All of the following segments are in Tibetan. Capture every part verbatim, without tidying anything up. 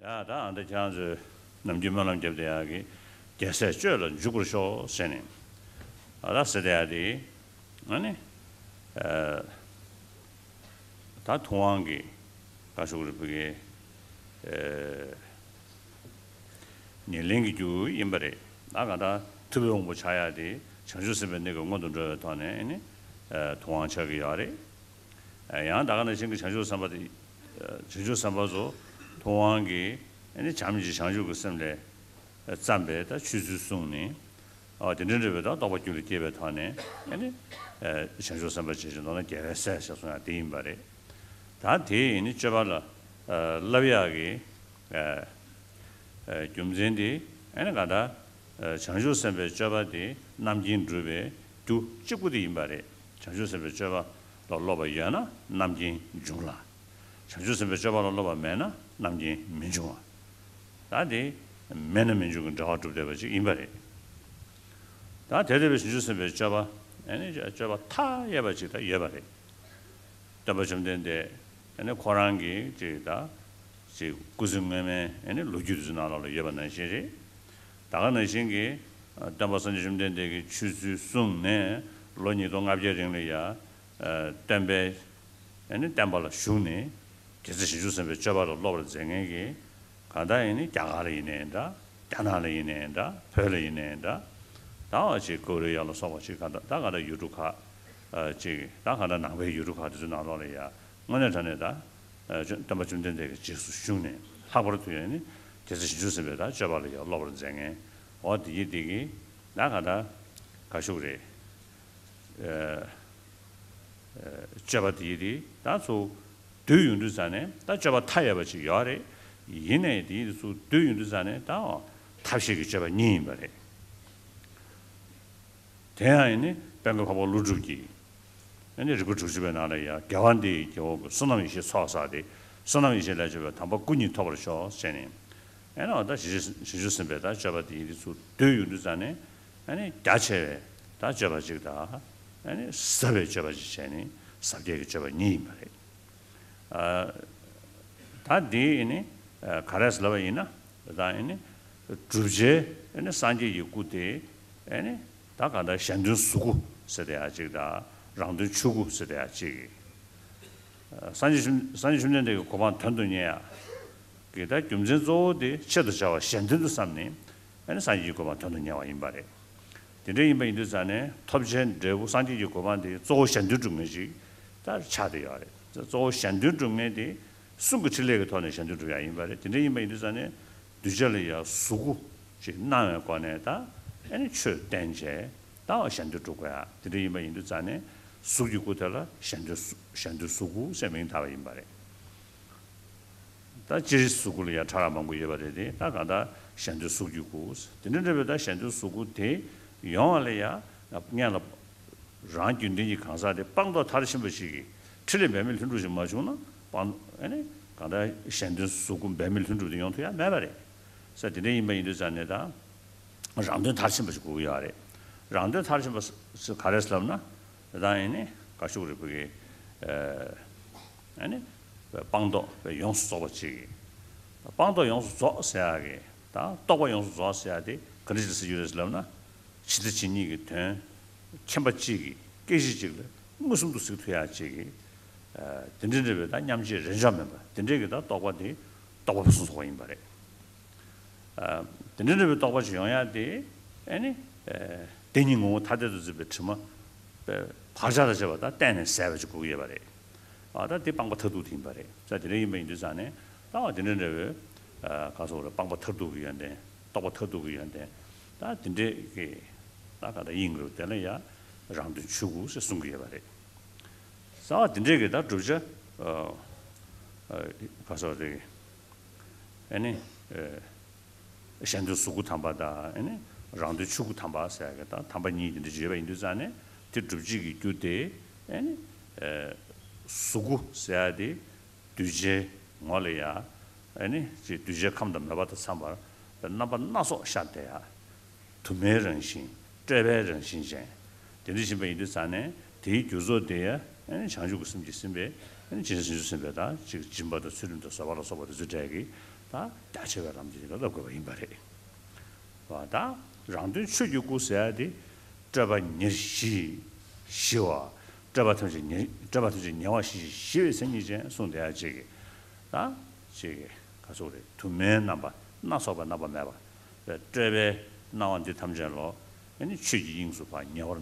ཡ་ད་ཨ་འདི་ཁྱེད་རང་ཚོས་ནམ་རྒྱུན་སྨོན་ལམ་བརྒྱབ་བསྡད་ཡག་གི་རྒྱལ་སྲས་སྤྱོད་ལ་འཇུག་པར་ཤོག་ཟེར་ནས་ཨ་ད་ཟེར་བསྡད་ཡག་དེ་ཨ་ནི་ཨ་ད་ཐུབ་དབང་གི་བཀའ་ཤོག་རེ་བུ་གི་ཨ་ཉེར་ལེན་གྱི་རྒྱུ་ཡིན་པ་རེད། ད་ག་ད་ཐུབ་པའི་དབང་པོ་ཆགས་ཡག་དེ་བྱང་ཆུབ་སེམས་དཔའི་གནས་ཀྱི་སྔོན་དུ་འགྲོ་བའི་ཐོག་ནས་ཨ་ནི་ཨ་ཐུབ་དབང་ཆགས་ཀྱི་ཡོད་རེད། ཡང་ད་ག་ནང་བཞིན་གྱི་བྱང་ཆུབ་སེམས་དཔའ་དེ། བྱང་ཆུབ་སེམས་དཔའ་ཚོ་ཐུབ་དབང་གིས་ཨ་ནི་བྱམས་ཀྱི་བྱང་ཆུབ་ཀྱི་སེམས་ལས་བརྩམས་པའི་ད་ཆོས་ཚུལ་གསུངས་ནས། ཨ་དེ་འདྲ་འདྲ་བའི་ད་རྟོགས་པ་རྒྱུད་ལ་སྐྱེས་པའི་ཐོག་ནས་ཨ་ནི་བྱང་ཆུབ་སེམས་དཔའ་ཅེས་བྱ་མདོར་ན་རྒྱལ་བའི་སྲས་ཞེས་གསུང་ཡག་དེ་ཡིན་པ་རེད། ད་དེ་ཡིན་ནི་སྤྱོད་པ་ལ་བསླབ་ཡག་གི་རྒྱུ་མཚན་དེ་ཨ་ནི་ག་ད་བྱང་ཆུབ་སེམས་དཔའི་སྤྱོད་པ་དེ་རྣམ་མཁྱེན་སྒྲུབ་པའི་རྒྱུ་གཅིག་པུ་དེ་ཡིན་པ་རེད། བྱང་ཆུབ་སེམས་དཔའི་སྤྱོད་པ་ལ་སློབ་པ་ཡོད་ན་རྣམ་མཁྱེན་འབྱུང་ལ། བྱང་ཆུབ་སེམས་དཔའི་སྤྱོད་པ་ལ་སློབ་པ་མེད་ན་རྣམ་མཁྱེན་མི་འབྱུང་བ། ད་དེ་མེད་ན་མི་འབྱུང་གི་འབྲེལ་བ་གྲུབ་བསྡད་པ་ཅིག་ཡིན་པ་རེད། ད་དེ་ལྟ་བུའི་བྱང་ཆུབ་སེམས་དཔའི་སྤྱོད་པ་ཨ་ནི་སྤྱོད་པ་མཐའ་ཡས་པ་ཅིག་ད་ཡོད་པ་རེད། སྟོན་པ་བཅོམ་ལྡན་འདས་ཨ་ནི་ཁོ་རང་གི་ཅིག་ད་ཅིག་སྐུ་ཚེ་སྔོན་མའི་ཨ་ནི་ལོ་རྒྱུས་དེ་ཚོ་ནང་ལོགས་ལ་ཡོད་པ་ནང་བཞིན་རེད། ད་ག་ནང་བཞིན་གྱི་སྟོན་པ་སངས་རྒྱས་བཅོམ་ལྡན་འདས་ཀྱིས་ཆོས་ཚུལ་གསུངས་ནས་ལོ་ཉིས་སྟོང་ལྔ་བརྒྱའི་རིང་ལ་ཡ་སྟོན་པའི་ཨ་ནི་བསྟན་པ་ལ་ཞུགས་ནས་རྒྱལ་སྲས་བྱང་ཆུབ་སེམས་དཔའི་སྤྱོད་པ་ལ་སློབ་པར་མཛད་མཁན་གྱི་གང་ལྟར་ཡིན་ནི་རྒྱ་གར་ལ་ཡིན་ནའི་འདྲ། རྒྱ་ནག་ལ་ཡིན་ནའི་འདྲ། བོད་ལ་ཡིན་ནའི་འདྲ། ད་བ་ཅིག་ཀོ་རི་ཡ་ལ་སོགས་པ་ཅིག་གང་ལྟར་ད་གང་ལྟར་ཡུལ་གྲུ་ཁག་ཅིག་ད་གང་ལྟར་ནང་པའི་ཡུལ་གྲུ་ཁག་དེ་ཚོའི་ནང་ལོགས་ལ་ཡ་དངོས་གནས་དྲང་གནས་ད་སྟོན་པ་བཅོམ་ལྡན་འདས་ཀྱི་རྗེས་སུ་ཞུགས་ནས་ལྷག་པར་དུ་ཡང་ནི་རྒྱལ་སྲས་བྱང་ཆུབ་སེམས་དཔའི་ད་སྤྱོད་པ་ལ་ཡ་སློབ་པར་མཛད་མཁན་འོ་དེ་ཡི་དེ་གི་ད་གང་ལྟར་ག་ཤུག་རེད། སྤྱོད་པ་དེ་ཡི་དེ་ད་ཚོ་བསྡུས་ཡོང་དུས་ཙ་ནས་ད་སྤྱོད་པ་མཐའ་ཡས་པ་ཅིག་ཡོད་རེད། ཡིན་ནའི་དེ་ཡི་དེ་ཚོ་བསྡུས་ཡོང་དུས་ཙ་ནས་ད་ཐབས་ཤེས་ཀྱི་སྤྱོད་པ་གཉིས་ཡིན་པ་རེད། དེ་ཡང་ཡིན་ནི་དཔལ་མགོན་འཕགས་པ་ཀླུ་སྒྲུབ་ཀྱིས་ཨ་ནི་རིག་པ་དྲུག་ཅུ་པའི་ནང་ལ་ཡང་དགེ་བ་འདི་ཡིས་སྐྱེ་བོ་ཀུན། བསོད་ནམས་ཡེ་ཤེས་ཚོགས་བསགས་ཏེ། བསོད་ནམས་ཡེ་ཤེས་ལས་བྱུང་བའི་དམ་པ་སྐུ་གཉིས་ཐོབ་པར་ཤོག་ཟེར་ནས། ཨ་ནི་འོ་ད་བྱང་ཆུབ་སེམས་དཔའི་ད་སྤྱོད་པ་དེ་ཡི་དེ་ཚོ་བསྡུས་ཡོང་དུས་ཙ་ནས་ཨ་ནི་རྒྱ་ཆེ་བའི་ད་སྤྱོད་པ་ཅིག་དང་ཨ་ནི་ཟབ་པའི་སྤྱོད་པ་ཅིག་བྱས་ནས་ཟབ་རྒྱས་ཀྱི་སྤྱོད་པ་གཉིས་ཡིན་པ་རེད། ཨ་ད་འདི་ནི་ཨ་ག་རེ་ལབ་པ་ཡིན་ན་ད་ཨ་ནི་བསྒྲུབ་བྱའི་ཨ་ནི་སངས་རྒྱས་ཀྱི་སྐུ་དེ་ཨ་ནི་ད་གང་ལྟར་གཞན་དོན་གཟུགས་སྐུ་ཟེར་དེ་ཡང་གཅིག་དང་རང་དོན་ཆོས་སྐུ་ཟེར་དེ་ཡང་གཅིག་གི། ཨ་སངས་རྒྱས་བཅོམ་སངས་རྒྱས་བཅོམ་ལྡན་འདས་ཀྱི་གོ་འཕང་དོན་དུ་གཉེར་ཡག་གི་ད་རྒྱུ་མཚན་གཙོ་བོ་དེ་ཆེད་དུ་བྱ་བ་གཞན་དོན་དུ་བསམས་ནས་ཨ་ནི་སངས་རྒྱས་ཀྱི་གོ་འཕང་དོན་དུ་གཉེར་བ་ཡིན་པ་རེད། དེ་འདྲ་ཡིན་པ་ཡིན་དུས་ཙང་ནས་ཐོབ་བྱའི་འབྲས་བུ་སངས་རྒྱས་ཀྱི་གོ་འཕང་དེ་གཙོ་བོ་གཞན་དོན་སྒྲུབ་མཁན་ཞིག་ད་ཆགས་བསྡད་ཡོད་རེད། གཙོ་བོ་གཞན་དོན་སྒྲུབ་མཁན་དེ་གསུང་གི་ཕྲིན་ལས་ཀྱི་ཐོག་ནས་གཞན་དོན་སྒྲུབ་ཡག་ཡིན་པ་རེད། དེ་འདྲ་ཡིན་པ་ཡིན་དུས་ཙང་ནས་གདུལ་བྱ་ལ་ཡང་གཟུགས་སྐུ་ཅིག་སྣང་བའི་སྒོ་ནས་ད་ཨ་ནི་ཆོས་བསྟན་བྱས་ད་གཞན་དོན་སྒྲུབ་དགོས་ཡག་དེ་འདྲ་ཡིན་པ་ཡིན་དུས་ཙང་ནས་གཟུགས་ཀྱི་སྐུ་དེ་ལ་གཞན་དོན་གཟུགས་གཞན་དོན་གཟུགས་སྐུ་ཟེར་མིང་བཏགས་པ་ཡིན་པ་རེད། ད་སྤྱིར་གཟུགས་སྐུ་ལ་ཡང་ཕྲ་རགས་མང་པོ་ཡོད་པ་རེད་དེ། ད་གང་ལྟར་གཞན་དོན་གཟུགས་ཀྱི་སྐུ། དེ་འདྲ་འདྲ་བའི་ད་གཞན་དོན་གཟུགས་སྐུ་དེ་ཡོང་བ་ལ་ཡང་སྔོན་ལ་རང་རྒྱུན་ལྡན་གྱི་གང་ཟག་དེ་སྤངས་རྟོགས་མཐར་ཕྱིན་པ་ཞིག་གིས་ཕྲིན་ལས་འབད་མེད་ལྷུན་གྲུབ་ཞིག་མ་བྱུང་ན་སྤངས་ཨ་ནི་གང་ལྟར་གཞན་དོན་གཟུགས་སྐུ་འབད་མེད་ལྷུན་གྲུབ་དེ་ཡོང་ཐུབ་ཡག་མེད་པ་རེད། ས་དེ་འདྲ་ཡིན་པ་ཡིན་དུས་ཙང་ནས་ད་རང་དོན་མཐར་ཕྱིན་པ་ཞིག་དགོས་ཀྱི་ཡོད་རེད། རང་དོན་མཐར་ཕྱིན་པ་ཟེར་ག་རེ་ལབ་ན། དེ་དང་ཡིན་ནི་བཀའ་ཤོག་རེ་བུ་གི་ཨ་ནི་སྤངས་རྟོགས་ཡོངས་སུ་རྫོགས་པ་ཅིག་གི། སྤངས་རྟོགས་ཡོངས་སུ་རྫོགས་ཟེར་ཡག་གི་དང་རྟོགས་པ་ཡོངས་སུ་རྫོགས་ཟེར་ཡག་དེ་ག་འདྲ་ཞིག་ཟེར་རྒྱུ་རེད་ལབ་ན། ཇི་ལྟ་ཇི་སྙེད་ཀྱི་དོན་མཁྱེན་པ་གཅིག་གིས་སྐད་ཅིག་གཅིག་ལ་མངོན་སུམ་དུ་གཟིགས་ཐུབ་ཡག་ཅིག་གི། དེ་འདྲ་འདྲ་བའི་ད་མཉམ་རྗེས་རེས་འཇོག་མེད་པ་དེ་འདྲའི་གི་ད་རྟོགས་པ་དེ་རྟོགས་པ་གསུངས་སོང་བ་ཡིན་པ་རེད། དེ་འདྲ་འདྲ་བའི་རྟོགས་པ་ཅིག་ཡོང་ཡག་དེ་ཨ་ནི་བདེན་གཉིས་ངོ་བོ་ཐ་དད་དུ་འཛིན་པའི་དྲི་མ་བག་ཆགས་དང་བཅས་པ་ད་གཏན་ནས་ཟད་པ་ཅིག་དགོས་ཀྱི་ཡོད་པ་རེད། ཨ་ད་དེ་སྤངས་པ་མཐར་ཐུག་དེ་ཡིན་པ་རེད། ས་དེ་འདྲ་ཡིན་པ་ཡིན་དུས་ཙང་ནས་ད་བ་དེ་འདྲ་འདྲ་བའི་ག་སོགས་རེད། སྤངས་པ་མཐར་ཐུག་གི་ཡོན་ཏན། རྟོགས་པ་མཐར་ཐུག་གི་ཡོན་ཏན། ད་དེ་འདྲའི་གི་ད་ག་ད་དབྱིངས་རུ་དེ་ལ་ཡ་རང་དོན་ཆོས་སྐུ་ཟེར་གསུང་གི་ཡོད་པ་རེད། ས་བ་དེ་འདྲའི་གི་ད་བསྒྲུབ་བྱ་ག་སོགས་རེད། ཨ་ནི་གཞན་དོན་གཟུགས་སྐུ་དམ་པ་དང་ཨ་ནི་རང་དོན་ཆོས་སྐུ་དམ་པ་ཟེར་ཡག་གི་ད་དམ་པ་གཉིས་དེ་འདྲ་ཅིག་ཡོད་པ་ཡིན་དུས་ཙང་ནས་དེ་སྒྲུབ་བྱེད་ཀྱི་རྒྱུ་དེ་ཨ་ནི་གཟུགས་སྐུ་ཟེར་ཡག་དེ་གདུལ་བྱའི་ངོ་ལ་ཡ་ཨ་ནི་ཅིག་གདུལ་བྱའི་ཁམས་དང་མོས་པ་དང་འཚམས་པར་རྣམ་པ་སྣ་ཚོགས་ཤར་བསྡད་ཡག་དུ་མའི་རང་བཞིན། སྤྲོས་པའི་རང་བཞིན་ཅན། དེ་འདྲ་ཡིན་པ་ཡིན་དུས་ཙང་ནས་དེའི་རྒྱུ་ཚོགས་དེ་ཡང་བྱང་ཆུབ་ཀྱི་སེམས་ཀྱིས་ཟིན་པའི་བྱང་ཆུབ་སེམས་དཔའི་དང་གཅིག་སྦྱིན་པ་དང་ཚུལ་ཁྲིམས་དང་བཟོད་པ་ལ་སོགས་པ་དེ་ཚོའི་གྲས་ཀྱི་ ད་རྒྱ་ཆེ་བའི་ལམ་གྱི་ཡིན་པ་ལབ་དགོས་པ་ཡིན་པ་རེད། བ་ད་རང་དོན་ཆོས་ཀྱི་སྐུ་ཟེར་ཡ་དེ་སྤྲོས་པ་ཉེར་ཞི་ཞི་བ། སྤྲོས་པ་ཐམས་ཅད་ཉེ་སྤྲོས་པ་ཐམས་ཅད་ཉེ་བར་ཞི་ཞིང་ཞི་བའི་མཚན་ཉིད་ཅན་གསུངས་བསྡད་ཡ་གཅིག་གིས། ད་གཅིག་གིས་ག་ཚོད་རེད། དུ་མའི་རྣམ་པ་སྣ་ཚོགས་པ་རྣམ་པ་མེད་པ། སྤྲོས་པའི་སྣང་བ་འདི་ཐམས་ཅད་ལོ་ཨ་ནི་ཆོས་ཀྱི་དབྱིངས་སུ་ཕར་ཉེ་བར་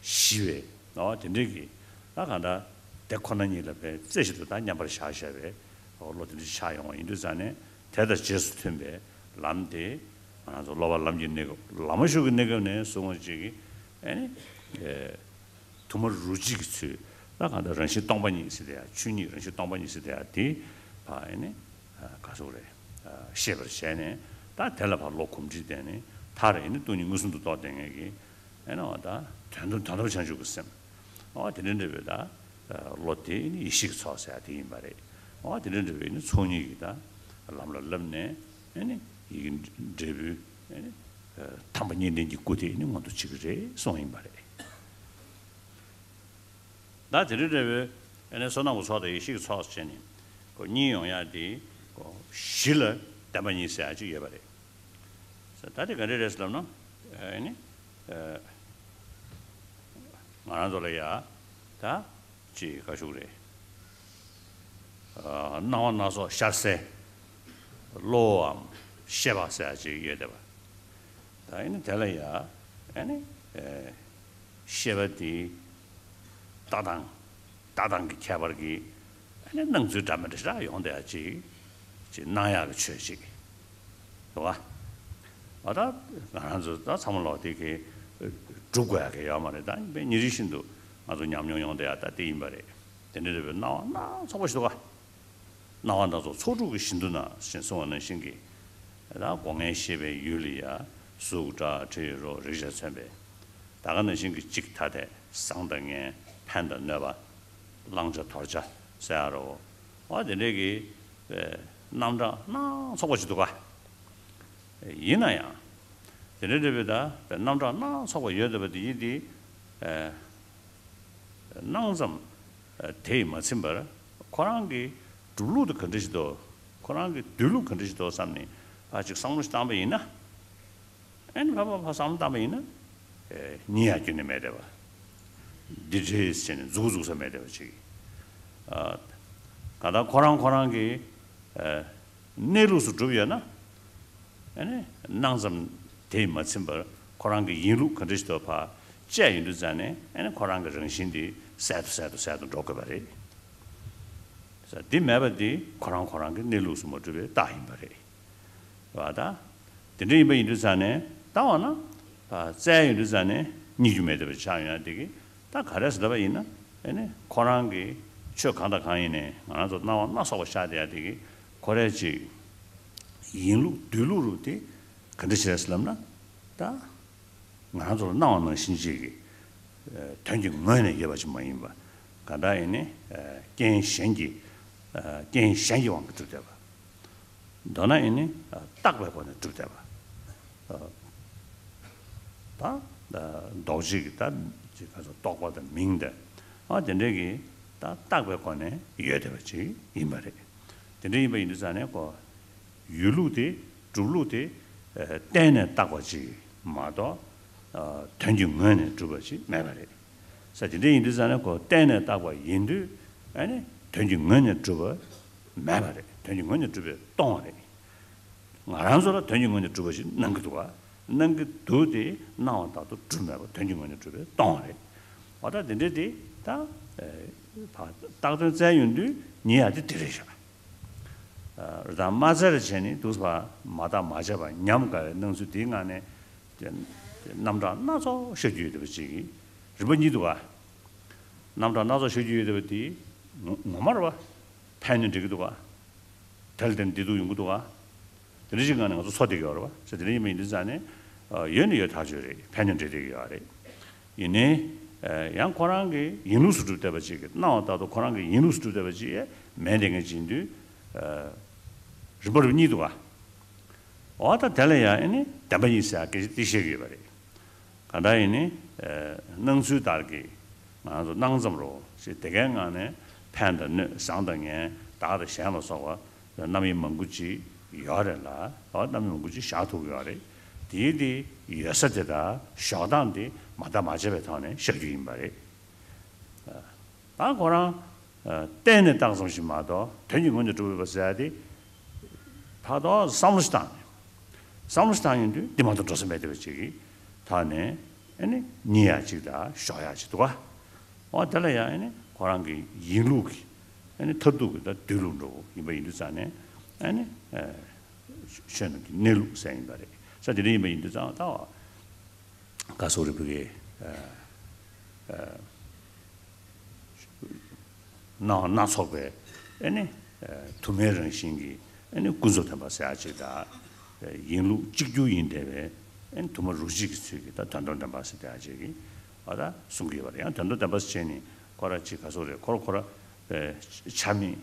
ཞི་བའི་ཨོ་དེ་འདྲའི་གི་ད་གང་ལྟར་དེ་ཁོ་ན་ཉིད་ལ་བའི་རྩེ་གཅིག་ཏུ་ད་མཉམ་པར་བཞག་བཞག་པའི་ཨོ་བློ་དེ་འདྲ་ཆགས་ཡོང་བ་ཡིན་དུས་ཙང་ནས་དེ་དང་རྗེས་སུ་མཐུན་པའི་ལམ་དེ་ང་ཚོ་སློབ་པ་ལམ་གྱི་གནས་སྐབས་བླ་མ་ཞུགས་ཀྱི་གནས་སྐབས་ནས་བཟུང་བ་ཅིག་གིས་ཨ་ནི་ཨེ་དུ་མ་རུ་གཅིག་གི་ཚུལ་ད་གང་ལྟར་རང་བཞིན་སྟོང་པ་ཉིད་ཟེར་དེ་ཡ་ཆོས་ཉིད་རང་བཞིན་སྟོང་པ་ཉིད་ཟེར་དེ་ཡ་དེ་ཕར་ཨ་ནི་ག་ཟེར་དགོས་རེད། ཤེས་པར་བྱས་ནས་ད་དེ་ལ་ཕར་བློ་གོམས་འདྲིས་བསྟེན་ནས་མཐར་ཨ་ནི་སྟོང་ཉིད་མངོན་སུམ་དུ་རྟོགས་བསྡད་མཁན་གྱི་ཨེ་ན་བ་ད་དོན་དམ་དོན་དམ་བྱང་ཆུབ་ཀྱི་སེམས། ཨོ་དེ་འདྲ་འདྲ་བའི་ད་བློ་དེ་ནི་ཡེ་ཤེས་ཀྱི་ཚོགས་ཟེར་ཡ་དེ་ཡིན་པ་རེད། ཨོ་དེ་འདྲ་འདྲ་བའི་ནི་ཚོགས་གཉིས་ཀྱི་ད་ལམ་ལ་བསླབས་ནས་ཨེ་ནི་ཡི་གེ་འབྲས་བུའི་ཨེ་ནི་ཐམ་པ་གཉིས་ལྡན་གྱི་སྐུ་དེ་ནི་མངོན་དུ་བྱེད་ཀྱི་རེད་གསུངས་ཡིན་པ་རེད། ད་དེ་འདྲ་འདྲ་བའི་ཨེ་ནི་བསོད་ནམས་ཀྱི་ཚོགས་དང་ཡེ་ཤེས་ཀྱི་ཚོགས་ཟེར་ནས་ཁོ་གཉིས་ཡོང་ཡ་དེ་ཁོ་བཞི་ལ་བདེན་པ་གཉིས་ཟེར་ཡ་ཅིག་ཡོད་པ་རེད། ད་དེ་ག་འདྲ་རེད་ཟེར་ལབ་ན་ཨེ་ནི་ང་རང་ཚོ་ལ་ཡ་ད་ཅིག་ག་ཞུགས་རེད། སྣང་བ་སྣ་ཚོགས་ཤར་གསལ། བློའམ་ཤེས་པ་ཟེར་ཡ་ཅིག་ཡོད་བསྡད་པ། ད་ཨེ་ནི་དེ་ལ་ཡ་ཨེ་ནི་ཤེས་པ་དེ་ལྟ་སྟངས་ལྟ་སྟངས་ཀྱི་ཁྱད་པར་གྱིས་ཨེ་ནི་སྣང་ཚུལ་འདྲ་མི་འདྲ་ཞིག་ཡོང་བསྡད་ཡ་ཅིག་ཅིག་སྣང་ཡག་གི་ཆོས་ཅིག་འདུག་ག་ཨ་ད་ང་རང་ཚོ་ད་ཚང་མ་ལོག་དེ་གའི་སྒྲུབ་དགོས་ཡ་གི་ཡོད་མ་རེད། ད་ཡིན་པའི་ཉིན་རེ་བཞིན་དུ་ང་ཚོ་ཉམས་མྱོང་ཡོང་བསྡད་ཡ་ད་དེ་ཡིན་པ་རེད། དེ་འདྲ་རེད་པས་སྣང་བ་སྣ་ཚོགས་པ་ཞིག་འདུག་ག་སྣང་བ་སྣ་ཚོགས་ཚོགས་དྲུག་གི་བཞི་མདོ་ན་ཞེས་གསུངས་པ་ནང་བཞིན་གྱི། ད་སྒོ་ལྔའི་ཤེས་པའི་ཡུལ་ལ་ཡ་གཟུགས་སྒྲ་དྲི་རོ་རེག་བྱས་མཚོན་པའི་ད་ག་ནང་བཞིན་གྱི་གཅིག་ཐ་དད་བཟང་དང་ངན་ཕན་དང་གནོད་པ་བླང་བྱ་དོར་བྱ་ཟེར་ཡ་རོ། འོ་དེ་འདྲའི་གི་རྣམ་གྲངས་སྣ་ཚོགས་པ་ཞིག་འདུག་ག་ཡིན་ན་ཡང་དེ་འདྲའི་འདྲ་བའི་ད་རྣམ་གྲངས་སྣ་ཚོགས་པ་ཡོད་བསྡད་པ་དེ་ཡིན་དེ། སྣང་ཙམ་དེས་མ་ཚིམ་པར་ཁོ་རང་གི་སྒྲུབ་ལུགས་དེ་ག་འདྲ་ཞིག་འདུག་ཁོ་རང་གི་སྡོད་ལུགས་ག་འདྲ་ཞིག་འདུག་བསམ་ནས་ཕར་ཅིག་བསམ་བློ་ཞིག་བཏང་པ་ཡིན་ན། ཨེ་ནི་ཕར་ཕར་ཕར་བསམ་བློ་བཏང་པ་ཡིན་ན། རྙེད་ཡ་རྒྱུ་ནི་མེད་བསྡད་པ། འདི་འདྲས་བྱས་ནས་མཛུག་གུ་འཛུགས་ས་མེད་བསྡད་པ་ཅིག་གང་ལྟར་ཁོ་རང་ཁོ་རང་གི་གནས་ལུགས་སུ་གྲུབ་ཡོད་ན། ཨ་ནི་སྣང་ཙམ་དེས་མ་ཚིམ་པར་ཁོ་རང་གི་ཡིན་ལུགས་ག་འདྲ་ཞིག་འདུག་ཕར་དཔྱད་ཡོང་དུས་ཙང་ནས་ཨ་ནི་ཁོ་རང་གི་རང་བཞིན་དེ་གསལ་དུ་གསལ་དུ་གསལ་དུ་འགྲོ་དགོས་པ་རེད། འདི་མེད་པ་འདི་ཁོ་རང་ཁོ་རང་གི་གནས་ལུགས་སུ་མ་གྲུབ་པའི་རྟགས་ཡིན་པ་རེད། བ་ད། དེ་འདྲ་ཡིན་པ་ཡིན་དུས་ཙང་ནས་ལྟ་བ་ན། བཙལ་ཡོང་དུས་ཙང་ནས་རྙེད་རྒྱུ་མེད་བསྡད་པ་ཆགས་ཡོང་ཡ་དེ་གི་ད་ག་རེ་ཟེར་ལབ་པ་ཡིན་ན་ཨེ་ནི་ཁོ་རང་གི་ཆོས་གང་དང་གང་ཡིན་ནའི་ང་རང་ཚོ་སྣང་བ་སྣ་ཚོགས་པ་ཤར་བསྡད་ཡ་དེ་གི་ཁོ་རའི་ཅིག་ཡིན་ལུགས་སྡོད་ལུགས་རུ་དེ་ག་འདྲ་ཞིག་རེད་ཟེར་ལབ་ན་ད། ང་རང་ཚོ་ལ་སྣང་བ་ནང་བཞིན་ཅིག་གི་དོན་གྱི་ངོས་ནས་ཡོད་པ་ཅིག་མ་ཡིན་པ། གང་ལྟར་ཡིན་ནི་རྐྱེན་གཞན་གྱི་རྐྱེན་གཞན་གྱི་དབང་གིས་གྲུབ་བསྡད་པ། མདོར་ན་ཡིན་ནི་བཏགས་པའི་སྒོ་ནས་གྲུབ་བསྡད་པ། ད་འདོགས་བྱེད་ཀྱི་ད་ཅིག་ག་ཚོད་རྟོག་པ་དང་མིང་དང་ཨ་དེ་འདྲའི་གི་ད་བཏགས་པའི་སྒོ་ནས་ཡོད་བསྡད་པ་ཅིག་ཡིན་པ་རེད། དེ་འདྲ་ཡིན་པ་ཡིན་དུས་ཙང་ནས་ཁོ། ཡོད་ལུགས་དེ་གྲུབ་ལུགས་དེ་གཏན་ནས་བཏགས་པ་ཅིག་མ་གཏོགས་དོན་གྱི་ངོས་ནས་གྲུབ་པ་ཅིག་མེད་པ་རེད། ས་དེ་འདྲ་ཡིན་དུས་ཙང་ནས་ཁོ་གཏན་ནས་བཏགས་པ་ཡིན་དུས་ཨ་ནི་དོན་གྱི་ངོས་ནས་གྲུབ་པ་མེད་པ་རེད། དོན་གྱི་ངོས་ནས་གྲུབ་པའི་སྟོང་བ་རེད། ང་རང་ཚོ་ལ་དོན་གྱི་ངོས་ནས་གྲུབ་པ་ཞིག་སྣང་གི་འདུག་བ། སྣང་གི་འདུག་དེ་སྣང་བ་ལྟར་དུ་གྲུབ་མེད་པ་དོན་གྱི་ངོས་ནས་གྲུབ་པའི་སྟོང་བ་རེད། འོ་ད་དེ་འདྲ་དེ་ད་བཏགས་དོན་བཙལ་ཡོང་དུས་རྙེད་ཡ་དེ་དེ་རེད་ཤག་རེད་དང་མ་བཙལ་བྱས་ནས་འདུག་སེ་མ་བརྟགས་མ་དཔྱད་པ་ཉམས་དགའ་བའི་སྣང་ཚུལ་དེའི་ངང་ནས་དེ་རྣམ་གྲངས་སྣ་ཚོགས་ཤར་རྒྱུ་ཡོད་བསྡད་པ་ཅིག་རིམ་པ་གཉིས་འདུག་ག་རྣམ་གྲངས་སྣ་ཚོགས་ཤར་རྒྱུ་ཡོད་བསྡད་པ་དེ་ངོ་ངོ་མ་རེད་བ། ཕན་ནི་འགྲིག་གི་འདུག་ག་དེ་ལ་བརྟེན་བདེ་སྡུག་ཡོང་གི་འདུག་ག་དེ་འདྲ་ཞིག་ངང་ནས་ང་ཚོ་འཚོ་བསྡད་ཀྱི་ཡོད་རེད་བ། ཟེར་དེ་འདྲ་ཡིན་པ་ཡིན་དུས་ཙང་ནས་ཡོད་ནི་ཡོད་ཐག་ཆོད་རེད། ཕན་ནི་འགྲིག་བསྡད་ཀྱི་ཡོད་རེད། ཡིན་ནའི། ཡང་ཁོ་རང་གི་ཡིན་ལུགས་སུ་གྲུབ་བསྡད་པ་ཅིག་གི་སྣང་བ་ལྟར་དུ་ཁོ་རང་གི་ཡིན་ལུགས་སུ་གྲུབ་བསྡད་པ་ཅིག་མེད་བསྡད་མཁན་ཅིག་ཡིན་དུས། རིམ་པ་རིམ་གཉིས་འདུག་ག་འོ་ད་དེ་ལ་ཡང་ཨེ་ནི་བདེན་པ་ཡིན་ཟེར་སྐད་ཆ་དེ་བཤད་ཀྱི་ཡོད་པ་རེད། གང་ལྟར་ཡིན་ནི། སྣང་ཚུལ་ལྟར་གྱི་ང་རང་ཚོ་སྣང་ཙམ་རོ་ཞེས་དེ་གའི་ངང་ནས་ཕན་དང་གནོད་བཟང་དང་ངན་བདག་དང་གཞན་ལ་སོགས་པ་རྣམ་དབྱེ་མང་པོ་ཅིག་ ཡོད་རེད་ལ། ཨོ་རྣམ་སྨིན་མང་པོ་ཅིག་བཞག་ཐུབ་ཀྱི་ཡོད་རེད། དེའི་དེ་ཡོད་ས་དེ་དང་བཞག་སྟངས་དེ་མ་བརྟགས་མ་དཔྱད་པའི་ཐོག་ནས་བཞག་རྒྱུ་ཡིན་པ་རེད། ད་ཁོ་རང་བལྟས་ནས་བཏགས་ཙམ་ཞིག་མ་གཏོགས་དོན་གྱི་ངོས་ནས་གྲུབ་ཡོད་པ་ཟེར་ཡ་དེ་ཕར་ཏོག་བསམ་བློ་ཞིག་བཏང་ནས། བསམ་བློ་ཞིག་བཏང་ཡོང་དུས་འདི་མ་གཏོགས་འགྲོ་ས་མེད་བསྡད་པ་ཅིག་གི་ཐོག་ནས་ཨ་ནི་རྙེད་ཡ་ཅིག་དང་བཞག་ཡ་ཅིག་འདུག་ག། འོ་དེ་ལ་ཡང་ཨ་ནི་ཁོ་རང་གི་ཡིན་ལུགས་ཀྱི་ཨ་ནི་མཐར་ཐུག་གི་ད་སྡོད་ལུགས་འདྲ་བོ་ཡིན་པ་ཡིན་དུས་ཙང་ནས་ཨ་ནི་ཆོས་རྣམས་ཀྱི་གནས་ལུགས་ཟེར་ཡིན་པ་རེད། ས་དེ་འདྲ་ཡིན་པ་ཡིན་དུས་ཙང་ད་བཀའ་ཟུར་རེ་ཕུལ་གི། སྣང་བ་སྣ་ཚོགས་པའི་ཨེ་ནི་དུ་མའི་རང་བཞིན་གྱི་ཨེ་ནི་ཀུན་རྫོབ་བདེན་པ་ཟེར་ཡ་ཅིག་དང་། ཡིན་ལུགས་གཅིག་གྱུར་ཡིན་བསྡད་པའི་ཨེ་ནི་དུ་མ་རོ་གཅིག་གི་ཚུལ་གྱིས་ད་དོན་དམ་བདེན་པ་ཟེར་བསྡད་ཡ་ཅིག་གིས་ཨ་ད་གསུང་གི་ཡོད་པ་རེད། ཡང་དོན་དམ་བདེན་པ་ཟེར་བྱས་ནས་ཁོ་ར་ཅིག་ག་ཟེར་རེད། ཁོ་ར་ཁོ་ར་ཆ་མེད་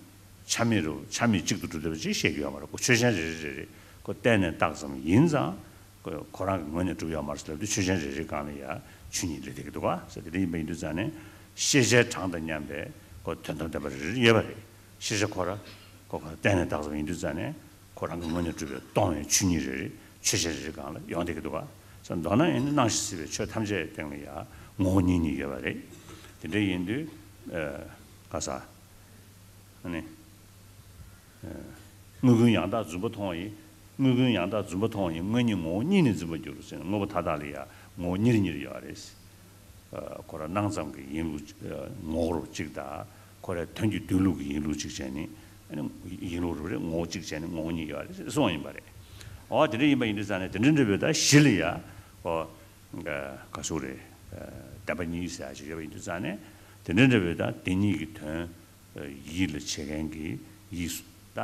ཆ་མེད་རུ་ཆ་མེད་གཅིག་ཏུ་གྲུབ་བསྡད་པ་ཅིག་བཤད་ཀྱི་ཡོད་མ་རེད། ཁོ་ཆོས་ཅན་རེ་རེ་རེ་རེ་ཁོ་བལྟས་ནས་བཏགས་ཙམ་ཡིན་ཙང་། ཁོ་ཁོ་རང་གི་ངོས་ནས་གྲུབ་ཡོད་མ་རེད་ལབ་དུས་ཆོས་ཅན་རེ་རེའི་སྒང་ལ་ཡ་ཆོས་ཉིད་རེད་བསྡད་ཀྱི་འདུག་ག་ཟེར། དེ་འདྲ་ཡིན་པ་ཡིན་དུས་ཙང་ནས་ཤེས་བྱའི་གྲངས་དང་མཉམ་པའི་ཁོ་དོན་དམ་བདེན་པ་རེ་རེ་ཡོད་པ་རེད། ཤེས་བྱ་ཁོ་ར་ཁོ་ཁོ་བལྟས་ནས་བཏགས་ཙམ་ཡིན་དུས་ཙང་ནས་ཁོ་རང་གི་ངོས་ནས་གྲུབ་པའི་སྟོང་བའི་ཆོས་ཉིད་རེ་རེ་ཆོས་ཅན་རེ་རེའི་སྒང་ལ་ཡོང་བསྡད་ཀྱི་འདུག་ག་ཟེར། མདོར་ན་ཡིན་ན་སྣང་ཞིང་སྲིད་པའི་ཆོས་ཐམས་ཅད་སྟེང་ལ་ཡ་ངོ་བོ་ཉིད་གཉིས་ཡོད་པ་རེད། དེ་འདྲ་ཡིན་དུས་ཨ་ག་ས། ཨ་ནི། དངོས་ཀུན་ཡང་དག་རྫུན་པ་མཐོང་བ་ཡིན། དངོས་ཀུན་ཡང་དག་རྫུན་པ་མཐོང་བ་ཡིན། དངོས་ཉིད་ངོ་བོ་ཉིད་ནི་རྫུན་པར་འགྱུར་ཟེར་ནས་དངོས་པོ་མཐའ་དག་ལ་ཡང་ངོ་བོ་ཉིད་ཉིད་ཡོད་རེད། ཁོ་རང་སྣང་ཙམ་གྱི་ཡིན་ལུགས་ངོ་བོ་རོ་གཅིག་དང་ཁོ་རའི་དོན་གྱི་སྡོད་ལུགས་ཀྱི་ཡིན་ལུགས་གཅིག་བྱས་ནས་ཨ་ནི་ཡིན་ལུགས་རོ་རེད། ངོ་བོ་གཅིག་བྱས་ནས་ངོ་བོ་ཉིད་ཡོད་རེད་གསུངས་པ་ཡིན་པ་རེད། འོ་དེ་འདྲ་ཡིན་པ་ཡིན་དུས་ཙང་ནས་དེ་འདྲ་འདྲ་བོའི་ད་གཞི་ལ་ཡ་ཁོ་ག་ཟེར་རེད། བདེན་པ་གཉིས་ཟེར་ཡ་ཞིག་ཡོད་པ་ཡིན་དུས་ཙང་ནས་དེ་འདྲ་འདྲ་བོའི་ད་དེ་གཉིས་ཀྱི་དོན། ཡིད་ལ་བྱེད་མཁན་གྱི་ཡིད་ད་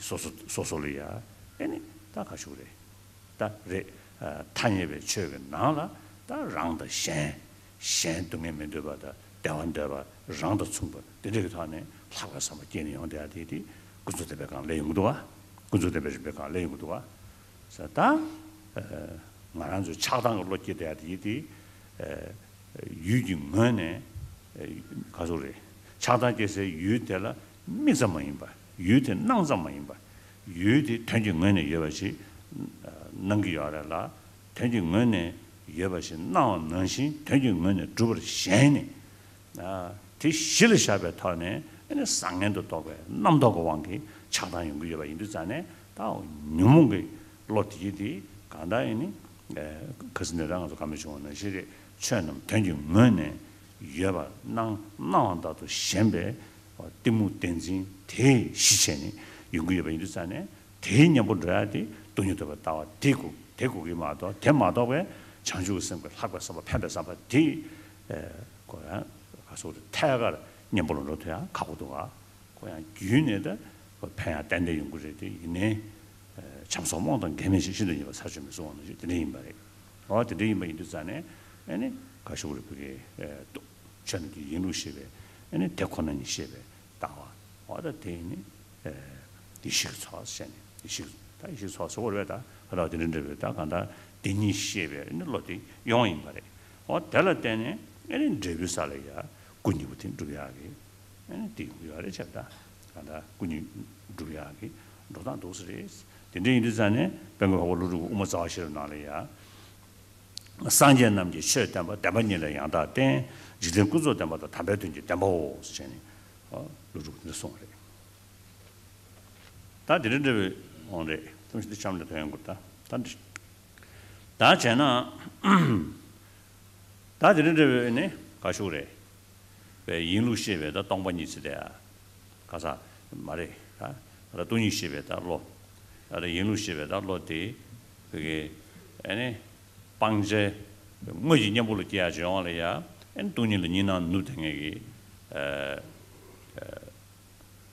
སོ་སོ་སོ་སོ་ལ་ཡ་ཨེ་ནི་ད་ག་ཞུ་རེད། ད་རེད། ཐ་སྙད་པའི་ཆོས་ཀྱི་ནང་ལ་ད་རང་དང་གཞན། གཞན་སྡུག་བསྔལ་མི་འདོད་པ་དང་བདེ་བ་འདོད་པ་རང་དང་མཚུངས་པ་འདི་འདྲ་གི་ཐོག་ནས་ལྷག་པའི་བསམ་པ་སྐྱེས་ནས་ཡོང་བསྡད་ཡ་དེ་དེ་ཀུན་རྫོབ་བདེན་པའི་སྒང་སླེབས་ཡོང་གི་འདུག་བ། ཀུན་རྫོབ་བདེན་པའི་རིམ་པའི་སྒང་སླེབས་ཡོང་གི་འདུག་བ། ཟེར་ད། ང་རང་ཚོའི་ཆགས་སྡང་གི་བློ་སྐྱེས་བསྡད་ཡ་དེ་དེ། ཡུལ་གྱི་ངོས་ནས་ག་ཟེར་རེད། ཆགས་སྡང་སྐྱེ་སའི་ཡུལ་དེ་ལ་དམིགས་ཙམ་མ་ཡིན་པ། ཡུལ་དེ་སྣང་ཙམ་མ་ཡིན་པ། ཡུལ་དེ་དོན་གྱི་ངོས་ནས་ཡོད་པ་ཞིག་སྣང་གི་ཡོད་རེད་ལ། དོན་གྱི་ངོས་ནས་ཡོད་པ་ཞིག་སྣང་བ་ནང་བཞིན་དོན་གྱི་ངོས་ནས་གྲུབ་པར་ཞེན་ནས། དེ་གཞི་ལ་བཞག་པའི་ཐོག་ནས་ཨ་ནི་བཟང་ངན་དུ་རྟོག་པའི་རྣམ་རྟོག་གི་དབང་གིས་ཆགས་སྡང་ཡོང་གི་ཡོད་པ་ཡིན་དུས་ཙང་ནས་ད་ཉོན་མོངས་ཀྱི་བློ་དེ་དེ་གང་ལྟར་ཨ་ནི་ཁ་སང་ནས་ད་ང་ཚོ་བཀའ་མོལ་བྱུང་བ་ནང་བཞིན་རེད། ཆོས་རྣམས་དོན་གྱི་ངོས་ནས་ཡོད་པ་སྣང་སྣང་བ་ལྟར་དུ་ཞེན་པའི་གཏི་མུག་བདེན་འཛིན་དེ་གཞི་བྱས་ནས་ཡོང་གི་ཡོད་པ་ཡིན་དུས་ཙང་ནས། དེའི་གཉེན་པོ་འགྲོ་ཡ་དེ་སྟོང་ཉིད་རྟོགས་པའི་ལྟ་བ་དེ་དགོས་དེ་དགོས་ཀྱི་མ་གཏོགས་དེ་མ་གཏོགས་པའི་བྱང་ཆུབ་ཀྱི་སེམས་ཀྱི་ལྷག་པའི་བསམ་པ་ཕན་པའི་བསམ་པ་དེ་ཨེ་ཁོ་ཡང་ག་སོགས་ཐད་ཀར་གཉེན་པོ་ལ་འགྲོ་ཐུབ་ཡ་ཁག་པོ་འདུག་ག་ཁོ་ཡང་རྒྱུད་ནས་ད་ཁོ་ཕན་ཡ་ཏན་ཏན་ཡོང་གི་རེད། དེ་ཡིན་ནའི་ཨེ་བྱམས་སོགས་རྨོངས་དང་འགལ་མེད་ཞིང་ཤིན་ཏུ་ཉེ་བ་ཚར་གཅོད་མེད་གསུངས་པ་ནང་བཞིན་དེ་འདྲ་ཡིན་པ་རེད། འོ་དེ་འདྲ་ཡིན་པ་ཡིན་དུས་ཙང་ནས་ཨེ་ནི་ག་ཞུ་རེད། བུ་གའི་ཨེ་ཆོས་རྣམས་ཀྱི་ཡིན་ལུགས་ཤེས་པའི་ཨེ་ནི་དེ་ཁོ་ན་ཉིད་ཤེས་པའི་ལྟ་བ། འོ་ད་དེ་ནི་ཡེ་ཤེས་ཀྱི་ཚོགས་ཟེར་ནས་ཡེ་ཤེས་ད་ཡེ་ཤེས་ཚོགས་ཟེར་བ་རེད། ད་ཧ་ལ་དེ་འདྲ་འདྲ་བའི་ད་གང་ལྟར་དེ་ཉིད་ཤེས་པའི་ནི་བློ་དེ་ཡོང་ཡིན་པ་རེད། འོ་དེ་ལ་བརྟེན་ནས་ཨེ་ནི་འབྲས་བུའི་ས་ལ་ཡ་སྐུ་གཉིས་པོ་དེ་འགྲུབ་ཡག་གི་ཨེ་ནི་དེ་ཡོང་གི་ཡོད་རེད། བྱས་ད་གང་ལྟར་སྐུ་གཉིས་འགྲུབ་ཡག་གི་འགྲོ་སྟངས་འདུག་ས་རེད། དེ་འདྲ་ཡིན་དུས་ཙང་ནས་དཔལ་མགོན་འཕགས་པ་ཀླུ་སྒྲུབ་ཀྱི་དབུ་མ་རྩ་བ་ཤེས་རབ་ནང་ལ་ཡ། སངས་རྒྱས་རྣམས་ཀྱིས་ཆོས་བསྟན་པ། བདེན་པ་གཉིས་ལས་ཡང་དག་བསྟན། འཇིག་རྟེན་ཀུན་རྫོབ་བདེན་པ་དང་། དམ་པའི་དོན་གྱི་བདེན་པའོ་ཞེས་ནས་ཀླུ་སྒྲུབ་འདི་གསུངས་པ་རེད། ད་དེ་འདྲ་འདྲ་བའི་འོང་རེད། ཐུམ་ཞིག་འདི་ཆམ་ལ་ཐོན་ཡོང་དགོས། ད་ད་འདི་ད་བྱས་ན་ད་དེ་འདྲ་འདྲ་བའི་ནི་ག་ཤུག་རེད། པའི་ཡིན་ལུགས་ཤེས་པའི་ད་སྟོང་པ་ཉིད་ཟེར་དེ་ཨ། ག་ས་མ་རེད་ཨ། ད་སྟོང་ཉིད་ཤེས་པའི་ད་བློ། ཨ་ད་ཡིན་ལུགས་ཤེས་པའི་ད་བློ་དེ་བོད་ཀྱི་ཨ་ནི་སྤང་བྱའི་དངོས་ཀྱི་གཉེན་པོ་ལ་སྐྱེ་ཡག་བྱེད་ཡོང་བ་ལ་ཡ། ཨ་ནི་སྟོང་ཉིད་ལ་གཉིས་སྣང་ནུབ་བསྡད་མཁན་གྱི་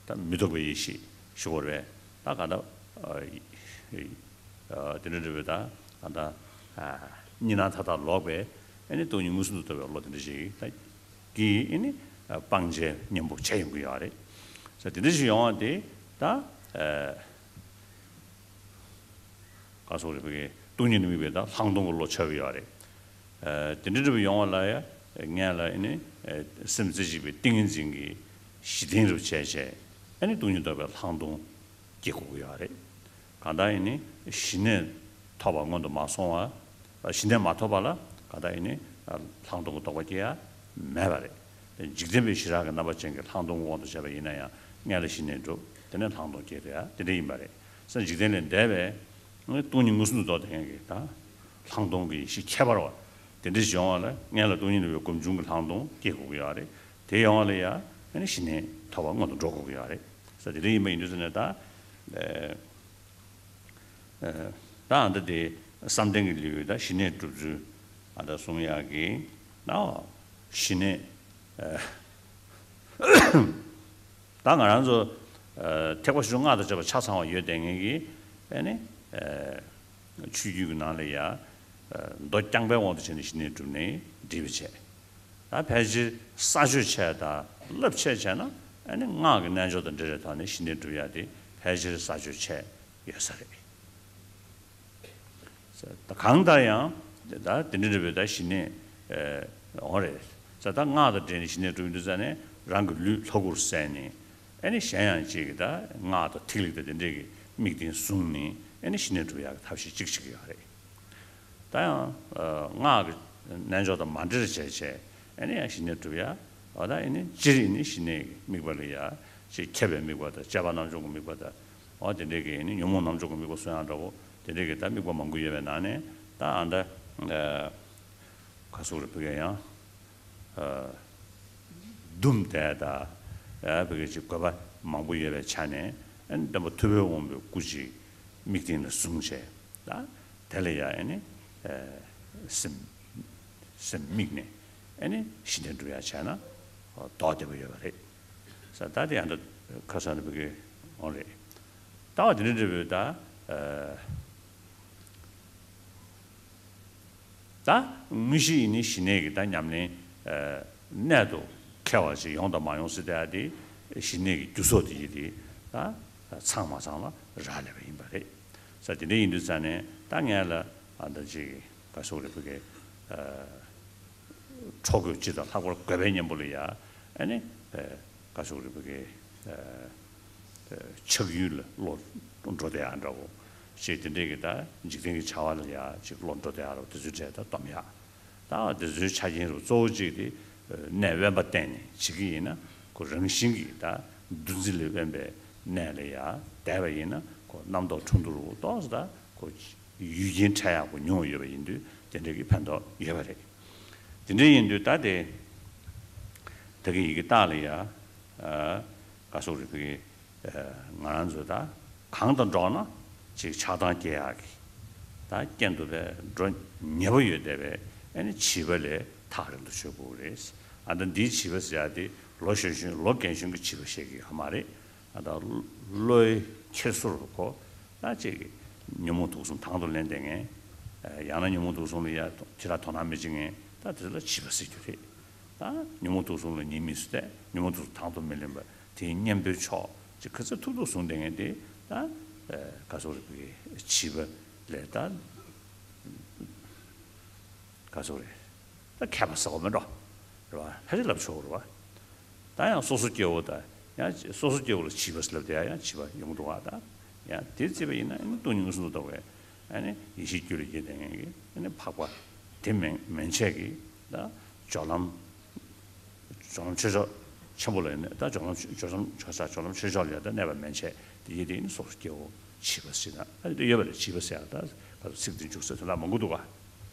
ཨ། ད་མི་རྟོག་པའི་ཡེ་ཤེས་ཞུ་བར་བས་ད་ག་ད་དེ་འདྲ་འདྲ་བའི་ད་ག་ད་གཉིས་སྣང་མཐའ་དག་ལོག་པའི་ཨ་ནི་སྟོང་ཉིད་མངོན་སུམ་དུ་རྟོགས་པའི་བློ་དེ་འདྲ་ཞིག་ད་གིས་ཨ་ནི་སྤང་བྱའི་གཉེན་པོ་བྱས་ཡོང་གི་ཡོད་རེད། ས་དེ་འདྲ་ཞིག་ཡོང་བ་དེ་ད། ག་སོགས་རེད། བོད་ཀྱི་སྟོང་ཉིད་དམིགས་པའི་ད་ལྷག་མཐོང་གི་བློ་ཆགས་ཀྱི་ཡོད་རེད། ཨ་དེ་འདྲ་འདྲ་བ་ཡོང་བ་ལ་ཡ་ངས་ལ་ཨ་ནི་ཨ་སེམས་རྩེ་གཅིག་པའི་ཏིང་ངེ་འཛིན་གྱི་གཞི་རྟེན་རུ་བྱས་བྱས་ཨ་ནི་སྟོང་ཉིད་རྟོགས་པའི་ལྷག་མཐོང་སྐྱེ་དགོས་ཀྱི་ཡོད་རེད། གང་ལྟར་ཡིན་ནི་ཞི་གནས་ཐོབ་པ་སྔོན་དུ་མ་སོང་བ། ཞི་གནས་མ་ཐོབ་པ་ལ་གང་ལྟར་ཡིན་ནི་ལྷག་མཐོང་གི་རྟོག་པ་སྐྱེ་ཡ་མེད་པ་རེད། འཇིག་རྟེན་པའི་ཞི་རགས་ཀྱི་རྣམ་པ་ཅན་གྱི་ལྷག་མཐོང་གི་དབང་དུ་བྱས་པ་ཡིན་ན་ཡང་སྔོན་ལ་ཞི་གནས་འགྲུབ། དེ་ནས་ལྷག་མཐོང་སྐྱེ་དེ་ཡ་དེ་འདྲ་ཡིན་པ་རེད། ས་འཇིག་རྟེན་ལས་འདས་པའི་སྟོང་ཉིད་མངོན་སུམ་དུ་རྟོགས་དེ་ཡང་གི་ད་ལྷག་མཐོང་གི་ཡེ་ཤེས་ཁྱད་པར་བ་དེ་འདྲ་ཞིག་ཡོང་བ་ལ་སྔོན་ལ་སྟོང་ཉིད་ལ་བའི་སྒོམ་བྱུང་གི་ལྷག་མཐོང་སྐྱེ་དགོས་ཀྱི་ཡོད་རེད། དེ་ཡོང་བ་ལ་ཡ་ཨ་ནི་ཞི་གནས་ཐོབ་པ་སྔོན་དུ་འགྲོ་དགོས་ཀྱི་ཡོད་རེད། ས་དེ་འདྲ་ཡིན་པ་ཡིན་དུས་ཙ་ནས་ད། ད་ཨ་འདི་དེ་བསམ་གཏན་གྱི་ལེའུ་ད་ཞི་གནས་སྒྲུབ་ཚུལ་ཨ་ད་གསུང་ཡག་གི་ན་ཞི་གནས། ད་ང་རང་ཚོ་ཐེག་པ་ཆེ་ཆུང་སྔགས་དང་བཅས་པ་ཆ་ཚང་བ་ཡོད་བསྡད་མཁན་གྱི་ཨ་ནི་ཆོས་བརྒྱུད་ཀྱི་ནང་ལ་ཡ་མདོ་རྐྱང་པའི་དབང་དུ་བྱས་ནས་ཞི་གནས་སྒྲུབ་ནས་འགྲིག་པ་བྱས། ད་ཕལ་ཆེར་ས་ཆོད་བྱས་དང་རླབས་ཆད་བྱས་ན་ཨ་ནི་སྔགས་ཀྱི་རྣལ་འབྱོར་དང་འབྲེལ་བའི་ཐོག་ནས་ཞི་གནས་སྒྲུབ་ཡ་དེ་ཕལ་ཆེར་ས་ཆོད་བྱས་ཡོད་ས་རེད། ད་གང་ལྟར་ཡང་ད་དེ་འདྲ་འདྲ་བའི་ད་ཞི་གནས་འོང་རེད། ད་སྔགས་དང་འབྲེལ་ནས་ཞི་གནས་སྒྲུབ་ཡོང་དུས་ཙ་ནས་རང་གི་ལུས་ལྷ་སྐུར་གསལ་ནས་ཨ་ནི་གཞན་ཡང་ཅིག་གི་ད་སྔགས་དང་ཐིག་ལེ་དང་དེ་འདྲས་ཀྱི་དམིགས་རྟེན་བཟུང་ནས་ཨ་ནི་ཞི་གནས་སྒྲུབ་ཡག་གི་ཐབས་ཤེས་གཅིག་བྱེད་ཀྱི་ཡོད་རེད། ད་ཡང་སྔགས་ཀྱི་རྣལ་འབྱོར་དང་མ་འབྲེལ་བྱས་བྱས་ཨ་ནི་ཡང་ཞི་གནས་སྒྲུབ་ཡ། འོ་ད་ཨ་ནི་སྤྱིར་ཨ་ནི་ཞི་གནས་ཀྱི་དམིགས་པ་ལ་ཡ་ཅིག་ཁྱབ་པའི་དམིགས་པ་དང་དཔྱད་པ་རྣམ་སྦྱོང་གི་དམིགས་པ་དང་། འོ་དེ་འདྲའི་གི་ཨ་ནི་ཉོན་མོངས་རྣམ་སྦྱོང་གི་དམིགས་པ་གསུང་ཡ་འདྲ་བོ་དེ་འདྲའི་གི་ད་དམིགས་པ་མང་པོ་ཡོད་པའི་ནང་ནས་ད་ཨ་ད་ག་སོག་རེ་ཕུལ་ཡ་ཡང་། ཟླུམ་དེ་དང་བོད་སྐད་ཀྱི་དགོས་པ་མང་པོ་ཡོད་པའི་ཆ་ནས་སྟོན་པ་ཐུབ་པའི་དབང་པོའི་སྐུ་གཅིག་དམིགས་རྟེན་ལ་བཟུང་བྱས། ད་དེ་ལ་ཡང་ཨ་ནི་སེམས་སེམས་དམིགས་ནས་ཨ་ནི་ཞི་གནས་སྒྲུབ་ཡ་བྱས་ན་ལྡོག་བདེ་པོ་ཡོད་པ་རེད། ས་ད་དེ་ཡང་ད་ཁ་སང་ནས་བོད་སྐད་འོང་རེད། ད་བ་དེ་འདྲ་འདྲ་བོད་ད། ད་དངོས་གཞི་ཡིན་ནི་ཞི་གནས་ཀྱི་ད་ཉམས་ལེན་གནད་དུ་འཁེལ་བ་ཞིག་ཡོང་དང་མ་ཡོང་ཟེར་བསྡད་ཡ་དེ་ཞི་གནས་ཀྱི་རྒྱུ་ཚོགས་དེ་ཡི་དེ་ད་ཚང་མ་ཚང་ལ་རག་ལས་པ་ཡིན་པ་རེད། ས་དེ་འདྲ་ཡིན་དུས་ཙང་ནས་ད་ངས་ལ་ཨ་ད་ཅིག་ག་སོག་རེ་བོད་སྐད་འཕྲོ་དགོས་སྤྱི་དང་ལྷག་པར་དགོས་པའི་གཉེན་པོ་ལ་ཡ་ཨ་ནི་ག་སོག་རེ་བོད་སྐད། ཆགས་ཡུལ་ལ་བློ་འགྲོ་བསྡད་ཡག་འདྲ་བོ། ཞེས་དེ་འདྲས་ཀྱི་ད་འཇིག་རྟེན་གྱི་བྱ་བ་ལ་ཡ་ཅིག་བློ་འགྲོ་བསྡད་ཡག་རོ་དེ་ཚོའི་གྲས་ད་སྡོམ་ཡག་ད་དེ་ཚོའི་ཆ་རྐྱེན་རུ་གཙོ་བོ་གཅིག་དེ་གནས་དབེན་པ་བསྟེན་ནས་བྱེད་ཀྱི་ཡིན་ན་ཁོ་རང་བཞིན་གྱིས་ད་འདུ་འཛི་ལས་དབེན་པའི་གནས་ལ་ཡ་བསྡད་པ་ཡིན་ན་ཁོ་རྣམ་རྟོག་འཁྲུལ་འདུ་རུ་ཏོག་ཙམ་ད་ཁོ་ཡུལ་རྐྱེན་འཕྲད་ཡག་པོ་ཉུང་བ་ཡོད་པ་ཡིན་དུས་དེ་འདྲས་ཀྱི་ཕན་ཐོགས་ཡོད་པ་རེད། དེ་འདྲས་ཡིན་དུས་ད་དེ་ད་གི་ཡི་གེ་རྟགས་ལ་ཡ་ག་སོག་རེ་བོད་ཀྱི། ང་རང་ཚོ་ད་གང་དང་འགྲོགས་ན་ཅིག་ཆགས་སྡང་སྐྱེ་ཡག་གི་ད་རྐྱེན་དུ་བས་འགྲོ་ཉེ་པོ་ཡོད་བསྡད་པས་ཨ་ནི་བྱིས་པ་ལས་ཐག་རིང་དུ་ཆོད་དགོས་རེད། ཨ་ད་འདིའི་བྱིས་པ་ཟེར་ཡག་དེ་ལོ་གཞོན་གཞོན་ལོ་རྒན་གཞོན་གྱི་བྱིས་པ་བཤད་ཀྱི་ཡོད་མ་རེད། ཨ་ད་བློའི་འཁྱེར་སོ་རུ་གོ་ད་ཅིག་ཉོན་མོངས་དུག་གསུམ་དང་དུ་ལེན་བསྡད་མཁན། ཡང་ན་ཉོན་མོངས་དུག་གསུམ་ལ་ཡ་ཁྱེད་རང་དོ་སྣང་མི་བྱེད་མཁན་ད་དེ་ཚོ་ལ་བྱིས་པ་ཟེར་རྒྱུ་རེད། ད་ཉོན་མོངས་དུག་གསུམ་ལ་ཉེས་དམིགས་སུ་བལྟས་ཉོན་མོངས་དུག་གསུམ་དང་དུ་མི་ལེན་པ། དེའི་གཉེན་པོའི་ཕྱོགས་ཅིག་ག་ཚོད་ཐུབ་ཐུབ་བཟུང་བསྡད་མཁན་དེ་ད་ག་ཚོད་རེད་བོད་ཀྱི་བྱིས་པ་ལས་ད་ག་ཚོད་རེད་ད་མཁས་པ་ཟེར་བ་མེད་འགྲོ་རེད་བ། ཕལ་ཆེར་ལབ་ཆོག་རེད་བ། ད་ཡང་སོ་སོ་སྐྱེ་བོ་ད་ཡང་སོ་སོ་སྐྱེ་བོ་ལ་བྱིས་པ་ཟེར་ལབ་དེ་ཡང་བྱིས་པ་ཡོང་འདུག་བ། ད་ཡང་དེ་བརྩིས་པ་ཡིན་ན་ཨ་ནི་སྟོང་ཉིད་མངོན་སུམ་དུ་རྟོགས་པའི་ཨ་ནི་ཡེ་ཤེས་རྒྱུད་ལ་སྐྱེས་བསྡད་མཁན་གྱི་ཨ་ནི་འཕགས་པ་དེ་མན་མན་ཆད་ཀྱི་ད་སྦྱོར་ལམ། སྦྱོར་ལམ་ཆོས་མཆོག་ཆེན་པོ་ལ་ཡིན་ན་ད་སྦྱོར་ལམ་སྦྱོར་ལམ་ཆོས་ཆོས་སྦྱོར་ལམ་ཆོས་མཆོག་ལ་ཡང་ད་གནས་པ་མན་ཆད་དེ་ཡིན་དེ་ནི་སོ་སོ་སྐྱེ་བོ་བྱིས་པ་ཟེར་ན་ཨ་ནི་ཡོད་པ་རེད། བྱིས་པ་ཟེར་ཡང་ད་ཚིག་དེ་འཇུག་ས་དེ་ལ་མང་པོ་འདུག་ག་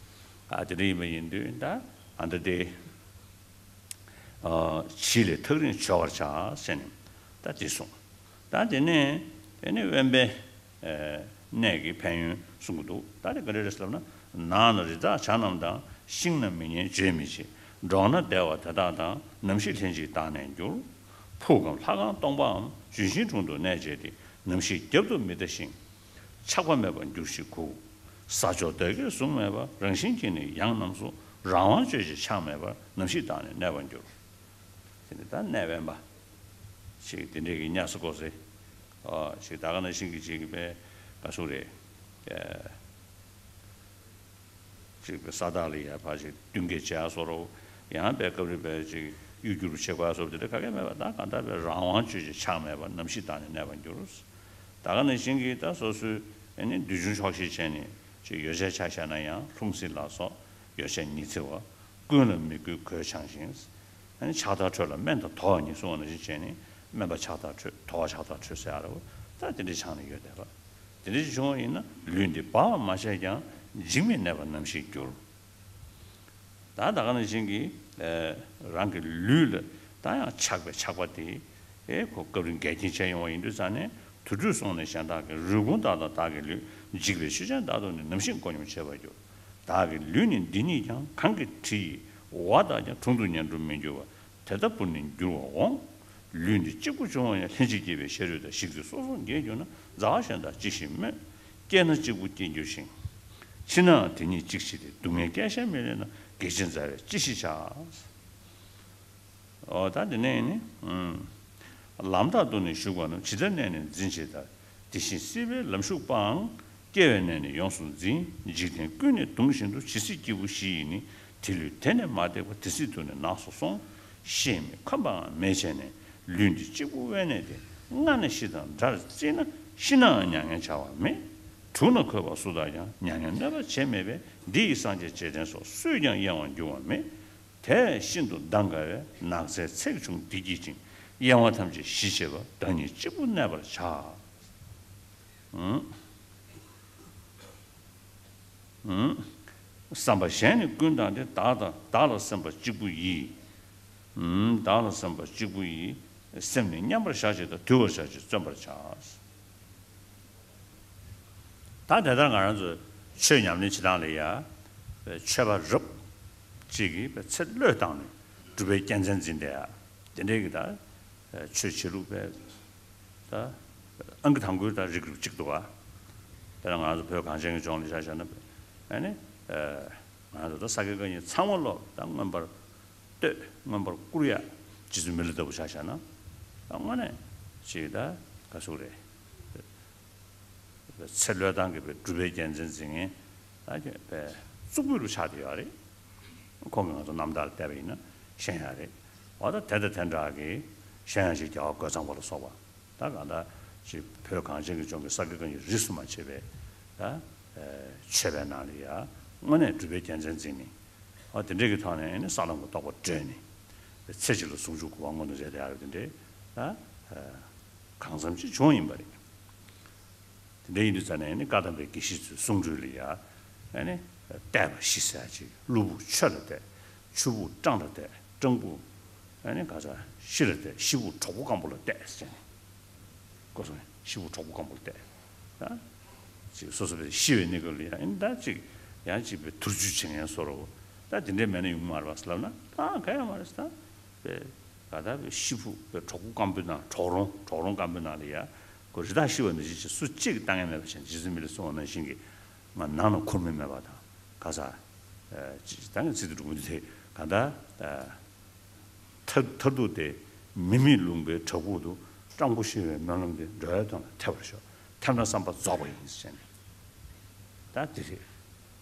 ཨ་དེ་འདྲ་ཡིན་པ་ཡིན་དུས་ད་ཨ་འདྲ་དེ་བྱིས་ལས་ཐག་རིང་བྱོལ་བར་བྱ་ཟེར་ནས་ད་དེ་གསུངས། ད་དེ་ནས་དེ་ནས་དབེན་པའི་གནས་ཀྱི་ཕན་ཡོན་གསུང་གི་འདུག་ད་དེ་ག་འདྲ་རེད་ཟེར་ལབ་ན། ནགས་ན་རི་དྭགས་བྱ་རྣམས་དང་། ཤིང་རྣམས་མི་ཉན་བརྗེད་མི་བྱེད། འགྲོགས་ན་བདེ་བ་དེ་དག་དང་། ནམ་ཞིག་ལྷན་ཅིག་བདག་ནི་འགྱུར། ཕུག་གམ་ལྷ་ཁང་སྟོང་པའམ། ལྗོན་ཤིང་དྲུང་དུ་གནས་བྱས་ཏེ། ནམ་ཞིག་རྒྱབ་ཏུ་མི་ལྟ་ཞིང་། ཆགས་པ་མེད་པར་འགྱུར་ཞིང་འགུག་ས་ཕྱོགས་བདག་གིར་བཟུང་མེད་པར། རང་བཞིན་གྱིས་ནི་ཡང་རྣམས་སུ། རང་དབང་སྤྱོད་ཅིང་ཆགས་མེད་པར། ནམ་ཞིག་བདག་ནི་གནས་པར་འགྱུར། དེ་ནི་ད་གནས་དབེན་པ་ཞིག་དེ་འདྲའི་གི་ཉ་ས་ཀོ་སེ་ཞིག་ད་ག་ནང་བཞིན་གྱི་ཅིག་གི་པའི་ག་སུ་རེད། ཅིག་པའི་ས་བདག་ལ་ཡ་ཕ་ཞིག་བསྟུན་གྱི་བྱ་སོ་རོ། ཡང་པའི་སྐབས་རེ་པའི་ཅིག་གཡོ་སྒྱུར་བྱེད་དགོས་སོ་དེ་འདྲ་ག་གེ་མེད་པ་ད་གང་ལྟར་པའི་རང་དབང་སྤྱོད་ཅིང་ཆགས་མེད་པར་ནམ་ཞིག་བདག་ནི་གནས་པར་འགྱུར། ད་ག་ནང་བཞིན་གྱི་ད་སོ་སོའི་ ཨ་ནི་བསྡུས་འབྱུང་ཕྱོགས་བཞི་བྱས་ནས་ཅིག་ཡོ་བྱད་ཆ་བཞག་ན་ཡང་ལྷུང་བཟེད་ལ་སོགས་ཡོ་བྱད་ཉི་ཚེ་བ། ཀུན་ལ་མི་གུས་གོས་འཆང་ཞིང་། ཨ་ནི་ཕྱག་དར་ཁྲོད་ལ་སྨན་དང་དོ་བ་ཉིད་གསུངས་པ་ནང་བཞིན་བྱས་ནས་སྨན་པ་ཕྱག་དར་ཁྲོད་དོ་བ་ཕྱག་དར་ཁྲོད་ཟེར་ཡ་རེད་བ། ད་དེ་འདྲའི་ཆགས་ནས་ཡོད་བསྡད་པ། དེ་འདྲ་ཞིག་བྱུང་བ་ཡིན་ན་ལུས་འདི་སྦ་བར་མ་བྱས་ཀྱང་འཇིགས་མེད་གནས་པ་ནམ་ཞིག་འགྱུར། ད་ད་ག་ནང་བཞིན་གྱི་ཨེ་རང་གི་ལུས་ལ་ད་ཡང་ཆགས་པའི་ཆགས་པ་དེ་ཨེ་ཁོ་སྐབས་རིང་འགལ་རྐྱེན་བྱས་ཡོང་བ་ཡིན་དུས་ཙང་ནས་དུར་ཁྲོད་སོང་ནས་གཞན་དག་གི་རུས་ཁུངས་དག་དང་བདག་གི་ལུས་འཇིག་པའི་ཆོས་ཅན་དག་ཏུ་ནི་ནམ་ཞིག་མགོ་སྙོམས་བྱེད་པར་འགྱུར། བདག་གི་ལུས་ནི་འདི་ཉིད་ཀྱང་གང་གི་དྲི་ཡིས་འོ་བར་བཏགས་ཀྱང་དྲུང་དུ་ཉན་དུ་མི་འགྱུར་བ། དེ་ལྟ་བུར་ནི་འགྱུར་བར་འོང་། ལུས་འདི་གཅིག་པུ་བྱུང་བ་ཡང་ལྷན་ཅིག་སྐྱེས་པའི་ཤ་རུས་དང་། ཞིག་སྟེ་སོ་སོར་འགྱེས་གྱུར་ན་མཛའ་བ་གཞན་དག་ཅི་ཞིག་སྨོས། སྐྱེས་ན་གཅིག་པུ་སྐྱེས་འགྱུར་ཞིང་། འཆི་ནའང་དེ་ཉིད་གཅིག་ཕྱིར་ཏེ། སྡུག་བསྔལ་བསྐྱེད་ཤས་མི་ལེགས་ན། དགེ་བྱེད་མཛའ་བས་ཅི་ཞིག་བྱ། འོ་ད་འདི་ནས་ནི། ལམ་དག་ཏུ་ནི་ཞུགས་པ་རྣམས་ཇི་ལྟར་གནས་ནས་འཛིན་བྱེད་ལྟར། དེ་བཞིན་སྲིད་པའི་ལམ་ཞུགས་པའང་། སྐྱེ་བའི་གནས་ནི་ཡོངས་སུ་འཛིན། འཇིག་རྟེན་ཀུན་ནས་གདུང་བཞིན་དུ། ཇི་སྲིད་སྐྱེས་བུ་བཞི་ཡིས་ནི། དེ་ལུས་དེ་ནས་མ་འདེགས་པར། དེ་སྲིད་དུ་ནི་ནགས་སུ་སོང་། ཤེས་མེད་ཁོམ་པའང་མེད་བྱས་ནས། ལུས་འདི་གཅིག་པུ་དབེན་གནས་ཏེ། སྔ་ནས་ཤི་དང་འདྲར་བརྩིས་ན། ཤི་ནའང་མྱ་ངན་བྱ་བ་མེད། དྲུང་ན་འཁོད་པ་སུ་དག་ཀྱང་། མྱ་ངན་གནོད་པ་བྱེད་མེད་པས། འདི་ཡི་སངས་རྒྱས་རྗེས་དྲན་སོགས། སུས་ཀྱང་གཡེང་བར་འགྱུར་བ་མེད། དེས་ཤིན་ཏུ་གདངས་དཀའ་བའི། ནགས་ཚལ་ཚེགས་ཆུང་འདི་སྐྱིད་ཅིང་། གཡེང་བ་ཐམས་ཅད་ཞི་བྱེད་པ། བདག་ཉིད་གཅིག་པུ་གནས་པར་བྱ། ཨུམ། ཨུམ། བསམ་པ་གཞན་ནི་ཀུན་བཏང་སྟེ། བདག་དང་བདག་ལ་སེམས་པ་གཅིག་པུ་ཡིས། ཨུམ། བདག་ལ་སེམས་པ་གཅིག་པུ་ཡིས། སེམས་ནི་མཉམ་པར་བཞག་བྱེད་དང་། དུལ་བར་བྱ་བྱེད་བརྩོན་པར་བྱ། ད་དེ་ལྟར་ང་རང་ཚོས་ཆོས་ཉམས་ལེན་བྱེད་སྟངས་ལ་ཡ། མཆོད་པ་རབ་ཅིག་གིས་ཚེ་བློས་བཏང་ནས་སྒྲུབ་པའི་རྒྱལ་མཚན་འཛིན་བསྡད་ཡ། དེ་འདྲའི་གི་ད་ཆོས་བྱེད་ལུགས་པས་ད་ཨང་ཀི་དང་པོའི་ད་རིགས་རུས་གཅིག་འདུག་ག། དེ་ལ་ང་ཚོ་བོད་གངས་ཅན་གྱི་ལྗོངས་ལ་ཆ་བཞག་ན། ཨ་ནི་ང་ཚོ་ད་ས་དགེ་བཀའ་རྙིང་ཚང་མ་ལོག་ད་མངོན་པར་བསྟོད། མངོན་པར་བཀུར་ཡ། རྗེ་བཙུན་མི་ལ་ལྟ་བུ་ཆ་བཞག་ན། ད་དངོས་གནས་ཅིག་ད་ག་ཟེར་རེད། ཚེ་བློས་བཏང་གི་པའི་སྒྲུབ་པའི་རྒྱལ་མཚན་འཛིན་མཁན་ད་ཀྱི་པའི་གཙུག་ཕུད་རུ་ཆགས་བསྡད་ཡོད་རེད། ཁོང་གིས་ང་ཚོ་རྣམ་ཐར་བལྟས་པ་ཡིན་ན་ཤེས་ཡ་རེད། འོ་ད་དེ་དང་དེ་འདྲ་གི་ཤེས་ཡ་ཞིག་རྒྱལ་བ་རྒོད་ཚང་པ་ལ་སོགས་པ། ད་གང་ལྟར་ཅིག་བོད་གངས་ཅན་གྱི་ལྗོངས་ཀྱི་ས་དགེ་བཀའ་རྙིང་རིས་སུ་མ་ཆད་པའི་ད་ཆོས་པའི་ནང་ལ་ཡ་དངོས་གནས་སྒྲུབ་པའི་རྒྱལ་མཚན་འཛིན་ནས། ཨ་དེ་འདྲས་ཀྱི་ཐོག་ནས་ནི་ས་ལམ་གྱི་རྟོགས་པ་བགྲོད་ནས། ཚེ་གཅིག་ལ་ཟུང་འཇུག་གི་དབང་མངོན་དུ་བྱས་ཏེ་ཡར་དེ་འདྲས་ད་གང་འཚམ་ཅིག་བྱུང་ཡིན་པ་རེད། དེ་འདྲ་ཡིན་དུས་ཙང་ནས་ནི་བཀའ་གདམས་པའི་དགེ་བཤེས་ཚོའི་གསུང་སྒྲོས་ལ་ཡ། ཨ་ནི་བལྟས་པ་ཞི་ཟེར་ཅིག། གློ་བུར་ཆོས་ལ་བལྟས། ཆུ་བུར་སྤྲང་ལ་བལྟས། སྤྲང་པོ་ཨ་ནི་ག་ས་ཤི་ལ་བལྟས། ཤི་བུར་གྲོགས་པོ་སྐམ་པོ་ལ་བལྟས་ཟེར་ནས། ཀོ་སོང་ཤི་བོ་གྲོགས་པོ་སྐམ་པོ་བལྟས། ད་ཅིག་སོ་སོ་བས་ཤི་བའི་གནས་སྐབས་ལ་ཡང་ཨིན་ད་ཅིག་ཡང་ཅིག་པའི་དུར་ཇུས་བྱེད་མཁན་བཟོ་འདྲ་བོ། ད་དེ་འདྲའི་མེད་ན་ཡོང་གི་མ་རེད་པ་ལབ་ན་ད་ག་ཡང་མ་རེད་ད། པའི་ག་ད་པའི་ཤི་བོ་པའི་གྲོགས་པོ་སྐམ་པོའི་ནང་གྲོག་རོང་གྲོག་རོང་སྐམ་པོའི་ནང་ལ་ཡ། ཁོ་རི་དྭགས་ཤི་བ་ནང་བཞིན་ཅིག་སུ་གཅིག་གིས་ལྟ་མཁན་མེད་པ་བཞིན་རྗེ་བཙུན་མི་ལས་གསུངས་པ་ནང་བཞིན་གྱི་ང་ནང་ན་ཁུར་མི་མེད་པ་དང་ག་ས། ད་ངས་ཚིག་དེ་འགྲོ་གི་འདུག་དེ་ག་ད། མཐར་མཐར་ཐུག་སྟེ་མི་མེད་ལུང་པའི་བྲག་ཕུག་ཏུ། སྤྲང་པོ་ཤི་བའི་སྨོན་ལམ་འདི། འགྲོ་བའི་དོན་ལ་ཐེབས་པར་ཤོག། ཐེབས་ན་བསམ་པ་རྫོགས་པ་ཡིན་ཟེར་ནས། ད་དེ་རེད།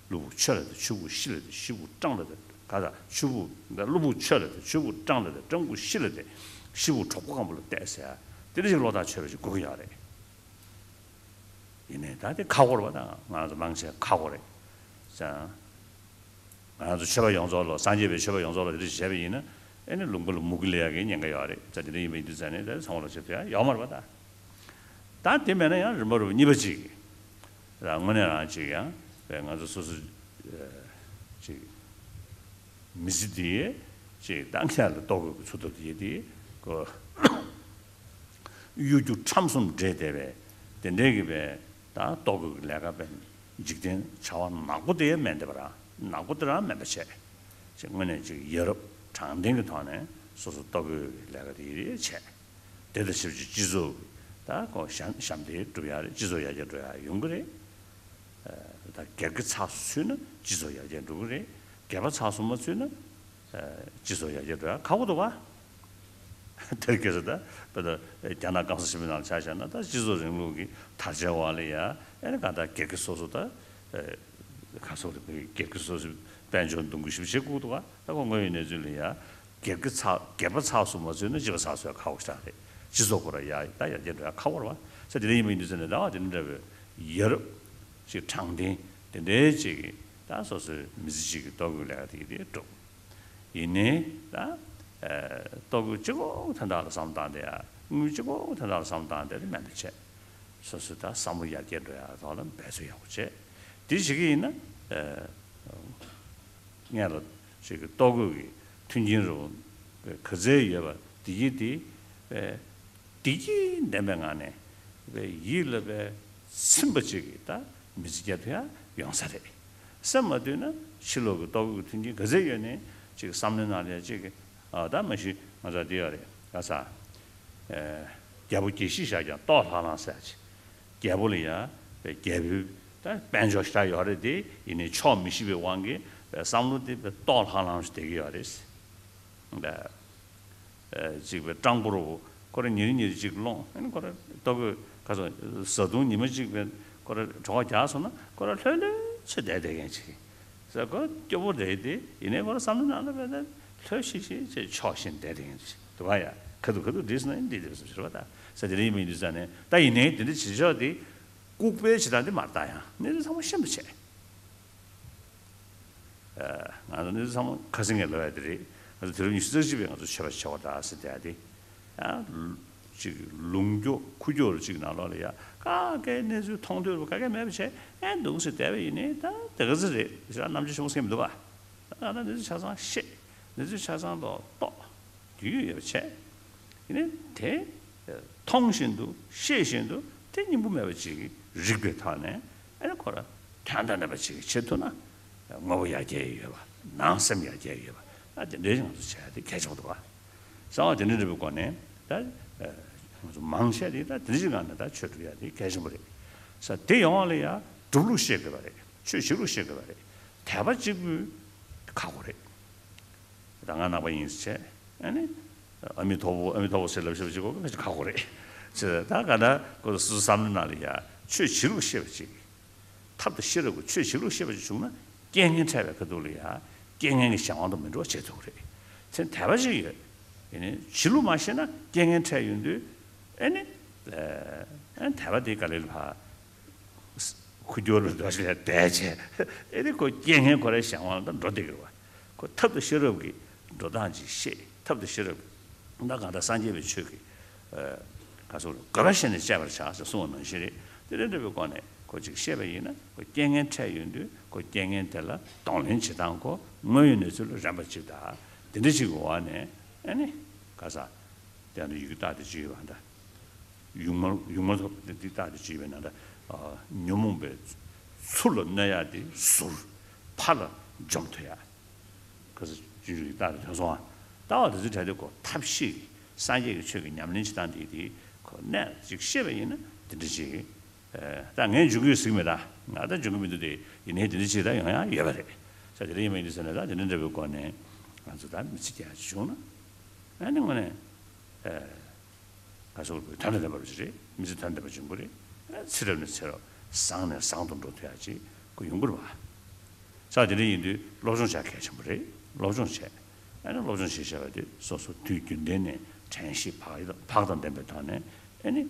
གློ་བུར་ཆོས་ལ་བལྟས། ཆུ་བུར་ཤི་ལ་བལྟས། ཤི་བུར་སྤྲང་ལ་བལྟས། ག་ད་ཆུ་བུར་ད་གློ་བུར་ཆོས་ལ་བལྟས། ཆུ་བུར་སྤྲང་ལ་བལྟས། སྤྲང་པོ་ཤི་ལ་བལྟས། ཤི་བོ་གྲོགས་པོ་སྐམ་པོ་ལ་བལྟས་ཟེར་ཡ། དེ་འདྲ་ཞིག་བློ་ཐག་ཆོད་པ་ཞིག་དགོས་ཀྱི་ཡོད་རེད། ཡིན་ནའི་ད་དེ་ཁག་པོ་རེད་པ། ད་ང་རང་ཚོ་མང་ཆེ་ཁག་པོ་རེད་ཙང་། ང་རང་ཚོ་ཆོས་པ་ཡོངས་རྫོགས་ལ་སངས་རྒྱས་པའི་ཆོས་པ་ཡོངས་རྫོགས་ལ་དེ་འདྲ་ཞིག་བྱས་པ་ཡིན་ན་ཨེ་ནི་ལུང་པ་ལ་མུ་གེ་ལས་ཡག་གི་ཉེན་ཁ་ཡོད་རེད། ཙང་དེ་འདྲ་ཡིན་པ་ཡིན་དུས་ཙང་ནས་ད་ཚང་མ་ལ་བྱེད་ཐུབ་ཡ་ཡོད་མ་རེད་པ་ད། ད་དེ་མེད་ན་ཡང་རིམ་པ་རུ་གཉིས་པ་གཅིག་རང་དངོས་གནས་རང་གཅིག་ཡང་བས་ང་ཚོ་སོ་སོ་གཅིག་མི་ཚེ་འདི་གཅིག་བཏང་ཡ་ལ་ལྟོ་གོས་ཀྱི་འཚོ་ཐབས་དེ་དེ་ཀོ། གཡོ་སྒྱུ་ཁྲམ་གསུམ་འདྲེས་བསྡད་པའི་དེ་འདྲའི་གི་པའི་ད་ལྟོ་གོས་ཀྱི་ལས་ཀ་པའི་འཇིག་རྟེན་བྱ་བ་ནག་པོ་དེ་མེད་འདི་པ་ར་ནག་པོ་དེ་རང་མེད་པ་བྱས། ཅིག་དངོས་གནས་ཅིག་ཡ་རབས་དྲང་བདེན་གྱི་ཐོག་ནས་སོ་སོ་ལྟོ་གོས་ཀྱི་ལས་ཀ་དེ་ཡི་རེ་བྱས། དེ་དང་ཆབས་ཅིག་སྤྱི་ཚོགས་ཀྱི་ད་ཁོ་ཞབས་ཞབས་འདེགས་སྒྲུབ་ཡ་རེད། སྤྱི་ཚོགས་ཡར་རྒྱས་འགྲོ་ཡ་ཡོང་གི་རེད། ད་སྒེར་གྱི་ཚགས་སུ་ཚུད་ན་སྤྱི་ཚོགས་ཡར་རྒྱས་འགྲོ་གི་རེད། སྒེར་པ་ཚགས་སུ་མ་ཚུད་ན་སྤྱི་ཚོགས་ཡར་རྒྱས་འགྲོ་ཡ་ཁག་པོ་འདུག་ག། དེར་སྐྱེས་སུ་ད་དཔེ་ད་རྒྱ་ནག་སྐམ་ས་ཆེན་པོའི་ནང་ལ་ཆ་བཞག་ན་ད་སྤྱི་ཚོགས་རིང་ལུགས་ཀྱི་དར་ཆའི་འོག་ལ་ཡ་ཨེ་ནི་གང་ལྟར་སྒེར་གྱི་སོ་སོ་ད་ག་སོགས་རེད། སྒེར་གྱི་སོ་སོའི་དཔལ་འབྱོར་འདུ་འགོད་ཞིབ་བྱེད་དགོས་འདུག་ག། ད་ཁོ་དངོས་ཡོད་གནས་ཚུལ་ལ་ཡ་སྒེར་གྱི་ཚགས་སྒེར་པ་ཚགས་སུ་མ་ཚུད་ན་སྤྱི་པ་ཚགས་སུ་ཡ་ཁག་པོ་ཞེ་དྲག་རེད། སྤྱི་ཚོགས་ཁོ་ར་ཡ་ད་ཡར་རྒྱས་འགྲོ་ཡ་ཁག་པོ་རེད་པ། ས་དེ་འདྲ་ཡིན་པ་ཡིན་དུས་ཙང་ནས་ད་བ་དེ་འདྲ་འདྲ་བའི་ཡ་རབས། ཅིག་དྲང་བདེན་དེ་འདྲའི་ཅིག་གི་ད་སོ་སོའི་མི་ཚེ་གཅིག་གི་ལྟོ་གོས་ལས་ཀ་དེ་དེ་སྒྲུབ། ཡིན་ནའི་ད་ལྟོ་གོས་གཅིག་པོ་དོན་དག་ལ་བསམ་བློ་བཏང་སྟེ་ཡ་དངུལ་གཅིག་པོ་དོན་དག་ལ་བསམ་བློ་བཏང་སྟེ་དེ་མེད་པ་བྱས། སོ་སོའི་ད་བསམ་བློ་ཡར་རྒྱས་འགྲོ་ཡ་ཐོག་ལ་འབད་རྩོལ་ཡག་པོ་བྱས། དེ་བྱེད་ཀྱི་ཡིན་ན། སྔོན་ལ་ཅིག་གི་ལྟོ་གོས་ཀྱི་མཐུན་རྐྱེན་རུ་ག་ཚད་ཡོད་པ་དེ་གྱིས་དེ་བདེ་སྐྱིད་ལྡན་པའི་ངང་ནས་ཡིད་ལ་བའི་ཚིམ་པ་ཅིག་གི་ད་མི་ཚེ་སྐྱེལ་ཐུབ་ཡ་ཡོང་ས་རེད། ས་མ་བཏུས་ན་ཕྱི་ལོགས་ཀྱི་ལྟོ་གོས་ཀྱི་མཐུན་རྐྱེན་ག་ཚད་ཡོད་ནའི་ཅིག་བསམ་བློའི་ནང་ལ་ཅིག་གི་ཨ་ད་མ་གཞི་ང་ཚོ་འདི་ཡོད་རེད་ག་ས། རྒྱལ་པོ་དགེ་བཤེས་བཞག་ཀྱང་ལྟོགས་ལྷང་ལྷང་ཟེར་ཅིག་རྒྱལ་པོ་ལ་ཡ་རྒྱལ་པོའི་ད་དཔལ་འབྱོར་ཞེ་དྲག་ཡོད་རེད་དེ་ཡིན་ནའི་ཆོག་མི་ཤེས་པའི་དབང་གིས་བསམ་བློ་དེ་ལྟོགས་ལྷང་ལྷང་ཞིག་བསྡད་ཀྱི་ཡོད་རེད། ཅིག་པའི་སྤྲང་པོ་རུ་ཁོ་ར་ཉིན་རེ་ཉིན་རེ་ཅིག་སློང་ཨ་ནི་ཁོ་ར་ལྟོ་གོས་ག་ཚོད་བཟའ་བཏུང་ཉི་མ་གཅིག་པའི་ཁོ་ར་གྲོད་ཁོག་རྒྱགས་སོང་ན་ཁོ་ར་ལྷོད་ལྷོད་བྱས་བསྡད་བསྡད་མཁན་ཅིག་ཟེར་ཁོ་སྐྱོ་པོ་རེད་དེ་ཡིན་ནའི་ཁོ་ར་བསམ་བློ་ནང་ལ་བས་ན་ལྷོད་ཤིག་ཤིག་བྱས་ཆོག་བཞིན་བསྡད་བསྡད་མཁན་ཅིག་འདུག་ག་ཡ་ཁ་ཐུག་ཁ་ཐུག་བྲིས་སོང་ན་འདི་འདི་བཟོ་ཞིག་རེད་པ་ད་ཟེར་དེ་རིང་ཡིན་པ་ཡིན་དུས་ཙང་ནས་ད་ཡིན་ནའི་དེ་འདྲ་བྱེད་ཆོག་དེ་ལྐུགས་པའི་བྱེད་སྟངས་དེ་མ་རེད་ད་ཡང་གནས་ཚུལ་ཚང་མ་ཤེས་པ་བྱས། ང་ཚོ་གནས་ཚུལ་ཚང་མ་ཁ་སེང་ངེ་ལབ་ཡ་དེ་རེད། ང་ཚོ་དུས་རབས་ཉི་ཤུ་རྩ་གཅིག་པའི་ང་ཚོ་ཆོས་པ་ཆེ་བ་དག་ཟེར་བསྡད་ཡ་དེ། ཡང་ཅིག་ལུང་སྐྱོ་ཁུག་ཀྱོག་རུ་ཅིག་ནང་ལོགས་ལ་ཡ་ག་གའི་གནས་ཚུལ་མཐོང་ཐོས་རུ་ག་གེ་མེད་པ་བྱས་ཨེ་འདུག་ཟེར་བསྡད་པ་ཡིན་ནའི་ད་དེ་ག་ཚོད་རེད་ཞེ་དྲག་རྣམ་དཔྱོད་ཆེན་པོ་སྐྱེ་མི་འདུག་ག་ད་ང་ད་གནས་ཚུལ་ཆ་ཚང་ཤེས། གནས་ཚུལ་ཆ་ཚང་ལོག་རྟོགས། རྒྱུས་ཡོད་པ་བྱས། ཡིན་ནའི་དེ་མཐོང་བཞིན་དུ་ཤེས་བཞིན་དུ་དེ་སྙིང་པོ་མེད་པ་ཅིག་རིག་པའི་ཐོག་ནས་ཨ་ནི་ཁོ་ར་དོན་དང་ལྡན་པ་ཅིག་བྱེད་ཐུབ་ན་དངོས་པོ་ཡར་རྒྱས་ཡོད་པ་ནང་སེམས་ཡར་རྒྱས་ཡོད་པ་ཨ་དེ་འདྲའི་ང་ཚོ་བྱས་ཏེ་གལ་ཆེན་པོ་འདུག་བ། གསང་བ་དེ་འདྲ་འདྲ་བའི་སྒོ་ནས་ད་ང་ཚོ་མང་ཆེ་དེ་ད་དེ་འདྲ་ཅིག་ངང་ནས་ད་ཆོས་སྒྲུབ་ཡ་དེ་གལ་ཆེན་པོ་རེད། ས་དེ་ཡོང་བ་ལ་ཡ་སྒྲུབ་ལུགས་ཤེས་དགོས་པ་རེད། ཆོས་བྱེད་ལུགས་ཤེས་དགོས་པ་རེད། དད་པ་གཅིག་པུས་ཁག་པོ་རེད། ད་ང་ནང་པ་ཡིན་ཟེར་བྱས་ཨ་ནི་ཨ་མི་ཐོ་བོ་ཨ་མི་ཐོ་བོ་ཟེར་ལབ་ཤེས་པ་ཅིག་གོ་ཁག་པོ་རེད། ཟེར་ད་ག་ད་ཁོ་སོ་སོ་བསམ་བློ་ནང་ལ་ཡ་ཆོས་བྱེད་ལུགས་ཤེས་པ་ཅིག་ཐབས་དང་ཤེས་རབ་ཀྱི་ཆོས་བྱེད་ལུགས་ཤེས་པ་ཅིག་བྱུང་ན་རྐྱེན་ངན་འཕྲད་པའི་ཁ་ཐུག་ལ་ཡ་རྐྱེན་ངན་གྱི་གཞན་དབང་དུ་མི་འགྲོ་བ་བྱེད་ཐུབ་ཀྱི་རེད། ཚེ་དད་པ་ཅིག་ཡོད། ཡིན་ནའི་བྱེད་ལུགས་མ་ཤེས་ན་རྐྱེན་ངན་འཕྲད་ཡོང་དུས་ཨ་ནི་ཨ་ནི་དད་པ་དེ་ག་ལེ་ལ་ཕ། ཁུ་སྐྱོར་ལ་འགྲོ་ཞིག་ལ་བསྡད་བྱས་ཨེ་རེ་ཁོ་རྐྱེན་ངན་ཁོ་རའི་གཞན་དབང་ལ་འགྲོ་བསྡད་ཀྱི་རེད་བ། ཁོ་ཐབས་དང་ཤེས་རབ་ཀྱི་འགྲོ་སྟངས་ཅིག་ཤེས་ཐབས་དང་ཤེས་རབ་ད་གང་ལྟར་སངས་རྒྱས་པའི་ཆོས་ཀྱི་ག་སོགས་དགོས་པ་བཤད་ནས་སྤྱད་པར་བྱ་ཞེས་གསུངས་པ་ནང་བཞིན་རེད། དེ་འདྲ་འདྲ་བའི་སྒོ་ནས་ཁོ་ཅིག་ཤེས་པ་ཡིན་ན་ཁོ་རྐྱེན་ངན་འཕྲད་ཡོང་དུས་ཁོ་རྐྱེན་ངན་དེ་ལ་གདོང་ལེན་བྱེད་སྟངས་ཁོ་དངོས་ཡོད་གནས་ཚུལ་ལ་རན་པ་ཅིག་དང་དེ་འདྲ་ཅིག་གི་འོག་ནས་ཨེ་ནི་ག་ས་དེ་འདྲ་ཡི་གེ་རྟགས་དེ་ཅིག་ཡོད་པ་འདྲ། ཡུངས་མར་ཡུངས་མར་ཐོབ་སྟེ་འདི་ལྟར་དུ་བྱས་པས་ན་ད་ཉོན་མོངས་པའི་ཚུར་ལ་གནོད་ཡག་དེ་ཟུར་ཕར་ལ་འཇོམས་ཐུབ་ཡག་ཁ་ས་སྤྱོད་འཇུག་གི་རྟགས་དེ་ཐོན་སོང་ཨ། ལྟ་བ་དེ་ཚོའི་གྲས་དེ་ཁོ་ཐབས་ཤེས་ཀྱི་སངས་རྒྱས་ཀྱི་ཆོས་ཀྱི་ཉམས་ལེན་བྱེད་སྟངས་དེ་དེ་ཁོ་གནད་ཅིག་ཤེས་པ་ཡིན་ན་དེ་འདྲ་ཅིག་ད་ངས་འཇུག་གི་ཡོད་ཟེར་གྱི་མེད་ད། ང་ད་འཇུག་གི་མི་འདུག་དེ་ཡིན་ནའི་དེ་འདྲ་ཅིག་ད་ཡོང་ཡག་ཡོད་པ་རེད། ས་དེ་འདྲ་ཡིན་མིན་འདི་ཟེར་ན་ད་དེ་འདྲ་འདྲ་བའི་སྒོ་ནས་ང་ཚོ་ད་མི་ཚེ་སྐྱེལ་ཡག་ཅིག་བྱུང་ན་ཨ་ནི་དངོས་གནས། ང་ཚོ་དོན་དང་ལྡན་པ་ཅིག་རེད། མི་ཚེ་དོན་ལྡན་པ་ཅིག་དགོས་རེད། ཚེ་རབས་ནས་ཚེ་རབས་བཟང་ནས་བཟང་དུ་འགྲོ་ཐུབ་ཡག་ཅིག་ཁོ་ཡོང་གི་རེད་བ། ས་དེ་འདྲ་ཡིན་དུས་སློབ་སྦྱོང་བྱ་གལ་ཆེན་པོ་རེད། སློབ་སྦྱོང་བྱས། ཨ་ནི་སློབ་སྦྱོང་བྱེད་བྱ་བ་དེ་སོ་སོ་དུས་རྒྱུན་ལྡན་ནས་དྲན་ཤེས་བག་ཡོད་བག་དང་ལྡན་པའི་ཐོག་ནས་ཨ་ནི་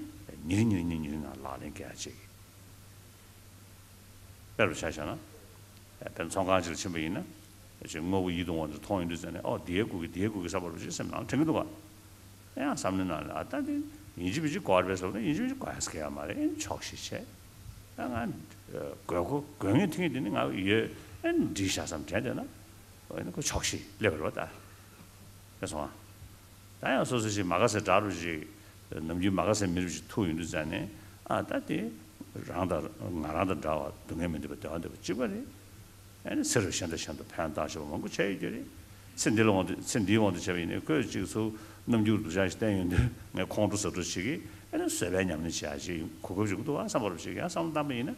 ཉིན་རེ་ཉིན་རེ་ཉིན་རེ་ནང་ལག་ལེན་བཀལ་ཡག་ཅིག་དཔེ་རུ་ཆ་བཞག་ན། དཔེར་ན་ཚོང་ཁང་ཅིག་ལ་ཕྱིན་པ་ཡིན་ན། ཅིག་དངོས་པོ་ཡིད་དུ་འོང་དེ་མཐོང་ཡོང་དུས་ཙམ་ནས་ཨོ་དེའི་སྐུ་གི་དེའི་སྐུ་གི་བསམ་པ་རུ་ཅིག་སེམས་ནང་དྲན་གྱི་འདུག་ག་ཡང་བསམ་བློའི་ནང་ལ་ཨ་ད་དེ་ཡིན་གཅིག་མིན་གཅིག་དགོས་རེད་པས་ཟེར་བ་ན་ཡིན་གཅིག་མིན་གཅིག་དགོས་ཡག་གི་ཡ་མ་རེད། ཨེ་ཆོག་ཤེས་བྱས། ད་ང་དགོས་མཁོ་དགོས་ངེས་མཐུན་ངེས་དེ་ནི་ང་ཡོད་ཨེ་འགྲིག་བཞག་བསམ་དྲན་བསྡད་ན། ཨེ་ནི་ཁོ་ཆོག་ཤེས་སླེབས་པ་རེད་པ་ད། ཤེས་སོང་ཨ། ད་ཡང་སོ་སོ་ཞིག་མ་དགའ་སའི་དགྲ་རུ་ཞིག་ནམ་རྒྱུན་མ་དགའ་སའི་མི་རུ་ཞིག་ཐུག་ཡོང་དུས་ཙང་ནས་ཨ་ད་དེ་རང་དང་ང་རང་དང་འདྲ་བ་སྡུག་བསྔལ་མི་འདོད་པ་བདེ་བ་འདོད་པ་གཅིག་པ་རེད། ཨ་ནི་ཚེ་རབས་གཞན་དང་གཞན་དུ་ཕན་བཏགས་ཤེས་པ་མང་པོ་བྱས་ཡོད་ཀྱི་རེད། ཚེ་འདི་ལ་དབང་དུ་ཚེ་འདིའི་དབང་དུ་བྱས་པ་ཡིན་ནའི་ཁོས་ཅིག་ཚུར་རྣམ་འགྱུར་སྡུག་ཅག་ཞིག་བསྟན་ཡོང་དུས་ངས་ཁོང་ཁྲོ་ཟ་འཕྲོ་བྱེད་ཀྱི་ཨ་ནི་བཟོད་པའི་ཉམས་ལེན་བྱེད་ཡག་ཅིག་གོ་སྐབས་ཤིག་འདུག་ཨ་བསམ་པ་རུ་བྱེད་ཀྱི་ཨ་བསམ་བློ་བཏང་པ་ཡིན་ན་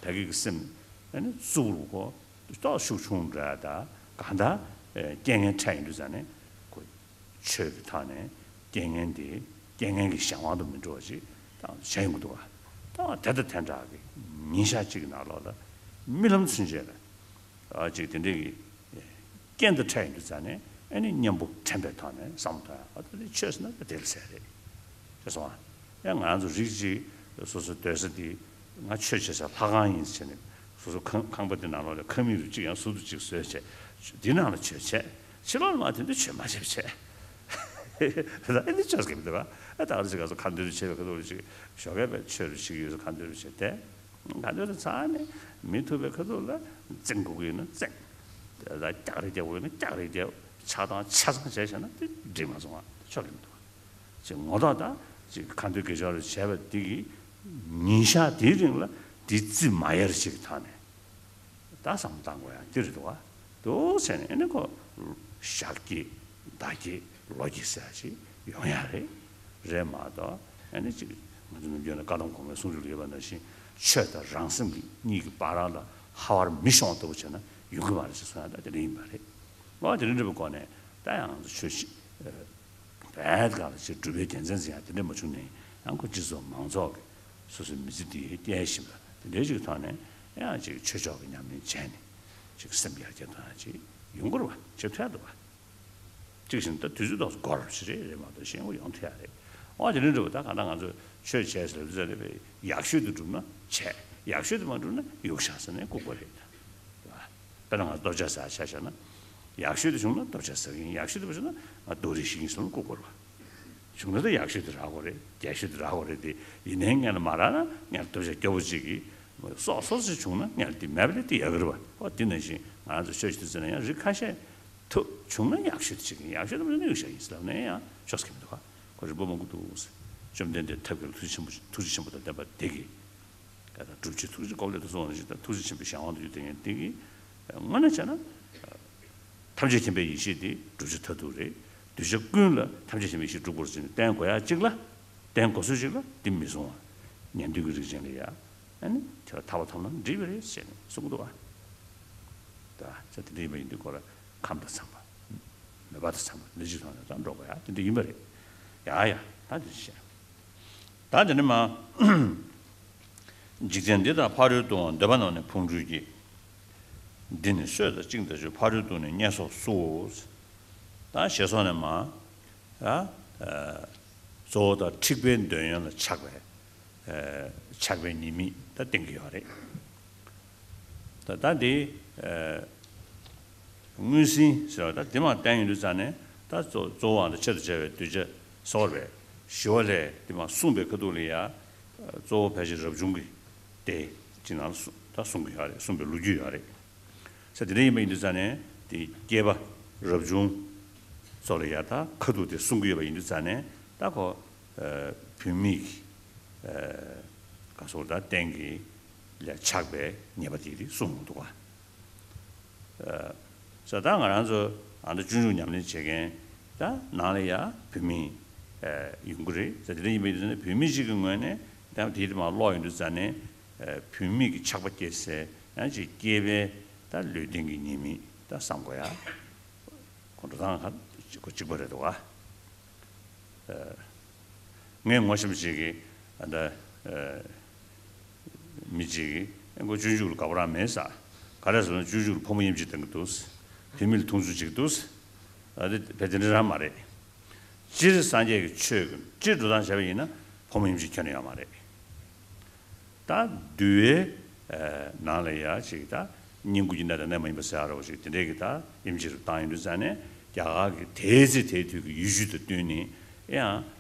བདག་གི་སེམས་ཨ་ནི་གཙུག་རུ་ཁོ། ཏོག་ཤུགས་ཆུང་འགྲོ་ཡ་ད་གང་ལྟར་རྐྱེན་ངན་འཕྲད་ཡོང་དུས་ཙང་ནས་ཁོ་ཆོས་ཀྱི་ཐོག་ནས་རྐྱེན་ངན་དེ་རྐྱེན་ངན་གྱི་གཞན་དབང་དུ་མི་འགྲོ་བ་ཞིག་ད་བྱས་ཡོང་གི་འདུག་ག་ད་དེ་དང་དེ་འདྲ་གི་ཉིན་ཞག་གཅིག་གི་ནང་ལོགས་ལ་རྨི་ལམ་ཚུན་ཆད་ལ་ཨ་ཅིག་དེ་འདྲའི་གི་རྐྱེན་དེ་འཕྲད་ཡོང་དུས་ཙང་ནས་ཨ་ནི་གཉེན་པོ་དྲན་པའི་ཐོག་ནས་བསམ་བློ་གཏོང་ཡ་ཨ་ད་དེ་ཆོས་ཟེར་ན་ད་དེ་ལ་ཟེར་རེད། ཅེས་སོང་ཨ། ཡང་ང་ཚོ་རིགས་གཅིག་སོ་སོའི་སྡོད་ས་དེ་ ང་ཆོས་བྱེད་ས་ལྷ་ཁང་ཡིན་ཟེར་ནས་སོ་སོ་ཁང་ཁང་པ་དེ་ནང་ལོགས་ལ་ཁང་མིག་རུ་གཅིག་ཡང་ཟུར་དུ་གཅིག་བཟོས་བྱས། འདི་ནང་ལ་ཆོས་བྱས། ཕྱི་ལོགས་ལ་མ་དེ་འདྲ་ཆོས་མ་བྱེད་པ་བྱས། ད་ཨེ་འདི་ཆོས་ཀྱི་མི་འདུག་བ། ཨ་ད་ག་རེ་ཟེར་ག་སོ་ཁ་འདོན་རུ་བྱས་པའི་ཁ་ཐུག་ལ་ཅིག་ཞོགས་ཀས་པའི་ཆོས་རུ་ཞིག་ཡོད་ས་ཁ་འདོན་རུ་བྱས་ཏེ། ག་དུས་ལ་ཚ་ནས་མི་ཐུབ་པའི་ཁ་ཐུག་ལ་བཙེང་དགོས་ཀྱི་ཡོད་ན་བཙེང་། ད་ལྟ་ཀྱག་རེ་རྒྱག་དགོས་ཡོད་ན་ཀྱག་རེ་རྒྱག། ཆགས་སྡང་ཆ་ཚང་བྱས་བྱས་ན་དེ་འགྲིག་མ་སོང་བ་ཆོག་གི་མི་འདུག་ཅེས་ངོ་ཐོག་དང་ཅིག་ཁ་འདོན་དགེ་སྦྱོར་བྱས་པ་འདི་གི་ཉིན་ཞག་དེའི་རིང་ལ་འདི་རྩིས་མ་ཡར་ཞིག་ཐག་ནས། ད་བསམ་བློ་བཏང་དགོས་ཡ་འདི་རེད་འདུག་བ། འདུག་ཟེར་ནས་ཨ་ནི་ཁོ་ཞག་གི་ཟླ་གི་ལོ་གི་ཟེར་ཡ་ཞིག་ཡོང་ཡ་རེད། རེད་མ་གཏོགས་ཨ་ནི་ཅིག་ང་ཚོ་ནམ་རྒྱུན་ལ་བཀའ་གདམས་གོང་མའི་གསུང་ཆོས་ལ་ཡོད་པ་ནང་བཞིན་ཆོས་དང་རང་སེམས་ཀྱི་གཉིས་ཀྱི་བར་ལ་ཧ་བར་མི་ཤོང་བ་ལྟ་བུ་བྱས་ན་ཡོང་གི་མ་རེད་ཅེས་གསུང་ཡ་ད་དེ་འདྲ་ཡིན་པ་རེད། འོ་དེ་འདྲ་འདྲ་པོའི་སྒོ་ནས་ད་ཡང་ང་ཚོ་ཆོས་ཤིག་བས་གང་ལ་ཅིག་སྒྲུབ་པའི་རྒྱལ་མཚན་ཟེར་ཡ་དེ་འདྲ་མ་བྱུང་ནས་ཡང་ཁོ་སྤྱི་ཚོགས་མང་ཚོགས་ཀྱི་སོ་སོའི་མི་ཚེ་འདི་སྐྱེལ་བཞིན་པ་དེ་འདྲའི་ཅིག་ཐོག་ནས་ཡང་ཅིག་ཆོས་ཕྱོགས་ཀྱི་ཉམས་ལེན་བྱས་ནས་ཅིག་སེམས་ཡར་རྒྱས་གཏོང་ཡ་ཅིག་ཡོང་དགོས་རེད་བ། བྱེད་ཐུབ་ཡ་འདུག་བ། གཅིག་བཞིན་ད་དུས་ཚོད་ཏོག་ཙམ་འགོར་བ་ཞིག་རེད། རེད་མ་གཏོགས་གཞན་དབང་ཡོང་ཐུབ་ཡ་རེད། འོ་དེ་འདྲ་འདྲ་པོ་ད་གང་ལྟར་ང་ཚོ་ཆོས་བྱས་ཟེར་ལབ་དུས་ཙམ་ནས་ཡག་ཤོས་དེ་བསྒྲུབས་ན་བྱས། ཡག་ཤོས་དེ་མ་བསྒྲུབས་ན་གཡུག་བཞག་ཟེར་ནས་བཀུག་པ་རེད། རེད་བ། དཔེར་ན་ང་ཚོ་སྟོབས་ཆགས་ཟེར་ཆ་བཞག་ན། ཡག་ཤོས་དེ་བྱུང་ན་སྟོབས་ཆགས་ཟེར་གི་ཡིན། ཡག་ཤོས་དེ་མ་བྱུང་ན་ང་རྡོ་རིང་ཞིག་ཡིན་ཟེར་ནས་བཀུག་པ་རེད་བ། བྱུང་ན་ད་ཡག་ཤོས་དེ་རག་དགོས་རེད། རྒྱལ་ཤོས་དེ་རག་དགོས་རེད་དེ། ཡིན་ནའི་སྔོན་ལ་མ་རག་ན་སྔོན་ལ་སྟོབས་ཆགས་སྐྱོ་པོ་གཅིག་གིས་སོག་སོག་ཅིག་བྱུང་ན་སྔོན་ལ་དེ་མེད་པ་ལས་དེ་ཡག་གི་རེད་བ། ཨོ་དེ་ནང་བཞིན་ང་རང་ཚོ་ཆོས་བྱེད་དུས་ཙམ་ན་ཡང་རིགས་ཁ་ཤས་ཐུབ་བྱུང་ན་ཡག་ཤོས་དེ་བྱེད་ཀྱི་ཡིན། ཡག་ཤོས་དེ་མ་བྱུང་ན་གཡུག་བཞག་ཡིན་ཟེར་ལབ་ན་ཡང་ཆོག་ས་གི་མི་འདུག་ག་ཁོ་རིག་པ་མང་པོ་འདུག་ཟེར། བཅོམ་ལྡན་འདས་ཐབས་མཁས་ལ་ཐུགས་རྗེ་ཆེན་པོ་ཐུགས་རྗེ་ཆེན་པོ་དང་ལྡན་པ་དེ་གིས། ཀ་དང་སྒྲུབ་བྱེད་ཐུགས་རྗེ་ཀོ་ལེ་དུ་སོང་བ་ཞིག་དང་ཐུགས་རྗེ་ཆེན་པོའི་གཞན་དབང་དུ་གྱུར་ཏེ་ཡོད་དེ་གིས། དངོས་གནས་བྱས་ན། ཐམས་ཅད་མཁྱེན་པའི་ཡེ་ཤེས་དེ་བསྒྲུབ་བྱ་མཐར་ཐུག་རེད། གདུལ་བྱ་ཀུན་ལ་ཐམས་ཅད་མཁྱེན་པའི་ཡེ་ཤེས་སྒྲུབ་དགོས་ཟེར་ནས་བསྟན་དགོས་ཡ་གཅིག་ལ། བསྟན་དགོས་སྲོལ་ཅིག་ལ་དེ་མི་སྲུང་བ། ཉན་ཐོས་ཀྱི་རིགས་ཅན་ལ་ཡ། ཨ་ནི་དེ་ལ་ཐར་པ་ཐོབ་ན་འགྲིག་པ་རེད་ཟེར་ནས་གསུང་གི་འདུག་བ། ད་ཆ་དེ་འདྲ་ཡིན་པ་ཡིན་དུས་ཁོ་ར་ཁམས་དང་འཚམས་པ། མོས་པ་དང་འཚམས་པ་འདི་ཅིག་ཐོག་ནས་ད་འགྲོ་དགོས་ཡ་དེ་འདྲ་ཡིན་པ་རེད། ཡ་ཡ་ད་འདི་བཤད། ད་འདི་ནི་མ། འཇིག་རྟེན་འདི་དག་ཕ་རོལ་ཏུ་འོང་། འདོད་པ་རྣམས་ནི་ཕུང་ཁྲོལ་གྱི། འདི་ནི་སྲོད་དང་གཅིག་ཟླ་བཅུ། ཕ་རོལ་ཏུ་ནི་བསྙེན་སོགས་སུའོ། ད་ཞེས་སོགས་ནས་མ། ཡ། གཙོ་བོ་དང་འཁྲིག་པའི་འདོད་ཡོན་ལ་ཆགས་པའི། ཆགས་པའི་ཉེས་དམིགས་ད་བསྟན་གྱི་ཡོད་རེད། ད་ད་འདི། མངོན་ཟིན་ཟེར་བ་ད་འདི་མ་བསྟན་ཡོང་དུས་ཙང་ནས་ད་གཙོ་གཙོ་བོའང་ད་ཆེད་དུ་བྱ་བའི་གདུལ་བྱ་སོགས་རེད། ཞི་བ་ལྷས་འདི་མ་གསུངས་པའི་ཁ་ཐུག་ལ་ཡ། གཙོ་བོ་ཕལ་ཆེར་རབ་བྱུང་གི་སྡེ་ཅིག་ནང་ལ་གསུངས་ད་གསུང་གི་ཡོད་རེད། གསུངས་པའི་ལོ་རྒྱུས་ཡོད་རེད། ས་དེ་འདྲ་ཡིན་པ་ཡིན་དུས་ཙང་ནས་དེ་སྐྱེས་པ་རབ་བྱུང་ཚོ་ལ་ཡ་ད་ཁ་ཐུག་དེ་གསུང་གི་ཡོད་པ་ཡིན་དུས་ཙང་ནས་ད་ཁོ་བུད་མེད་ཀྱི་ག་སོགས་ད་རྟེན་གྱི་ལས་ཆགས་པའི་ཉེས་པ་དེ་དེ་གསུངས་འདུག་ག་ས་ད་ང་རང་ཚོ་ཨ་ད་སྤྱོད་འཇུག་ཉམས་ལེན་བྱེད་མཁན་ད་ནང་ལ་ཡ་བུད་མེད་ཡོང་གི་རེད། ས་དེ་འདྲ་ཡིན་པ་ཡིན་དུས་ཙང་ནས་བུད་མེད་ཅིག་གི་ངོས་ནས་ད་དེ་དེ་མ་ཀློག་ཡོང་དུས་ཙང་ནས། བུད་མེད་ཀྱི་ཆགས་པ་སྐྱེ་སའི་ཡང་ཅིག་སྐྱེས་པའི་ད་ལུས་རྟེན་གྱི་ཉེས་དམིགས་ད་བསམ་དགོས་ཡ། ཁོ་འགྲོ་སྟངས་ཁ་ཅིག་གོ་གཅིག་པ་རེད་འདུག་ག་ངས་ངོ་ཤེས་པ་ཅིག་གིས་ཨ་ད་མི་ཅིག་གིས་ཨེ་ཁོ་སྤྱོད་འཇུག་ལ་དགའ་པོ་རང་མེད་ས། ག་རེ་ཟེར་ན་སྤྱོད་འཇུག་ལ་ཕོ་མོ་དབྱེ་འབྱེད་གཏོང་གི་འདུག་བུད་མེད་ལ་མཐོང་ཚུལ་བྱེད་ཀྱི་འདུག་ཨ་དེ་བས་དེ་འདྲ་རང་མ་རེད། སྤྱིར་སངས་རྒྱས་ཀྱི་ཆོས་ཀྱི་སྤྱིར་འགྲོ་སྟངས་བྱས་པ་ཡིན་ན་ཕོ་མོ་དབྱེ་འབྱེད་ཁྱོན་ནས་ཡོད་མ་རེད། ད་འདུལ་བའི་ནང་ལ་ཡ་ཅིག་ད་བསྙེན་བཀུར་གྱི་གནས་དང་གནས་མ་ཡིན་པ་ཟེར་ཡ་རོ་ཅིག་དེ་འདྲས་ཀྱི་ད་དབྱེ་འབྱེད་རུ་བཏང་ཡོང་དུས་ཙང་ནས་རྒྱ་གར་གྱི་དེའི་ཚེ་དེའི་དུས་ཀྱི་ཡུལ་ཤུལ་དང་བསྟུན་ནས་ཡང་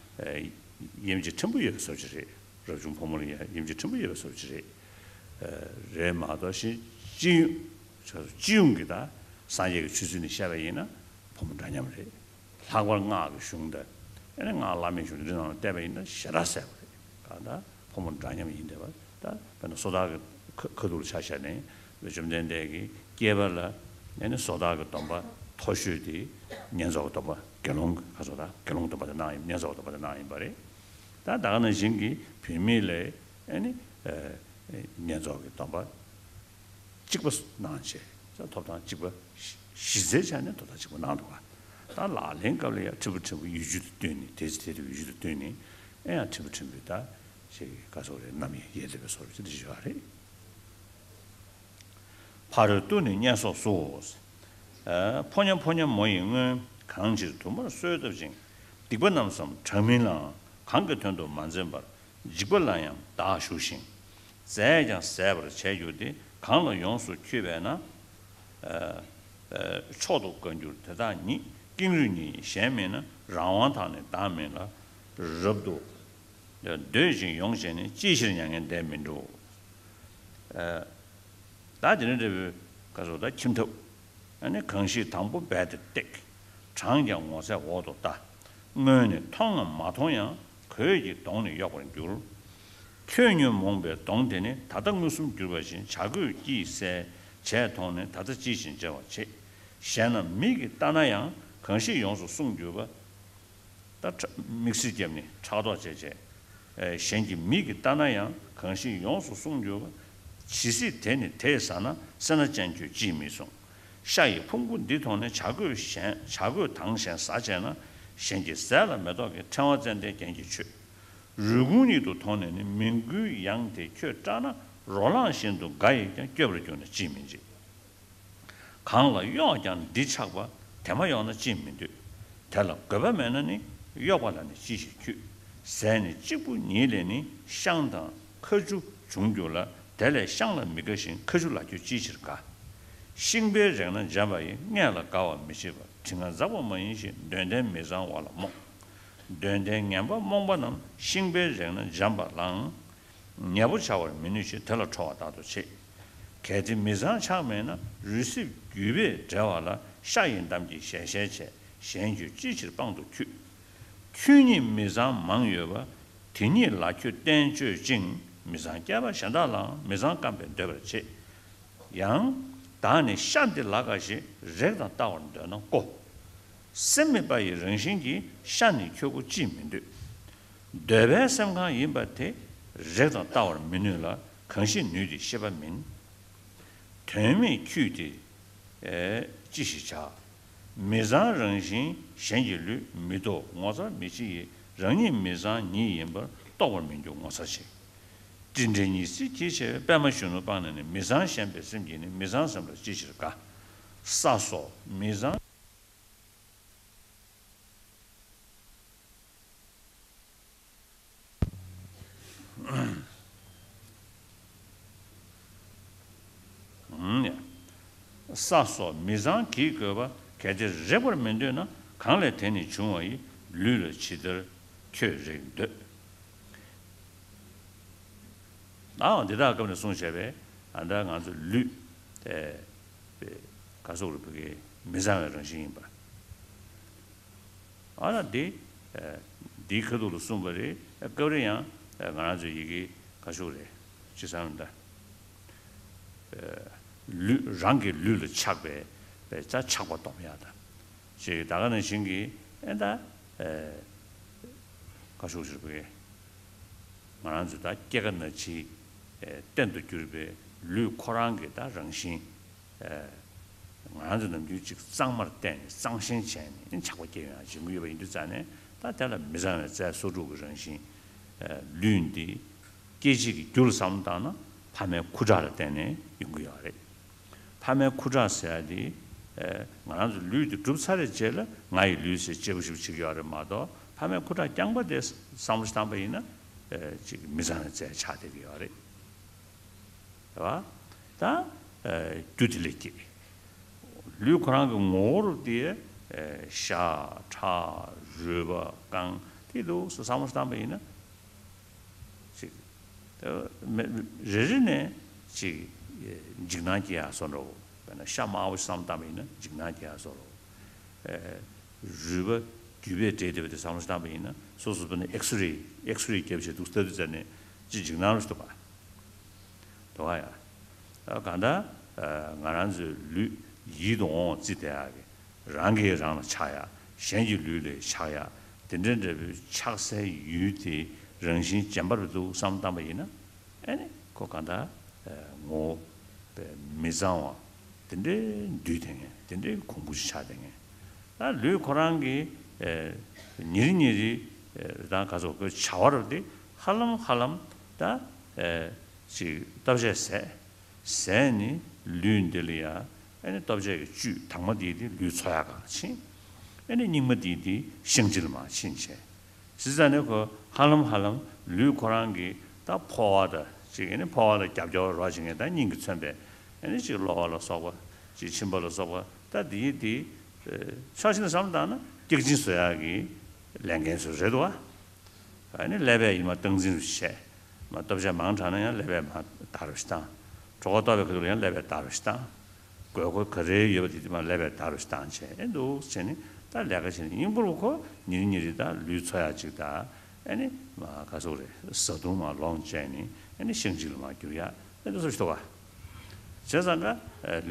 དབྱེ་འབྱེད་ཕྲན་བུ་ཡོད་པའི་བཟོ་ཅིག་རེད། རབ་བྱུང་ཕོ་མོ་ལ་ཡ་དབྱེ་འབྱེད་ཕྲན་བུ་ཡོད་པའི་བཟོ་ཅིག་རེད། རེད་མ་གཏོགས་ཤིང་སྤྱི་ཡོངས་སྤྱི་ཡོངས་ཀྱི་ད་སངས་རྒྱས་ཀྱི་ཆོས་ཚུལ་ནས་བཤད་པ་ཡིན་ན་ཕོ་མོ་འདྲ་མཉམ་རེད། ལྷག་པར་སྔགས་ཀྱི་གཞུང་དང་ཨ་ནི་སྔགས་བླ་མེད་གཞུང་འདི་ནང་ལ་བལྟས་པ་ཡིན་ན་ཞེ་དྲག་གསལ་པོ་རེད། གང་ལྟར་ཕོ་མོ་འདྲ་མཉམ་ཡིན་བསྡད་པ་ད་དཔེར་ན་སོ་ཐར་གྱི་ཁ་ཁ་ཐུག་ལ་ཆ་བཞག་ནས་བཅོམ་ལྡན་འདས་ཀྱིས་སྐྱེས་པ་ལ་ཨ་ནི་སོ་ཐར་གྱི་སྡོམ་པ་མཐོ་ཤོས་དེ་བསྙེན་རྫོགས་ཀྱི་སྡོམ་པ་དགེ་སློང་གི་ཁ་སོ་ཐར་དགེ་སློང་སྡོམ་པ་དེ་གནང་ཡིན། བསྙེན་རྫོགས་ཀྱི་སྡོམ་པ་དེ་གནང་ཡིན་པ་རེད། ད་ད་ག་ནང་བཞིན་གྱི་བུད་མེད་ལ་ཨ་ནི་བསྙེན་རྫོགས་ཀྱི་སྡོམ་པ། གཅིག་པ་གནང་བྱས་ཐོབ་ཐང་གཅིག་པ། གཞི་རྩའི་ཆ་ནས་ཐོབ་ཐང་གཅིག་པ་གནང་འདུག་ག་ད་ལག་ལེན་སྐབས་ལ་ཡང་ཕྲན་བུ་ཕྲན་བུ་ཡུལ་རྒྱུད་དུ་བསྟུན་ནས་དེ་ཚེ་དེ་དུས་ཡུལ་རྒྱུད་དུ་བསྟུན་ནས་ཨེ་ཡང་ཕྲན་བུ་ཕྲན་བུ་ད་ཞེས་ག་སོགས་རེད་རྣམ་དབྱེ་ཡོད་བསྡད་པའི་བཟོ་འདྲ་ཅིག་ཡོད་རེད། ཕ་རོལ་ཏུ་ནི་བསྙེན་སོགས་སུའོ། ཕོ་ཉ་ཕོ་ཉ་མོ་ཡི་སྔོན། གང་ཕྱིར་དུ་མར་གསོལ་བཏབ་ཅིང་། སྡིག་པ་རྣམས་སམ་གྲངས་མིན་ལའང་། གང་གི་དོན་དུ་མ་འཛེམས་པར། འཇིགས་པ་ལ་ཡང་བདག་ཞུགས་ཤིང་། ཟད་ཀྱང་ཟད་པར་བྱས་གྱུར་ཏེ། གང་ལ་ཡོངས་སུ་འཁྱུད་པས་ན། ཨ་ཨ་མཆོག་ཏུ་བཀའ་འགྱུར་དེ་དག་ཉིད། ཀེང་རུས་ཉིད་ཡིན་གཞན་མིན་ན། རང་དབང་དག་ནི་བདག་མིན་ལ། རབ་ཏུ་འདོད་ཅིང་ཡོངས་བྱས་ནས། ཅིའི་ཕྱིར་མྱ་ངན་འདས་མི་འགྲོ། ཨ་ད་དེ་ནས་འདྲ་བའི་བཀའ་སོགས་དང་ཁྱིམ་ཐབ། ཨ་ནི་གང་ཞིག་དང་པོ་རྦད་དེ་བཏེག། བགྲངས་ཀྱང་ངོ་ཚས་འོག་ཏུ་ལྟ། སྔོན་ནས་མཐོང་ངམ་མ་མཐོང་ཡང་། གོས་ཀྱི་གདོང་ནི་གཡོགས་པར་འགྱུར། ཁྱོད་ཉོན་མོངས་པའི་གདོང་དེ་ནི། ད་ལྟ་མངོན་སུམ་གྱུར་པ་བཞིན། བྱ་རྒོད་ཀྱིས་བསལ་བྱས་མཐོང་ནས། ད་ལྟ་ཅིའི་ཕྱིར་འཇལ་བར་བྱེད། ཞེ་ན་མིག་གིས་བལྟ་ན་ཡང་། གང་ཞིག་ཡོངས་སུ་བསྲུང་གྱུར་པ། ད་ཁྲ་དམིགས་བསལ་བརྒྱབ་ནས་ཕྲག་དོག་བྱས་བྱས། ཨེ་གཞན་གྱི་མིག་གིས་བལྟ་ན་ཡང་། གང་ཞིག་ཡོངས་སུ་བསྲུང་གྱུར་པ། ཇི་སྲིད་དེ་ནི་དེས་ཟ་ན། སེར་སྣ་ཅན་ཁྱོད་ཅིས་མི་བསྲུང་། ཤ་ཡི་ཕུང་པོ་འདི་མཐོང་ནས། བྱ་རྒོད་གཞན་བྱ་རྒོད་དང་གཞན་ཟ་བྱས་ན། གཞན་གྱི་ཟས་ལ་མེ་ཏོག་གི། ཕྲེང་བ་ཙན་དན་རྒྱན་གྱིས་མཆོད། རུས་ཁུང་ཉིད་དུ་མཐོང་ནས་ནི། མི་འགུལ་གཡང་དེ་ཁྱོད་སྐྲག་ན། རོ་ལངས་བཞིན་དུ་འགའ་ཡིས་ཀྱང་། བསྐྱོད་པར་གྱུར་ན་ཅིས་མི་འཇིགས། གང་ལ་གཡོགས་ཀྱང་འདི་ཆགས་པ། དེ་མ་གཡོགས་ན་ཅིས་མི་འདོད། དེ་ལ་དགོས་པ་མེད་ན་ནི། གཡོགས་པ་ལ་ནི་ཅིའི་ཕྱིར་འཁྱུད། ཟས་ནི་གཅིག་པུ་ཉིད་ལས་ནི། བཤང་དང་ཁ་ཆུ་འབྱུང་འགྱུར་ལ། དེ་ལས་བཤང་ལ་མི་དགའ་ཞིང་། ཁ་ཆུ་ལ་ཁྱོད་ཅིའི་ཕྱིར་དགའ། ཤིང་པའི་རེག་ན་འཇམ་པ་ཡིས། མངལ་ལ་དགའ་བར་མི་བྱེད་པ། དྲི་ང་འཛག་པ་མ་ཡིན་ཞེས། འདོད་ལྡན་མི་གཙང་བ་ལ་རྨོངས། འདོད་ལྡན་ངན་པ་རྨོངས་པ་རྣམས། ཤིང་པའི་རེག་ན་འཇམ་པ་ལའང་། ཉེ་པོ་བྱ་བར་མི་ནུས་ཤིང་། དེ་ལ་ཁྲོ་བ་རྟག་ཏུ་བྱེད། གལ་ཏེ་མི་གཙང་ཆགས་མེད་ན། རུས་སྲིབ་རྒྱུས་པས་འབྲེལ་བ་ལ། ཤ་ཡི་འདམ་གྱིས་ཞལ་ཞལ་བྱས། གཞན་ཁྱོད་ཅིའི་ཕྱིར་དཔང་དུ་འཁྱུད། ཁྱོད་ཉིད་མི་གཙང་མང་ཡོད་པ། དེ་ཉིད་ལ་ཁྱོད་བསྟན་བཅོས་ཅིང་། མི་གཙང་སྐྱེས་པ་གཞན་དག་ལའང་། མི་གཙང་བརྐམ་པས་འདོད་པར་བྱེད། ཡང་། བདག་ནི་ཤ་འདི་ལ་དགའ་ཞིང་། རེག་དང་ལྟ་བར་འདོད་ན་ཀོ། སེམས་མེད་པ་ཡི་རང་བཞིན་གྱིས། ཤ་ནི་ཁྱོད་ཀོ་ཅིས་མི་འདོད། འདོད་པའི་སེམས་གང་ཡིན་པ་དེ། རེག་དང་ལྟ་བར་མི་ནུས་ལ། གང་ཞིག་ནུས་དེ་ཤེས་པ་མིན། དོན་མེད་འཁྱུད་དེ་ཅི་ཞིག་བྱ། མི་གཙང་རང་བཞིན་གཞན་གྱི་ལུས། མི་ལྡོག་ངོ་མཚར་མི་ཕྱེད་ཡིས། རང་ཉིད་མི་གཙང་ཉིད་ཡིན་པར། རྟོགས་པར་མི་འགྱུར་ངོ་མཚར་ཆེ། དྲིན་དྲན་ཉི་ཟེར་གྱིས་བྱས་པའི། པད་མ་གཞོན་ནུ་སྤངས་ནས་ནི། མི་གཙང་ཞེན་པའི་སེམས་ཀྱིས་ནི། མི་གཙང་སེམས་ལ་ཅིའི་ཕྱིར་དགའ། ས་སོགས་མི་གཙང་། ས་སོགས་མི་གཙང་གིས་བསྐོས་པ། གལ་ཏེ་རེག་པར་མི་འདོད་ན། གང་ལས་དེ་ནི་འབྱུང་བ་ཡི། ལུས་ལ་ཇི་ལྟར་ཁྱོད་རེག་འདོད། ཨའོ་འདི་དག་སྐབས་ནས་གསུངས་བྱས་པས། ཨ་ད་ང་ཚོ་ལུས་དེ་ག་སོགས་རུ་བུ་གའི་མི་གཙང་བའི་རང་བཞིན་ཡིན་པ། ཨ་ན་འདི་འདིའི་ཁ་ཐུག་ལ་གསུངས་པ་རེད། སྐབས་རེ་ཡང་ང་རང་ཚོའི་ཡི་གེ་ཁ་ཤུགས་རེད། ཅི་བསམ་ད། ལུས་རང་གི་ལུས་ལ་ཆགས་པའི་ཆགས་པ་སྡོམ་ཡག་ད། ཅིག་ད་ག་ནང་བཞིན་གྱི་ཨེ་ད་ཁ་ཤུགས་ཞུ་བའི་ང་རང་ཚོ་ད་སྐྱེ་རྒ་ན་འཆིའི་རྟེན་དུ་གྱུར་པའི་ལུས་ཁོ་རང་གི་ད་རང་བཞིན། ང་རང་ཚོ་ནམ་རྒྱུན་ཅིག་གཙང་མར་བལྟས་ནས་གཙང་ཞེན་བྱས་ནས་ཆགས་པ་སྐྱེ་ཡོང་ཡང་བྱེད་ཀྱི་ཡོད་པ་ཡིན་དུས་ཙང་ནས། ད་དེ་ལ་མི་གཙང་བའི་རྫས་སོ་དྲུག་གི་རང་བཞིན་ལུས་འདི་སྐྱེ་འཆི་གི་རྒྱུ་ལ་བསམ་བློ་བཏང་ན་ཕ་མའི་ཁུ་ཁྲག་ལ་བརྟེན་ནས་ཡོང་གི་ཡོད་རེད། ཕ་མའི་ཁུ་ཁྲག་ཟེར་ཡ་དེ་ང་རང་ཚོ་ལུས་དེ་གྲུབ་ཚར་བའི་རྗེས་ལ་ང་ཡི་ལུས་ཟེར་གཅེས་པོ་ཞིག་བྱེད་ཀྱི་ཡོད་རེད་མ་གཏོགས། ཕ་མའི་ཁུ་ཁྲག་རྐྱང་པ་དེ་བསམ་བློ་བཏང་པ་ཡིན་ན་ཅིག་མི་གཙང་བའི་རྫས་ཆགས་བསྡད་ཀྱི་ཡོད་རེད། རེད་བ། ད་རྒྱུ་དེ་ལས་སྐྱེས། ལུས་ཁོ་རང་གི་ངོ་བོ་རུ་དེ་ཤ་ཁྲག་རུས་པ་རྐང་དེ་འདུག་སེ་བསམ་བློ་བཏང་པ་ཡིན་ན། ཅིག་རེ་རེ་ནས་ཅིག་འཇིགས་སྣང་སྐྱེ་ཡག་བཟོ་འདྲ་བོ། དཔེར་ན་ཤ་དམར་པོ་བསམ་བཏང་པ་ཡིན་ན་འཇིགས་སྣང་སྐྱེ་ཡག་བཟོ་འདྲ་བོ། རུས་པ་རྒྱུས་པས་འབྲེལ་བསྡད་པ་དེ་བསམ་བློ་བཏང་པ་ཡིན་ན་སོ་སོ་དཔེར་ན་ཨེགས་རེ་ཨེགས་རེ་རྒྱབ་བྱས་འདུག་ལྟ་དུས་ཙམ་ནས་ཅིག་འཇིགས་སྣང་རུ་འདུག་པ། འདུག་ག་ཡ། གང་ལྟར་ང་རང་ཚོའི་ལུས་ཡིད་དུ་འོང་བ་བརྩི་བསྡད་ཡག་གི། རང་གིས་རང་ལ་ཆགས་ཡག་གཞན་གྱི་ལུས་ལ་ཆགས་ཡག་དེ་འདྲ་འདྲ་བོའི་ཆགས་སའི་ཡུལ་དེ་རང་བཞིན་རྗེན་པར་འདུག་བསམ་བཏང་པ་ཡིན་ན། ཨེ་ནི་ཁོ་གང་ལྟར་ངོ་བོ་མི་གཙང་བ་དེ་འདྲའི་འདུས་བསྡད་མཁན། དེ་འདྲའི་གོང་བུ་ཞིག་ཆགས་བསྡད་མཁན། ད་ལུས་ཁོ་རང་གི་ཉིན་རེ་ཉིན་རེ་རང་ག་ཚོད་ཁོའི་བྱ་བ་རུ་དེ་ཧ་ལམ་ཧ་ལམ་ད་ཅིག་ལྟོ་ཆས་ཟས། ཟས་ནི་ལུས་འདི་ལ་ཡ། ཨེ་ནི་ལྟོ་ཆས་ཀྱི་བཅུད་དྭངས་མ་འདི་དེ་ལུས་འཚོ་ཡག་ག་ཕྱིན། ཨེ་ནི་སྙིགས་མ་འདི་དེ་བཤང་གཅི་ལ་མར་ཕྱིན་བྱས། ཟེར་ཙང་ནས་ཁོ་ཧ་ལམ་ཧ་ལམ་ལུས་ཁོ་རང་གི་ད་ཕོ་བ་དང་ ཅིག་ཨ་ནི་འཕོ་བ་ལ་རྒྱབ་སྐྱོར་རོགས་བྱེད་མཁན་ད་སྙིང་གིས་མཚོན་པའི་ཨ་ནི་ཅིག་གློ་བ་ལ་སོགས་པ་ཅིག་མཆིན་པ་ལ་སོགས་པ་ད་འདི་འདི་ཕྱོགས་གཅིག་ནས་བསམ་བློ་བཏང་ན་སྐྱག་རྫུན་བཟོ་ཡག་གི་ལས་འགན་ཚོ་རེད་འདུག་བ། ཨ་ནི་ཀླད་པས་ཡིན་མ་སྟངས་འཛིན་རུ་བྱས། མ་སྟོབས་ཆ་མང་དྲགས་ན་ཡང་ཀླད་པས་མ་དར་རུ་ཞིག་བཏང་། གྲོད་ཁོག་ལྟོགས་པའི་ཁ་ཐུག་ལ་ཡང་ཀླད་པས་དར་རུ་ཞིག་བཏང་། དགོས་མཁོ་ག་རེ་ཡོད་པ་དེ་དེ་མ་ཀླད་པས་དར་རུ་ཞིག་བཏང་བྱས་ཨེ་འདུག་བྱས་ནི་ད་ལས་ཀ་བྱས་ནི་སྙིང་པོར་ཁོ་ཉིན་རེ་ཉིན་རེ་ད་ལུས་འཚོ་ཡག་ཅིག་ད་ཨེ་ནི་མ་ག་ཟུག་རེད་བཟའ་བཏུང་མ་ལོངས་སྤྱད་ནི་ཨེ་ནི་ཤིང་གཅིག་ལ་མ་འགྱུར་ཡག་ཨེ་འདུག་བཟོ་ཞིག་འདུག་ག་བྱས་ཙང་ཀ་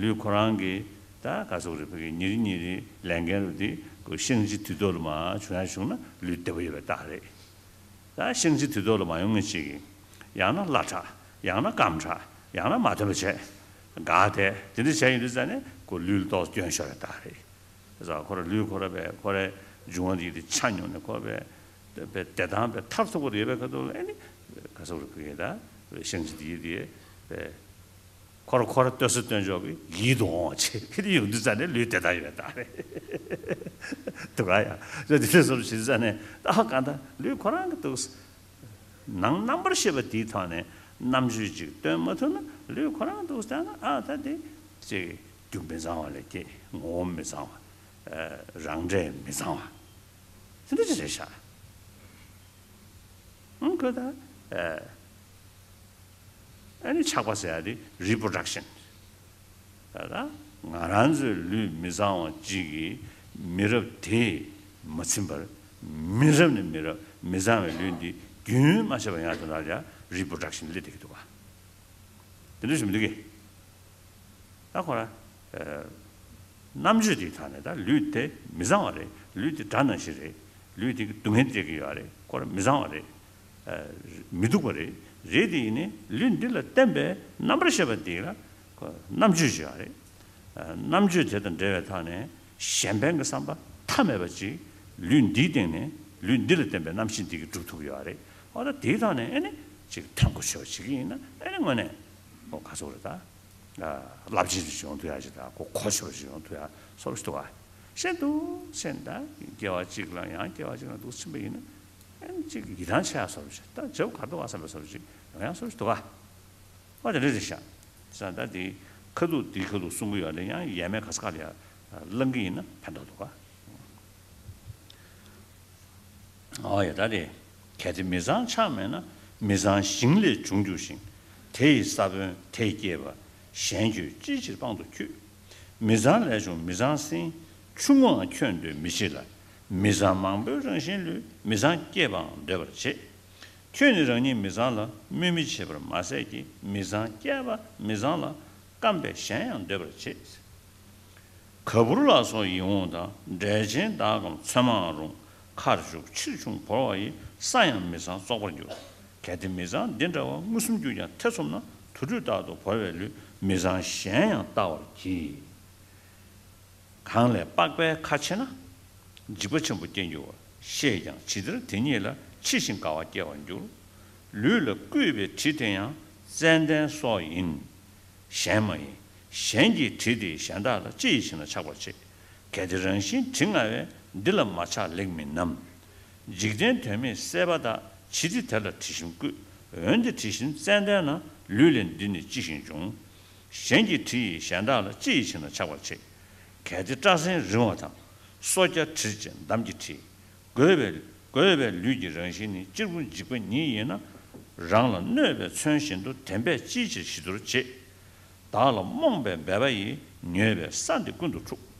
ལུས་ཁོ་རང་གི་ད་ག་ཟུག་རེད་ཕ་གི་ཉིན་རེ་ཉིན་རེ་ལས་འགན་རུ་དེ་ཤིང་གཅིག་དུས་ཐོག་ལ་མ་བྱུང་ཡག་བྱུང་ན་ལུས་བདེ་པོ་ཡོད་པའི་རྟགས་རེད། ད་ཤིང་གཅིག་དུས་ཐོག་ལ་མ་ཡོང་མཁན་ཅིག་གིས་ཡང་ན་སླ་དྲགས་ཡང་ན་སྐམ་དྲགས་ཡང་ན་མ་ཐོན་པ་བྱས། འགག་དེ་དེ་འདྲ་བྱས་ཡོང་དུས་ཙ་ནས་ཁོ་ལུས་ལ་ཏོག་ཙམ་སྐྱོན་ཤོར་བའི་རྟགས་རེད། ད་ཁོ་ར་ལུས་ཁོ་ར་བས་ཁོ་རའི་འབྱུང་བ་འདི་དེ་ཆ་མྱོང་ནས་ཁོ་བས་བས་བདེ་ཐང་བས་མཐར་ཐུག་པ་རེད་པའི་ཁ་ཐུག་ལ་ཨེ་ནི་ག་ཟུག་རེད་ཕ་གི་ད་ཤིང་གཅིག་དེ་དེ་བས། ཁོ་ར་ཁོ་ར་ལྟོས་ས་ལྟོས་འཇོག་གི་ཡིད་དུ་འོང་བ་བྱེད་ཁྱེད་ཡོང་དུས་ཙ་ནས་ལུས་བདེ་ཐང་ཡོད་ད་རེད། དུ་ག་ཡ་རེད་དེ་ཚོ་བྱེད་དུས་ཙ་ནས་ཨ་གང་ལྟར་ལུས་ཁོ་རང་གི་འདུག་ནང་རྣམ་པར་ཤེས་པ་དེའི་ཐོག་ནས་རྣམ་དཔྱོད་ཅིག་སྟོན་མ་ཐུབ་ན་ལུས་ཁོ་རང་འདུག་ལྟ་ན་ཨ་ད་དེ་ཅིག་རྒྱུ་མི་གཙང་བ་ལས་སྐྱེས་ངོ་བོ་མི་གཙང་བ་རང་འབྲས་མི་གཙང་བ་དེ་འདྲ་ཅིག་རེད་ཤག་ཨང་ཁོ་ད། ཨ་ནི་ཆགས་པ་ཟེར་ཡ་དེ་reproduction། ད་ལྟ་ང་རང་ཚོའི་ལུས་མི་གཙང་བ་ཅིག་གིས་མི་རབས་དེས་མ་ཚིམ་པར་མི་རབས་ནས་མི་རབས་མི་གཙང་བའི་ལུས་འདི་རྒྱུན་མ་ཆད་པར་ཡང་དེ་ལ་ཡང་reproduction སླེབས་བསྡད་ཀྱི་འདུག་ག་དེ་འདྲ་ཞིག་མི་འདུག་གི་ད་ཁོ་ར། རྣམ་དཔྱོད་དེའི་ཐོག་ནས་ད་ལུས་དེ་མི་གཙང་བ་རེད། ལུས་དེ་དགྲ་ནང་བཞིན་རེད། ལུས་དེ་གི་སྡུག་བསྔལ་སྤྲད་ཀྱི་ཡོད་རེད། ཁོ་ར་མི་གཙང་བ་རེད། མི་སྡུག་པ་རེད། རེད་དེ་ཡིན་ནའི་ལུས་འདི་ལ་བརྟེན་པའི་རྣམ་པར་ཤེས་པ་འདི་ལ་ཁོ་རྣམ་དཔྱོད་ཅིག་ཡོད་རེད། རྣམ་དཔྱོད་དེ་དང་འབྲེལ་བའི་ཐོག་ནས་གཞན་ཕན་གྱི་བསམ་པ་མཐའ་མེད་པ་ཅིག་ལུས་འདིའི་སྟེང་ནས་ལུས་འདི་ལ་བརྟེན་པའི་རྣམ་ཤེས་འདི་གིས་སྒྲུབ་ཐུབ་ཀྱི་ཡོད་རེད། འོ་ད་དེའི་ཐོག་ནས་ཨེ་ནི་ཅིག་ཐོན་གོ་ཆོད་པ་བྱེད་ཀྱི་ཡིན་ན་ཨེ་ནི་དངོས་གནས་ཁོ་ག་ཚོད་རེད་ད། རླབས་ཆེན་ཞིག་ཡོང་ཐུབ་ཡ་ཞིག་དང་ཁོ་གོ་ཆོད་པ་ཞིག་ཡོང་ཐུབ་ཡ་བཟོ་འདྲ་ཞིག་འདུག་ག་ཤེས་འདུག་ཤེས་ད་སྐྱེ་བ་གཅིག་ལ་ཡང་སྐྱེ་བ་གཅིག་ལ་འདུག་ཕྱིན་པ་ཡིན་ན་ཨེ་ནི་ཅིག་ཡིད་ཐང་ཆད་ཡ་བཟོ་འདྲ་ཞིག་ད་བྱེད་པོ་ག་འདུག་ག་བསམ་པའི་བཟོ་འདྲ་ཞིག་ཡོང་ཡ་བཟོ་འདྲ་ཞིག་འདུག་ག་ཨོ་དེ་འདྲ་རེད་ཤག་ས་ད་དེ་ཁ་ཐུག་དེའི་ཁ་ཐུག་གསུང་གི་ཡོད་ལ་ཡང་ཡས་མས་ག་ས་ག་ལ་ཡ་བླང་གི་ཡིན་ན་ཕན་ཐོགས་འདུག་ག་ཨོ་ཡ་ད་རེད། གལ་ཏེ་མི་གཙང་ཆགས་མེད་ན། མི་གཙང་ཞིང་ལས་བྱུང་འགྱུར་ཞིང་། དེ་ཡི་ས་བོན་དེས་བསྐྱེད་པ། གཞན་ཁྱོད་ཅིའི་ཕྱིར་དཔང་དུ་འཁྱུད། མི་གཙང་ལས་བྱུང་མི་གཙང་སྲིན། ཆུང་ངུའང་ཁྱོད་འདོད་མི་བྱེད་ལ། མི་གཙང་མང་པོའི་རང་བཞིན་ལུས། མི་གཙང་སྐྱེས་པའང་འདོད་པར་བྱེད། ཁྱོད་ནི་རང་ཉིད་མི་གཙང་ལ། སྨོད་མི་བྱེད་པར་མ་ཟད་ཀྱི། མི་གཙང་སྐྱེས་པ་མི་གཙང་ལ། བརྐམ་པས་གཞན་ཡང་འདོད་པར་བྱེད། ག་བུར་ལ་སོགས་ཡིད་འོང་དང་། འབྲས་ཆན་དག་གམ་ཚོད་མའང་རུང་། ཁར་ཞུགས་ཕྱིར་ཕྱུང་བོར་བ་ཡི། ས་ཡང་མི་གཙང་བཙོག་པར་འགྱུར། གལ་ཏེ་མི་གཙང་འདི་འདྲ་བ། མངོན་སུམ་གྱུར་ཀྱང་ཐེ་ཚོམ་ན། དུར་ཁྲོད་ལྟར་དུ་བོར་བའི་ལུས། མི་གཙང་གཞན་ཡང་བལྟ་བར་གྱིས། གང་ལས་པགས་པའི་ཁ་ཕྱེ་ན། འཇིགས་པ་ཆེན་པོ་སྐྱེ་འགྱུར་བ། ཤེས་ཀྱང་ཇི་ལྟར་དེ་ཉིད་ལ། འཆི་ཞིང་དགའ་བ་སྐྱེ་བར་འགྱུར། ལུས་ལ་བརྐུས་པའི་གྲི་དེ་ཡང་། ཙན་དན་སོགས་ཡིན། གཞན་མ་ཡིན། གཞན་གྱི་གྲི་དེ་གཞན་དག་ལ། ཅི་ཡི་ཕྱིར་ན་ཆགས་པར་བྱེད། གལ་ཏེ་རང་བཞིན་གྲི་མངའ་བས། འདི་ལ་མ་ཆགས་ལེགས་མིན་ནམ། འཇིག་རྟེན་དོན་མེད་སྲེད་པ་དག། ཇི་སྟེ་དེ་ལ་དྲི་ཞིམ་བརྐུས། འོན་ཏེ་དྲི་ཞིམ་ཙན་དན་ན། ལུས་ལས་འདི་ནི་ཅི་ཞིག་འབྱུང་། གཞན་གྱི་གྲི་ཡིས་གཞན་དག་ལ། ཅི་ཡི་ཕྱིར་ན་ཆགས་པར་བྱེད། གལ་ཏེ་སྐྲ་སེན་རིང་བ་དང་། སོ་སྐྱ་བྲི་བྱེད་འདམ་གྱི་གྲི། བསྒོས་པའི་བསྒོས་པའི་ལུས་ཀྱི་རང་བཞིན་ནི། གཅེར་བུ་འཇིགས་པ་ཉིད་ཡིན་ན། རང་ལ་གནོད་པའི་མཚོན་བཞིན་དུ། དེ་འབད་ཅིའི་ཕྱིར་ཞི་དུལ་བྱེད། བདག་ལ་རྨོངས་པའི་འབད་པ་ཡིས། ཉོས་པའི་ས་འདི་ཀུན་ཏུ་འཁྲུགས།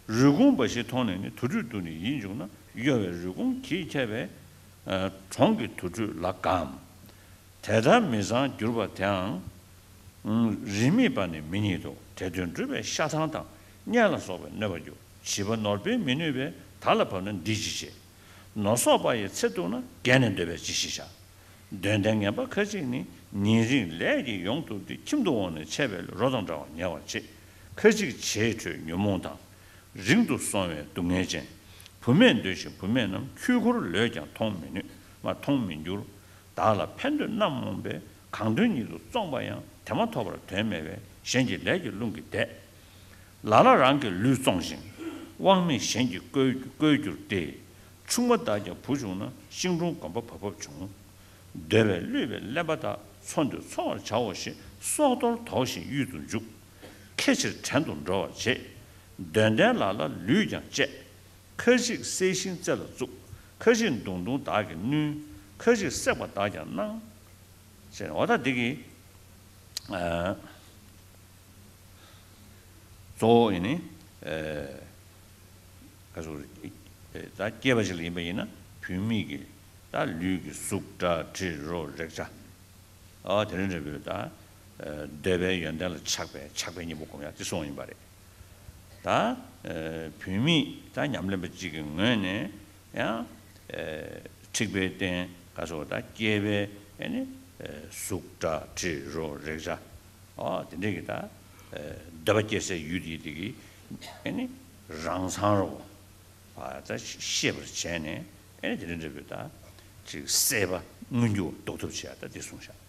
རུས་ཁུངས་འབའ་ཞིག་མཐོང་ནས་ནི། དུར་ཁྲོད་དུ་ནི་ཡིད་འཇུག་ན། གཡོ་བའི་རུས་ཁུངས་གྱིས་ཁྱབ་པའི། གྲོང་གི་དུར་ཁྲོད་ལ་གའམ། དེ་ལྟར་མི་གཙང་གྱུར་པ་དེའང་། རིས་མེད་པ་ནི་མི་རྙེད་དོ། དེ་དོན་སྒྲུབ་པའི་ཤ་ཐང་དང་། གཉན་ལ་སོགས་པས་གནོད་པར་འགྱུར། བྱིས་པ་ནོར་སྤེལ་མི་ནུས་པས། བདག་ལ་བབ་ན་འདིས་ཅི་བྱེད། ནོར་སོགས་པ་ཡི་ཚེ་སྡུག་ན། རྒས་ནས་འདོད་པས་ཅི་ཞིག་བྱ། དོན་ལྡན་ངན་པ་ཁ་ཅིག་ནི། ཉིན་རེའི་ལས་ཀྱིས་ཡོང་ཐུབ་སྟེ། ཁྱིམ་དུ་འོངས་ནས་ཆད་པའི་རོ་དང་འདྲ་བར་ཉལ་བར་བྱེད། ཁ་ཅིག་བྱེ་བྲོད་ཉོན་མོངས་དང་། རིང་དུ་སོང་བའི་སྡུག་བསྔལ་ཅན། བུད་མེད་འདོད་ཅིང་བུད་མེད་རྣམས། ཁྱུད་འཁོར་ལོས་ཀྱང་མཐོང་མི་ནུས། མ་མཐོང་མི་འགྱུར། བདག་ལ་ཕན་འདོད་རྣམ་རྨོངས་པས། གང་དོན་ཉིད་དུ་བརྩོངས་པ་ཡང་། དེ་མ་ཐོབ་པར་དོན་མེད་པས། གཞན་གྱི་ལས་ཀྱི་རླུང་གིས་བདས། ལ་ལ་རང་གི་ལུས་བཙོང་ཞིང་། དབང་མེད་གཞན་གྱིས་བཀོལ་བཀོལ་གྱུར་ཏེ། ཆུང་མ་བདག་ཀྱང་བུ་བྱུང་ན། ཤིང་དྲུང་སྒོམ་པ་བབ་བབ་འབྱུང་། འདོད་པས་བསླུས་པའི་གླེན་པ་དག། འཚོ་འདོད་འཚོ་བར་བྱའོ་ཞེས། སྲོག་དོར་དོགས་ཤིང་གཡུལ་དུ་འཇུག། ཁེ་ཕྱིར་བྲན་དུ་འགྲོ་བར་བྱེད། དོན་ལྡན་ལ་ལ་ལུས་ཀྱང་བཅད། ཁ་ཅིག་བསད་ཤིང་རྩེ་ལ་བཙུགས། ཁ་ཅིག་མདུང་ཐུང་དག་གིས་བསྣུན། ཁ་ཅིག་བསྲེགས་པ་དག་ཀྱང་གནང་། ཟེར་ནས་འོ་ད་འདི་གི་ཨ། གཙོ་བོ་ཡིན་ནི། ཨ། ག་ཟེར། ཨ། ད་སྐྱེས་པ་ཞིག་ལ་ཡིན་པ་ཡིན་ན་བུད་མེད་ཀྱི་ད་ལུས་ཀྱི་གཟུགས་སྒྲ་དྲི་རོ་རེག་བྱ། ཨ། དེ་རིང་འདྲ་བོའི་ད་འདོད་པའི་ཡོན་ཏན་ལ་ཆགས་པའི་ཆགས་པའི་གཉེན་པོ་སྒོམ་ཡག་དེ་གསུངས་ཡིན་པ་རེད། ད་བུད་མེད་ད་ཉམས་ལེན་པ་གཅིག་གི་ངོས་ནས་ཡང་འཁྲིག་པའི་རྟེན་ག་ཟེར་ད་སྐྱེས་པའི་ཨ་ནི་གཟུགས་སྒྲ་དྲི་རོ་རེག་བྱ། ཨོ་དེ་འདྲས་ཀྱི་ད་འདོད་པ་སྐྱེ་སའི་ཡུལ་དེ་དེ་གི་ཨ་ནི་རང་མཚང་རོ། ད་ཤེས་པར་བྱས་ནས་ཨ་ནི་དེ་འདྲ་འདྲ་བོའི་ད་ཅིག་སྲེད་པ་མངོན་གྱུར་ལྡོག་ཐབས་བྱེད་ཡ་ད་དེ་གསུངས་བཞག།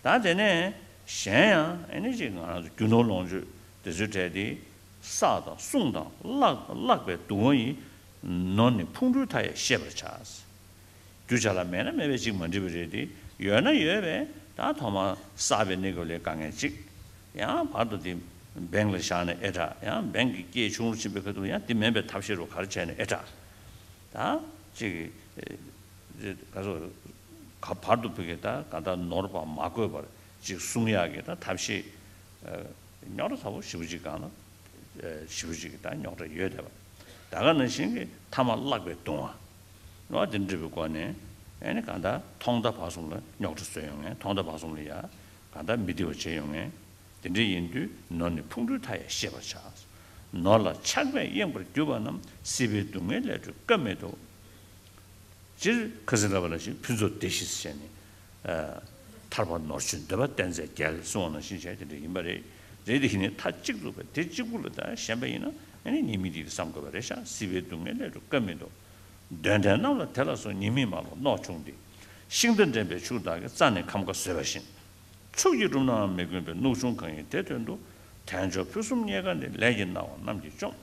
ད་དེ་ནས་གཞན་ཡང་ཨ་ནི་ཅིག་ང་རང་ཚོ་རྒྱུ་ནོར་ལོངས་སྤྱོད་དེ་ཚོའི་གྲས་དེ་བསགས་དང་བསྲུང་དང་བརླག་བརླག་པའི་སྡུག་བསྔལ་ཡིས། ནོར་ནི་ཕུང་ཁྲོལ་མཐའ་ཡས་ཤེས་པར་བྱ། རྒྱུ་ཆ་ལ་མེད་ན་མེད་པའི་ཅིག་མ་འགྲིག་པ་རེད་དེ། ཡོད་ན་ཡོད་པས་ད་ཐོག་མར་བསགས་པའི་གནས་སྐབས་ལས་དཀའ་ངལ་ཅིག། ཡང་བར་དུ་དེ་བེང་ལ་བཞག་ནས་ཨེ་དྲག། ཡང་བེང་གི་སྐྱེད་ཆུང་རུ་ཕྱིན་པའི་ཁ་ཐུག་ཡང་དེ་མེད་པའི་ཐབས་ཤེས་རུ་ག་རེ་བྱས་ནས་ཨེ་དྲག། ད་ཅིག་ག་ཚོད་ག་བར་དུ་ཕུག་གི་ད་ག་ད་ནོར་བ་མ་བཀོད་པར་ཅིག་སྲུང་ཡག་གི་ད་ཐབས་ཤེས་རྙོག་དྲ་ཚ་པོ་ཞེ་པོ་ཅིག་སྒང་ལ་ཞེ་པོ་ཅིག་གི་ད་རྙོག་དྲ་ཡོད་བསྡད་པ། ད་ག་ནང་བཞིན་གྱི་ཐ་མ་བརླག་པའི་སྡུག་བསྔལ། ཨོ་དེ་འདྲ་བའི་སྒོ་ནས་ཨེ་ནི་གང་ལྟར་ཐོག་མཐའ་བར་གསུམ་ལ་རྙོག་དྲ་བཟོས་ཡོང་མཁན། ཐོག་མཐའ་བར་གསུམ་ལ་ཡ་གང་ལྟར་མི་བདེ་བ་བྱས་ཡོང་མཁན། དེ་འདྲ་ཡིན་དུས་ནོར་ནི་ཕུང་ཁྲོལ་མཐའ་ཡས་ཤེས་པར་བྱ། ནོར་ལ་ཆགས་པས་གཡེངས་པར་གྱུར་པ་རྣམས། སྲིད་པའི་སྡུག་བསྔལ་ལས་གྲོལ་སྐབས་མེད་དོ། སྤྱིར་ཁ་སང་ལབ་པ་ནང་བཞིན་ཕུན་ཚོགས་སྡེ་བཞི་ཟེར་ནས། ཨ། ཐར་པ་ནོར་ཕྱུགས་འདོད་པ་ལྡན་ཚེ་རྒྱལ་གསུངས་པ་ནང་བཞིན་བྱས་དེ་འདྲ་ཡིན་པ་རེད། རེད་དེ་ཡིན་ནའི་མཐའ་གཅིག་ཏུ་བས་དེ་གཅིག་པུ་ལ་ད་ཞེན་པ་ཡིན་ན་ཨ་ནི་ཉེས་དམིགས་འདི་བསམ་དགོས་པ་རེད་ཤག། སྲིད་པའི་སྡུག་བསྔལ་ལས་གྲོལ་སྐབས་མེད་དོ། འདོད་ལྡན་རྣམས་ལ་དེ་ལ་སོགས་ཉེས་དམིགས་མ་ལོག་རྣོ་ཆུང་སྟེ། ཤིང་རྟ་འདྲེན་པའི་ཕྱུགས་དག་གིས་རྩ་ནས་ཁམ་ཁ་བཟོས་པ་བཞིན། ཕྱུགས་ཀྱིས་བསྒྲུབས་ནའང་མི་ཀུན་པའི་རྣོ་ཆུང་གང་ཡིན་དེ་དོན་དུ། དལ་འབྱོར་ཕུན་སུམ་རྙེད་དཀའ་ནི་ལས་ཀྱི་སྣང་བ་རྣམས་ཀྱིས་བཅོམ།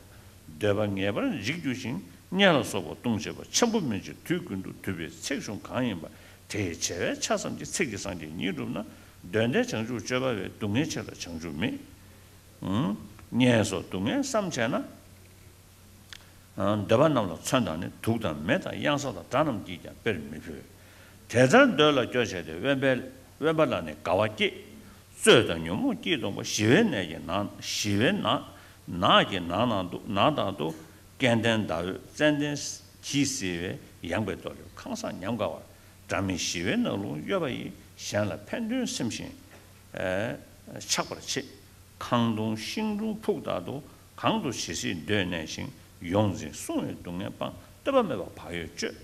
འདོད་པ་ངེས་པར་འཇིག་འགྱུར་ཞིང་། དམྱལ་ལ་སོགས་པ་ལྟུང་བྱེད་པ་ཆེན་པོ་མིན་ཕྱིར། དུས་ཀུན་ཏུ་དུད་པའི་ཚེགས་ཆུང་གང་ཡིན་པ། དེ་ཡི་བྱེ་བའི་ཆ་ཙམ་གྱིས་ཚིག་གི་སངས་རྒྱས་ཉིད་འགྲུབ་ན། དོན་ལྡན་བྱང་ཆུབ་སྤྱོད་པ་བས། སྡུག་བསྔལ་ཆེ་ལ་བྱང་ཆུབ་མེད། ཨང་། དམྱལ་སོགས་སྡུག་བསྔལ་བསམ་བྱས་ན། འདོད་པ་རྣམས་ལ་མཚོན་དང་ནི། དུག་དང་མེ་དང་གཡང་ས་དང་དགྲ་རྣམས་ཀྱིས་ཀྱང་དཔེར་མི་ཕོད། དེ་ལྟར་འདོད་ལ་སྐྱོ་བྱས་ཏེ། དབེན་པའི་དབེན་པ་ལ་ནི་དགའ་བ་སྐྱེས། རྩོད་དང་ཉོན་མོངས་སྐྱིད་གདུང་པ། ཞི་བའི་ནད་ཀྱིས་ནགས་ཞི་བའི་ནགས་ནགས་ཀྱི་ནགས་ནང་དུ་ནགས་དང་དུ། སྐལ་ལྡན་ཟླ་འོད་ཙན་དན་གྱིས་བསིལ་བའི། ཡངས་པའི་རྡོ་ལེབ་ཁང་བཟང་ཉམས་དགའ་བར། སྒྲ་མེད་ཞི་བའི་ནགས་ཀླུང་གཡོ་བ་ཡིས། གཞན་ལ་ཕན་དོན་སེམས་ཤིང་ཆགས་པར་བྱེད། ཁང་སྟོང་ཤིང་དྲུང་ཕུག་དག་ཏུ། གང་དུ་ཇི་སྲིད་འདོད་གནས་ཤིང་། ཡོངས་འཛིན་བསྲུང་བའི་སྡུག་བསྔལ་སྤངས། ལྟོས་པ་མེད་པར་བག་ཡོད་སྤྱོད།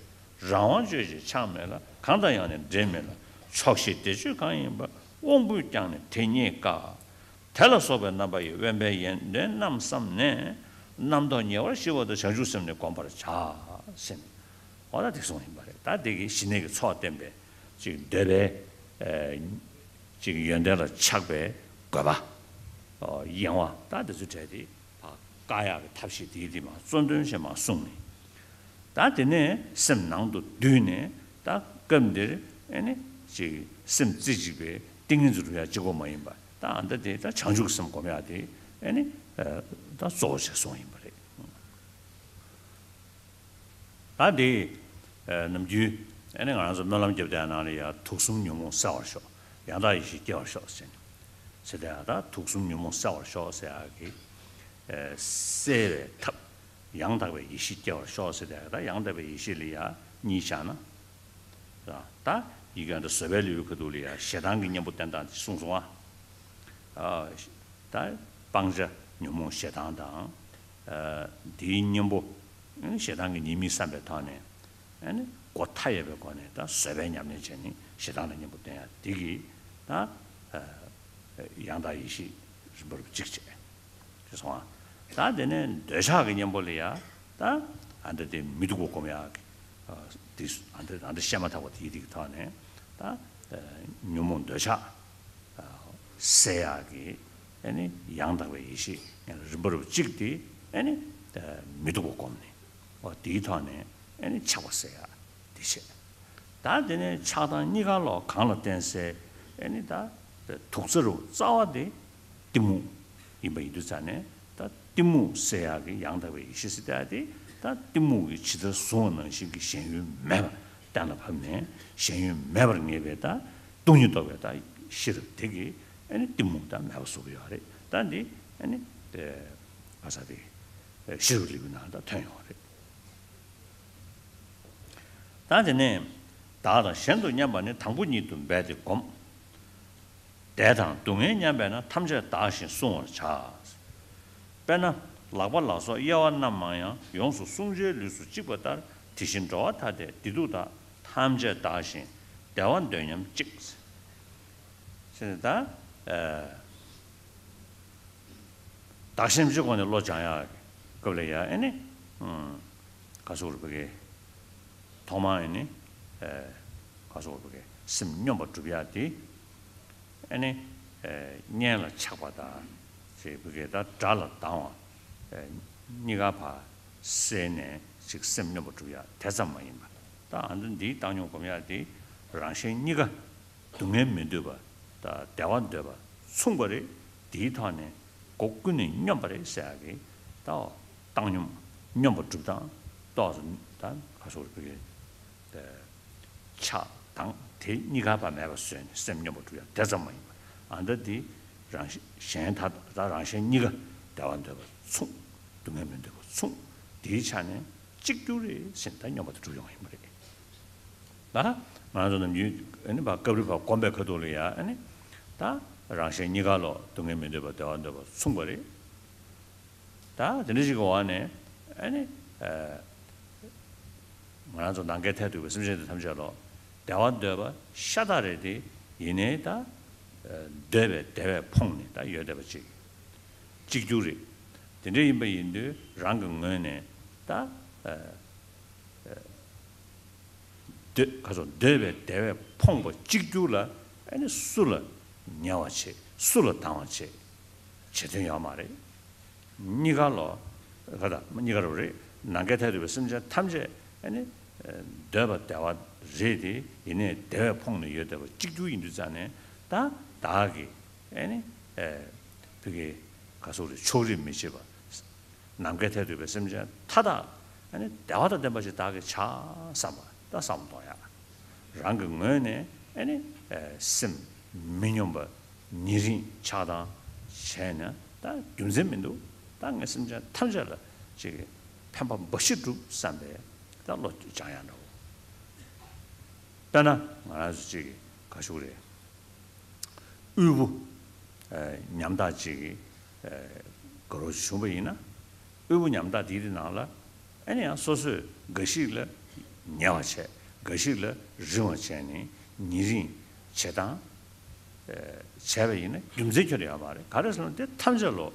རང་དབང་སྤྱོད་ཅིང་ཆགས་མེད་ལ། གང་དང་ཡང་ནི་འབྲེལ་མེད་ལ། ཆོག་ཤེས་བདེ་སྤྱོད་གང་ཡིན་པ། དབང་པོས་ཀྱང་ནི་དེ་རྙེད་དཀའ། དེ་ལ་སོགས་པའི་རྣམ་པ་ཡིས། དབེན་པའི་ཡོན་ཏན་རྣམས་བསམས་ནས། རྣམ་རྟོག་ཉེ་བར་ཞི་བ་དང་། བྱང་ཆུབ་སེམས་ནི་བསྒོམ་པར་བྱ། ཟེར་ནས། འོ་ད་དེ་གསུངས་ཡིན་པ་རེད། ད་དེ་གི་ཞི་གནས་ཀྱི་ཚོགས་བསྟན་པའི་ཅིག་འདོད་པའི་ཨ་ཅིག་ཡོན་ཏན་ལ་ཆགས་པའི་རྒོད་པ། ཨོ་གཡེང་བ། ད་དེ་ཚོའི་གྲས་དེ་བཀག་ཡག་གི་ཐབས་ཤེས་དེ་དེ་མར་གཙོ་འདོན་བྱས་མར་གསུངས་ནས། ད་དེ་ནས་སེམས་ནང་དུ་བསྡུས་ནས། ད་སྐབས་འདིར་ཨ་ནི་ཅིག་སེམས་རྩེ་གཅིག་པའི་ཏིང་ངེ་འཛིན་སྒྲུབ་ཡག་གཅིག་པོ་མ་ཡིན་པ། ད་ཨ་ད་དེ་ད་བྱང་ཆུབ་སེམས་སྒོམ་ཡག་དེ་ཨ་ནི་ད་གཙོ་བོ་བྱས་གསུངས་ཡིན་པ་རེད། ད་འདི་ནམ་རྒྱུན་ཨ་ནི་ང་རང་ཚོ་སྨོན་ལམ་རྒྱབ་བསྡད་ནང་ལ་ཡ། དུག་གསུམ་ཉོན་མོངས་བསལ་བར་ཤོག། ཡང་དག་ཡེ་ཤེས་སྐྱེ་བར་ཤོག་ཟེར་ནས། ཟེར་ཏེ་ཡང་དག་དུག་གསུམ་ཉོན་མོངས་བསལ་བར་ཤོག་ཟེར་ཡག་གི་བསལ་བའི་ཐབས། ཡང་དག་པའི་ཡེ་ཤེས་སྐྱེ་བར་ཤོག་ཟེར་ཏེ་ཡང་དག་ཡང་དག་པའི་ཡེ་ཤེས་ལ་ཡ་གཉིས་བཞག་ན། ད་ཡི་གེ་འདི་བཟོད་པའི་ལེའུའི་ཁ་ཐུག་ལ་ཡ་ཞེ་སྡང་གི་གཉེན་པོ་བསྟེན་སྟངས་དེ་གསུངས་སོང་ཨ། ད་སྤང་བྱ་ཉོན་མོངས་ཞེ་སྡང་དང་། དེའི་གཉེན་པོ་ཞེ་སྡང་གི་ཉེས་དམིགས་བསམ་པའི་ཐོག་ནས་ཨ་ནི་སྒོ་མཐའ་ཡས་པའི་སྒོ་ནས་ད་བཟོད་པའི་ཉམས་ལེན་བྱས་ནས་ཞེ་སྡང་ལ་གཉེན་པོ་བསྟེན་ཡ་དེ་གིས་ད་ཡང་དག་ཡེ་ཤེས་རིམ་པར་གཅིག་བྱས། དེ་སོང་ཨ། ད་དེ་ནས་འདོད་ཆགས་ཀྱི་གཉེན་པོ་ལ་ཡ། ད་ཨ་འདྲ་དེ་མི་སྡུག་པ་སྒོམ་ཡག་གི་དེ་ཨ་འདྲ་ཨ་འདྲ་བཤད་མ་ཐག་པ་དེའི་དེ་གི་ཐོག་ནས་ད་ཉོན་མོངས་འདོད་ཆགས་བསལ་ཡག་གི་ཨ་ནི་ཡང་དག་པའི་ཡེ་ཤེས་རིམ་པ་རུ་གཅིག་དེ་ཨ་ནི་མི་སྡུག་པ་སྒོམ་ནས། འོ་དེའི་ཐོག་ནས་ཨ་ནི་ཆགས་པ་བསལ་ཡག་དེ་བྱས། ད་དེ་ནས་ཆགས་སྡང་གཉིས་ཀ་ལོག་གང་ལ་བརྟེན་སའི་ ཨེ་ནི་ད་དུག་རྩ་རུ་རྩ་བ་དེ་གཏི་མུག་ཡིན་པ་ཡིན་དུས་ཙང་ནས། ད་གཏི་མུག་སེལ་ཡག་གི་ཡང་དག་པའི་ཡེ་ཤེས་ཟེར་ཡག་དེ། ད་གཏི་མུག་གིས་ཇི་ལྟར་བཟུང་བ་ནང་བཞིན་གྱི་ཞེན་ཡུལ་མེད་པ། གཏན་ལ་ཕབ་ནས་ཞེན་ཡུལ་མེད་པར་ངེས་པའི་ད་སྟོང་ཉིད་རྟོགས་པའི་ད་ཤེས་རབ་དེ་གིས་ཨེ་ནི་གཏི་མུག་ད་མེད་པ་བཟོ་གི་ཡོད་རེད། ད་འདི་ཨེ་ནི་ག་ས་དེ་ཤེས་རབ་ལེའུའི་ནང་ད་ཐོན་ཡོང་བ་རེད། ད་དེ་ནས་བདག་དང་གཞན་དུ་མཉམ་པ་ནི་དང་པོ་ཉིད་དུ་འབད་དེ་བསྒོམ། བདེ་དང་སྡུག་བསྔལ་མཉམ་པས་ན། ཐམས་ཅད་བདག་བཞིན་བསྲུང་བར་བྱ། དཔེར་ན་ལག་པ་ལ་སོགས་དབྱེ་བ་རྣམ་མང་ཡང་། ཡོངས་སུ་བསྲུང་བྱའི་ལུས་སུ་གཅིག་པ་ལྟར། དེ་བཞིན་འགྲོ་བ་ཐ་དད་བདེ་སྡུག་དག། ཐམས་ཅད་བདག་བཞིན་བདེ་བ་འདོད་སྙམ་གཅིག། ཟེར་ནས་ད་ཨ་བདག་གཞན་གཅིག་སྒོ་ནས་བློ་སྦྱང་ཡག་སྐབས་ལ་ཡ། ཨེ་ནི་ཨ་ག་སོགས་རུ་བ་གི་ཐོག་མར་ཨེ་ནི་ཨ་ག་སོགས་རུ་བ་གི་སེམས་སྙོམས་པར་སྒྲུབ་ཡག་དེ། ཨེ་ནི་ཨ་གཉེན་ལ་ཆགས་པ་དང་། ཅིག་བ་གི་ད་དགྲ་ལ་སྡང་བ། ཨ་གཉིས་ཀ་ཕར་སེལ་ནས་ཅིག་སེམས་སྙོམས་པར་སྒྲུབ་ཡག་དེ་ཙམ་མ་ཡིན་པ། ད་ཨ་འདི་འདིའི་བཏང་སྙོམས་སྒོམ་ཡག་དེ་རང་གཞན་གཉིས་ཀ་སྡུག་བསྔལ་མི་འདོད་པ་དང་བདེ་བ་འདོད་པ་མཚུངས་པ་རེད། དེའི་ཐོག་ནས་སྒོ་ཀུན་ནས་སྙོམས་པ་རེད་ཟེར་ཡག་གི། ད་བཏང་སྙོམས་སྙོམས་པར་སྒྲུབ་སྟངས་ཏོག་ཙམ་ད་ག་སོགས་རུ་བ་གི་ཆགས་སྡང་དེ་གཉིས་ཀ་ཕར་མེད་པ་བཟོས་ནས་སེམས་སྙོམས་པར་སྒྲུབ་ཡག་དེ་ཙམ་མ་ཡིན་པ། ཨ་ད་འདི་རང་གཞན་ད་ད་རང་གཞན་གཉིས་ཀ་བདེ་བ་འདོད་པ་མཚུངས། སྡུག་བསྔལ་མི་འདོད་པ་མཚུངས། དེའི་ཆ་ནས་གཅིག་གྱུར་རེད་ཟེར་ནས་ད་སྙོམས་པར་སྒྲུབ་ཡོང་བ་ཡིན་པ་རེད། ད་ང་རང་ཚོ་ནམ་རྒྱུན་ཨ་ནི་བ་སྐབས་རེ་བ་སྒོམ་པའི་ཁ་ཐུག་ལ་ཡ། ཨ་ནི་ད་རང་གཞན་གཉིས་ཀ་ལོ་སྡུག་བསྔལ་མི་འདོད་པ་བདེ་བ་འདོད་པ་མཚུངས་པ་རེད། ད་དེ་འདྲ་ཞིག་གི་འོག་ནས་ཨ་ནི་ཨ་ང་རང་ཚོ་ནམ་མཁའི་མཐས་གཏུགས་པའི་སེམས་ཅན་དེ་ཐམས་ཅད་ལོ་བདེ་བ་འདོད་པ་ཤ་སྟག་རེད་དེ། ཡིན་ནའི་ད་འདོད་པའི་བདེ་བས་ཕོངས་ནས་ད་ཡོད་བསྡད་པ་ཅིག་གཅིག་གྱུར་རེད། དེ་འདྲ་ཡིན་པ་ཡིན་དུས་རང་གི་ངོས་ནས་ད་ཨ་འདོད་ག་ཚོད་འདོད་པའི་བདེ་བས་ཕོངས་པ་གཅིག་གྱུར་ལ་ཨ་ནི་སུ་ལ་ཉེ་བ་བྱེད། སུ་ལ་སྡང་བ་བྱེད། བྱེད་དོན་ཡོད་མ་རེད། གཉིས་ཀ་ལོ་ག་ད་གཉིས་ཀ་རུ་རེད། ནམ་མཁའི་མཐས་གཏུགས་པའི་སེམས་ཅན་ཐམས་ཅད་ཨ་ནི་འདོད་པ་བདེ་བ་རེད་དེ། ཡིན་ནའི་བདེ་བས་ཕོངས་ནས་ཡོད་བསྡད་པ་གཅིག་གྱུར་ཡིན་དུས་ཙང་ནས་ད་བདག་གིས་ཨ་ནི་ཨ་བ་གི་ག་སོགས་རེད། ཕྱོགས་རིས་མི་བྱེད་པ། ནམ་མཁའི་མཐས་གཏུགས་པའི་སེམས་ཅན་མཐའ་དག་ཨ་ནི་བདེ་བ་དང་ལྡན་པ་ཞིག་བདག་གིས་ཆགས་བསམ་པ་ད་བསམ་བློ་གཏོང་ཡག་རང་གི་ངོས་ནས་ཨ་ནི་ཨ་སེམས་མི་སྙོམས་པ་ཉེ་རིང་ཆགས་སྡང་བྱས་ན་ད་རྒྱུ་མཚན་མི་འདུག་ད་ངས་སེམས་ཅན་ཐམས་ཅད་ལ་ཅིག་ཕན་པ་འབའ་ཞིག་སྒྲུབ་བསམ་པའི་ད་བློ་སྦྱང་ཡག་འདྲ་བོ། དཔེར་ན་ང་རང་ཚོ་ཅིག་ག་ཞུ་རེད། དབུལ་པོ་ཨ་ཉམ་ཐག་ཅིག་གི་ཨ་དགའ་རོགས་བྱུང་བ་ཡིན་ན། དབུལ་པོ་ཉམ་ཐག་དེའི་ནང་ལ་ཨ་ནི་ཡང་སོ་སོས་འགའ་ཞིག་ལ་ཉེ་བ་བྱས། འགའ་ཞིག་ལ་རིང་བ་བྱས་ནས་ཉེ་རིང་བྱེད་སྟངས་ཨ་བྱས་པ་ཡིན་ན་རྒྱུ་མཚན་ཁྱོན་ནས་ཡོད་མ་རེད། ག་རེ་ཟེར་ན་དེ་ཐམས་ཅད་ལོ་